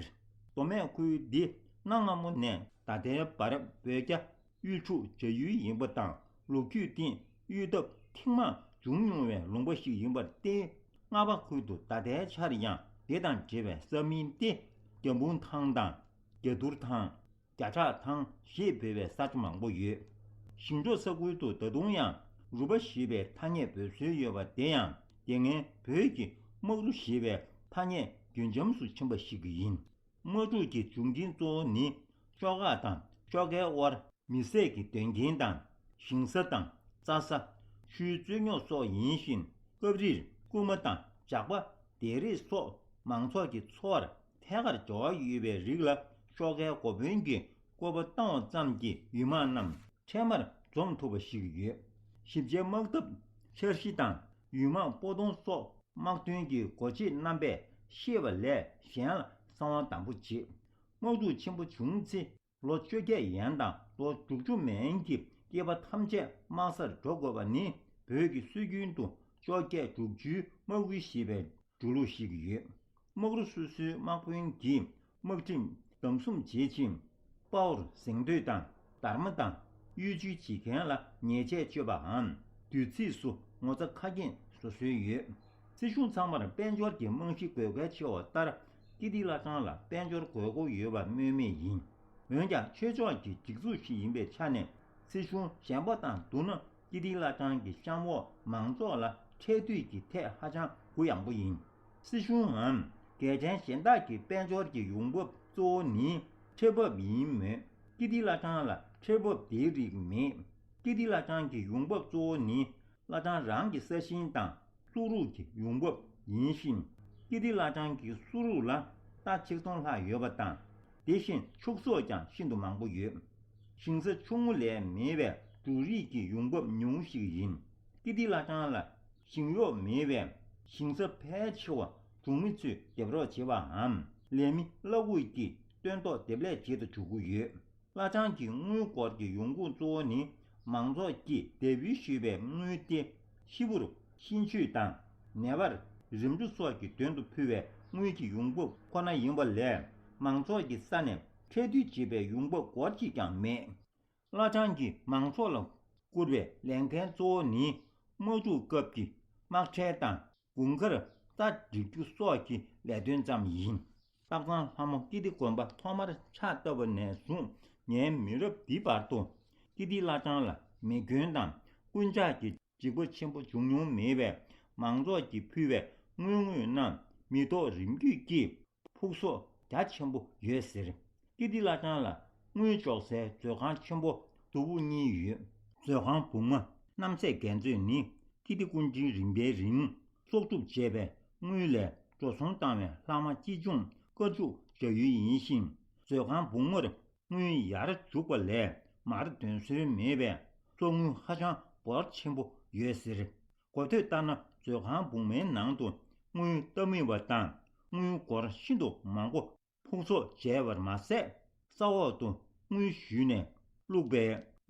མདོ་སྨད་ཁུལ་འདི་གནའ་སྔ་མོ་ནས་ད་ལྟའི་བར་བོད་རྒྱ་དབུས་འཁྲུག་བྱ་ཡུལ་ཡིན་པ་དང་། ལོ་རྒྱུས་སྟེང་དབུས་འཐབ་ཐེངས་མང་བྱུང་མྱོང་བའི་ལུང་པ་ཞིག་ཡིན་པར་བརྟེན། རྔ་པ་ཁུལ་དུ་ད་ལྟའི་ཆར་ཡང་དེ་དང་འབྲེལ་བའི་ས་མིང་སྟེ། རྒྱ་འབུམ་ཐང་དང་། རྒྱ་དུར་ཐང་། རྒྱ་བྲག་ཐང་ཞེས་འབོད་པའི་ས་ཆ་མང་པོ་ཡོད། ཞིང་འབྲོག་ས་ཁུལ་དུ་ད་དུང་ཡང་རུ་པ་ཞེས་པའི་ཐ་སྙད་འབོད་སྲོལ་ཡོད་པ་དེ་ཡང་དེ་སྔའི་བོད་ཀྱི་དམག་རུ་ཞེས་པའི་ཐ་སྙད་རྒྱུན་འབྱམས་སུ་ཕྱིན་པ་ཞིག་ཡིན། དམག་འཁྲུག་གི་འབྱུང་རྐྱེན་གཙོ་བོ་ནི་ཤོག་ཁག་དང་ཤོག་ཁའི་དབར་མི་བསད་ཀྱི་དོན་རྐྱེན་དང་། ཞིང་ས་དང་རྩྭ་ས། ཆུའི་རྩོད་རྙོག་སོགས་ཡིན་ཞིང་། སྐབས་རེར་རྐུན་མ་དང་ཇག་པ། སྡེ་རིགས་སོགས་མང་ཚོགས་ཀྱི་འཚོ་བར་ཐད་ཀར་འབྲེལ་བ་ཡོད་པའི་རིགས་ལ་ཤོག་ཁའི་འགོ་དཔོན་གྱིས་སྐུར་པ་བཏང་བ་ཙམ་གྱིས་ཡུལ་དམག་རྣམས་འཕྲལ་མར་འཛོམས་ཐུབ་པ་ཞིག་ཡོད། ཞིབ་ཆའི་དམག་འཐབ་ འཆར་གཞི་དང་ཡུལ་དམག་སྤོ་སྡོང་སོགས་དམག་དོན་གྱི་སྒོ་འབྱེད་རྣམ་པས་ཤེས་པ་ལས་གཞན་ལ་གསང་བ་དམ་པོ་བྱེད། དམག་འཁྲུག་ཆེན་པོ་བྱུང་ཚེ། ལོ་བཅོ་བརྒྱད་ཡན་དང་ལོ་དྲུག་ཅུ་མན་གྱི་སྐྱེས་པ་ཐམས་ཅད་དམག་སར་འགྲོ་དགོས་པ་ནི། བོད་ཀྱི་སྲོལ་རྒྱུན་དུ་བཅོ་བརྒྱད་དྲུག་ཅུའི་དམག་དབུལ་ཞེས་པའི་འབྲུ་ལུགས་ཤིག་ཡོད། དམག་རུ་སོ་སོའི་དམག་དཔོན་གྱིས་དམག་ཁྲིམས་བདམས་གསུམ་བྱེད་ཅིང་། དཔའ་བོར་གཟེངས་བསྟོད་དང་། སྡར་མ་དང་གཡོ་ཇུས་བྱེད་མཁན་ལ་ཉེས་ཆད་གཅོད་པའམ། དུས་ཚིགས་སུ་ངོ་ཚ་ཁ་སྐྱེངས་བཟོ་སྲོལ་ཡོད། སྲིད་གཞུང་ཚང་མར་དཔལ་འབྱོར་གྱི་རྨང་གཞི་དགོས་གལ་ཆེ་བ་ལྟར། ཀིརྟི་བླ་བྲང་ལ་དཔལ་འབྱོར་དགོས་མཁོ་ཡོད་པ་སྨོས་མེད་ཡིན། འོན་ཀྱང་ཆོས་ཕྱོགས་ཀྱི་སྒྲིག་འཛུགས་ཤིག་ཡིན་པའི་ཆ་ནས། སྲིད་གཞུང་གཞན་པ་དང་བསྡུར་ན། ཀིརྟི་བླ་བྲང་གི་གཤམ་འོག་མང་ཚོགས་ལ་ཁྲལ་སྡུད་ཀྱི་ཐད་ཧ་ཅང་གུ་ཡངས་པོ་ཡིན། སྲིད་གཞུང་ངམ་རྒྱལ་ཕྲན་གཞན་དག་གི་དཔལ་འབྱོར་གྱི་ཡོང་འབབ་གཙོ་བོ་ནི་ཁྲལ་འབབ་ཡིན་མོད། ཀིརྟི་བླ་བྲང་ལ་ཁྲལ་འབབ་དེའི་རིགས་མེད། ཀིརྟི་བླ་བྲང་གི་ཡོང་འབབ་གཙོ་བོ་ནི་བླ་བྲང་རང་གི་ས་ཞིང་དང་སུ་རུག་གི་ཡོང་འབབ་ཡིན་ཞིང་། ཀིརྟི་བླ་བྲང་གི་སུ་རུག་ལ་རྟ་ཆིག་སྟོང་ལྷག་ཡོད་པ་དང་། དེ་བཞིན་ཕྱུགས་ཟོག་ཀྱང་ཤིན་ཏུ་མང་པོ་ཡོད། ཞིང་ས་ཆུང་ངུ་ལས་མེད་པས་འབྲུ་རིགས་ཀྱི་ཡོང་འབབ་ཉུང་ཞིག་ཡིན། ཀིརྟི་བླ་བྲང་ལ་ཞིང་གཡོག་མེད་པས། ཞིང་ས་ཕལ་ཆེ་བ་གྲོང་མི་ཚོས་རྒྱབ་རོགས་བྱེད་པའམ། ལས་མི་གླ་སྒོར་གྱི་སྟོན་ཐོག་འདེབས་ལས་བྱེད་དུ་འཇུག་གི་ཡོད། བླ་བྲང་གི་དངུལ་སྒོར་གྱི་ཡོང་ཁུངས་གཙོ་བོ་ནི། མང་ཚོགས་ཀྱིས་དེབ་ཡིག་ཞུས་པའི་དངུལ་ཏེ། ཤི་བོར་གཤིན་ཆོས་དང་། ནད་པར་རིམ་གྲོ་སོགས་ཀྱི་དོན་དུ་ཕུལ་བའི་དངུལ་གྱི་ཡོང་འབབ་ཁོ་ན་ཡིན་པ་ལས། མང་ཚོགས་ཀྱི་ས་ནས་ཁྲལ་བསྡུ་བྱེད་པའི་ཡོང་འབབ་སྒོར་གཅིག་ཀྱང་མེད། བླ་བྲང་གིས་མང་ཚོགས་ལ་བསྐུར་བའི་ལས་འགན་གཙོ་བོ་ནི། དམག་འཁྲུག་སྐབས་ཀྱི་དམག་ཁྲལ་དང་། དགུན་ཁར་རྟ་སྒྲིག་རྒྱུ་སོགས་ཀྱི་ལས་དོན་ཙམ་ཡིན། སྟག་ཚང་ལྷ་མོ་ཀིརྟི་དགོན་པ་ཐོག་མར་ཕྱག་བཏབ་པ་ནས་བཟུང་། ངའི་མི་རབས་འདི་བར་དུ་ཀིརྟི་བླ་བྲང་ལ་མེ་སྐྱོན་དང་རྐུན་ཇག་གི་འཇིགས་པ་ཆེན་པོ་བྱུང་མྱོང་མེད་པས། མང་ཚོགས་ཀྱིས་ཕུལ་བའི་དངུལ་དངོས་རྣམས་མི་ཐོག་རིམ་བརྒྱུད་ཀྱིས་ཕུགས་གསོག་རྒྱ་ཆེན་པོ་ཡོད་ཟེར། ཀིརྟི་བླ་བྲང་ལ་དངུལ་འཇོག་སའི་མཛོད་ཁང་ཆེན་པོ་གཙོ་བོ་གཉིས་ཡོད། མཛོད་ཁང་བུ་མོ་རྣམ་སྲས་རྒྱལ་མཚན་ནི་ཀིརྟི་སྐུ་ཕྲེང་རིམ་པའི་རིང་གསོག་སྒྲུབ་བྱས་པའི་དངུལ་ལས་འགྲོ་སོང་བཏང་བའི་ལྷག་མ་ཅི་བྱུང་བཀའ་བཅུ་བྱ་ཡུལ་ཡིན་ཞིང་། མཛོད་ཁང་བུ་མོར་དངུལ་ཡར་འཇུག་པ་ལས་མར་འདོན་སྲོལ་མེད་པས། བཙོག་དངུལ་ཧ་ཅང་འབོར་ཆེན་པོ་ཡོད་ཟེར། གོ་ཐོས་ལྟར་ན། མཛོད་ཁང་བུ་མོའི་ནང་དུ་དངུལ་སྟབས་མེད་པ་དང་། དངུལ་སྒོར་ཤིན་ཏུ་མང་པོ་ཕུགས་གསོག་བྱས་པར་མ་ཟད། ས་འོག་ཏུ་དངུལ་བཞུས་ནས་བླུགས་པའི་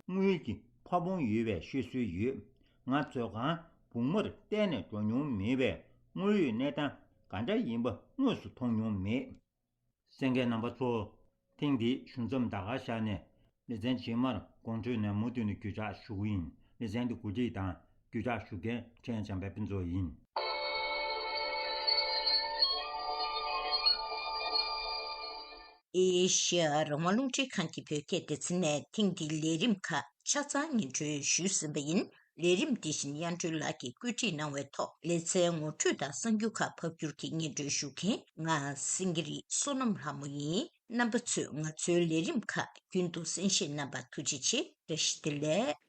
དངུལ་གྱི་ཕ་བོང་ཡོད་པའི་ཤོད་སྲོལ་ཡོད། ང་མཛོད་ཁང་བུ་མོར་གཏན་ནས་འགྲོ་མྱོང་མེད་པས། དངོས་ཡོད་གནས་སྟངས་ག་འདྲ་ཡིན་པ་དངོས་སུ་མཐོང་མྱོང་མེད། གསན་མཁན་རྣམ་པ་ཚོ། ཐེངས་འདིའི་ཞུ་མཚམས་ད་ག་བཞག་ནས། ལེ་ཚན་རྗེས་མར་དགོང་དྲོའི་ནས་མུ་མཐུད་ནས་བརྒྱུད་བསྒྲགས་ཞུ་གི་ཡིན། ལེ་ཚན་འདི་གོ་སྒྲིག་དང་བརྒྱུད་བསྒྲགས་ཞུ་མཁན་ཁྲེན་བྱམས་པའི་ཕུན་ཚོགས་ཡིན། ཨེ་ཤེ་ཡ་རང་དབང་རླུང་འཕྲིན་ཁང་གི་བོད་སྐད་སྡེ་ཚན་ནས་ཐེངས་འདིའི་ལས་རིམ་ཁག་ཆ་ཚང་སྙན་སྒྲོན་ཞུས་ཟིན་པ་ཡིན། ལས་རིམ་འདི་བཞིན་དབྱངས་སྒྲོན་ལགས་ཀྱིས་བཀོད་སྒྲིག་གནང་བའི་ཐོག་ལེ་ཚན་ངོ་སྤྲོད་དང་གསར་འགྱུར་ཁག་ཕབ་སྒྱུར་གྱིས་སྙན་སྒྲོན་ཞུ་མཁན་ང་སེང་གེ་རི་བསོད་ནམས་ལྷ་མོ་ཡིན། རྣམ་པ་ཚོས་ང་ཚོའི་ལས་རིམ་ཁག་རྒྱུན་དུ་གསན་བཞེས་གནང་བར་ཐུགས་རྗེ་ཆེ། བཀྲ་ཤིས་བདེ་ལེགས།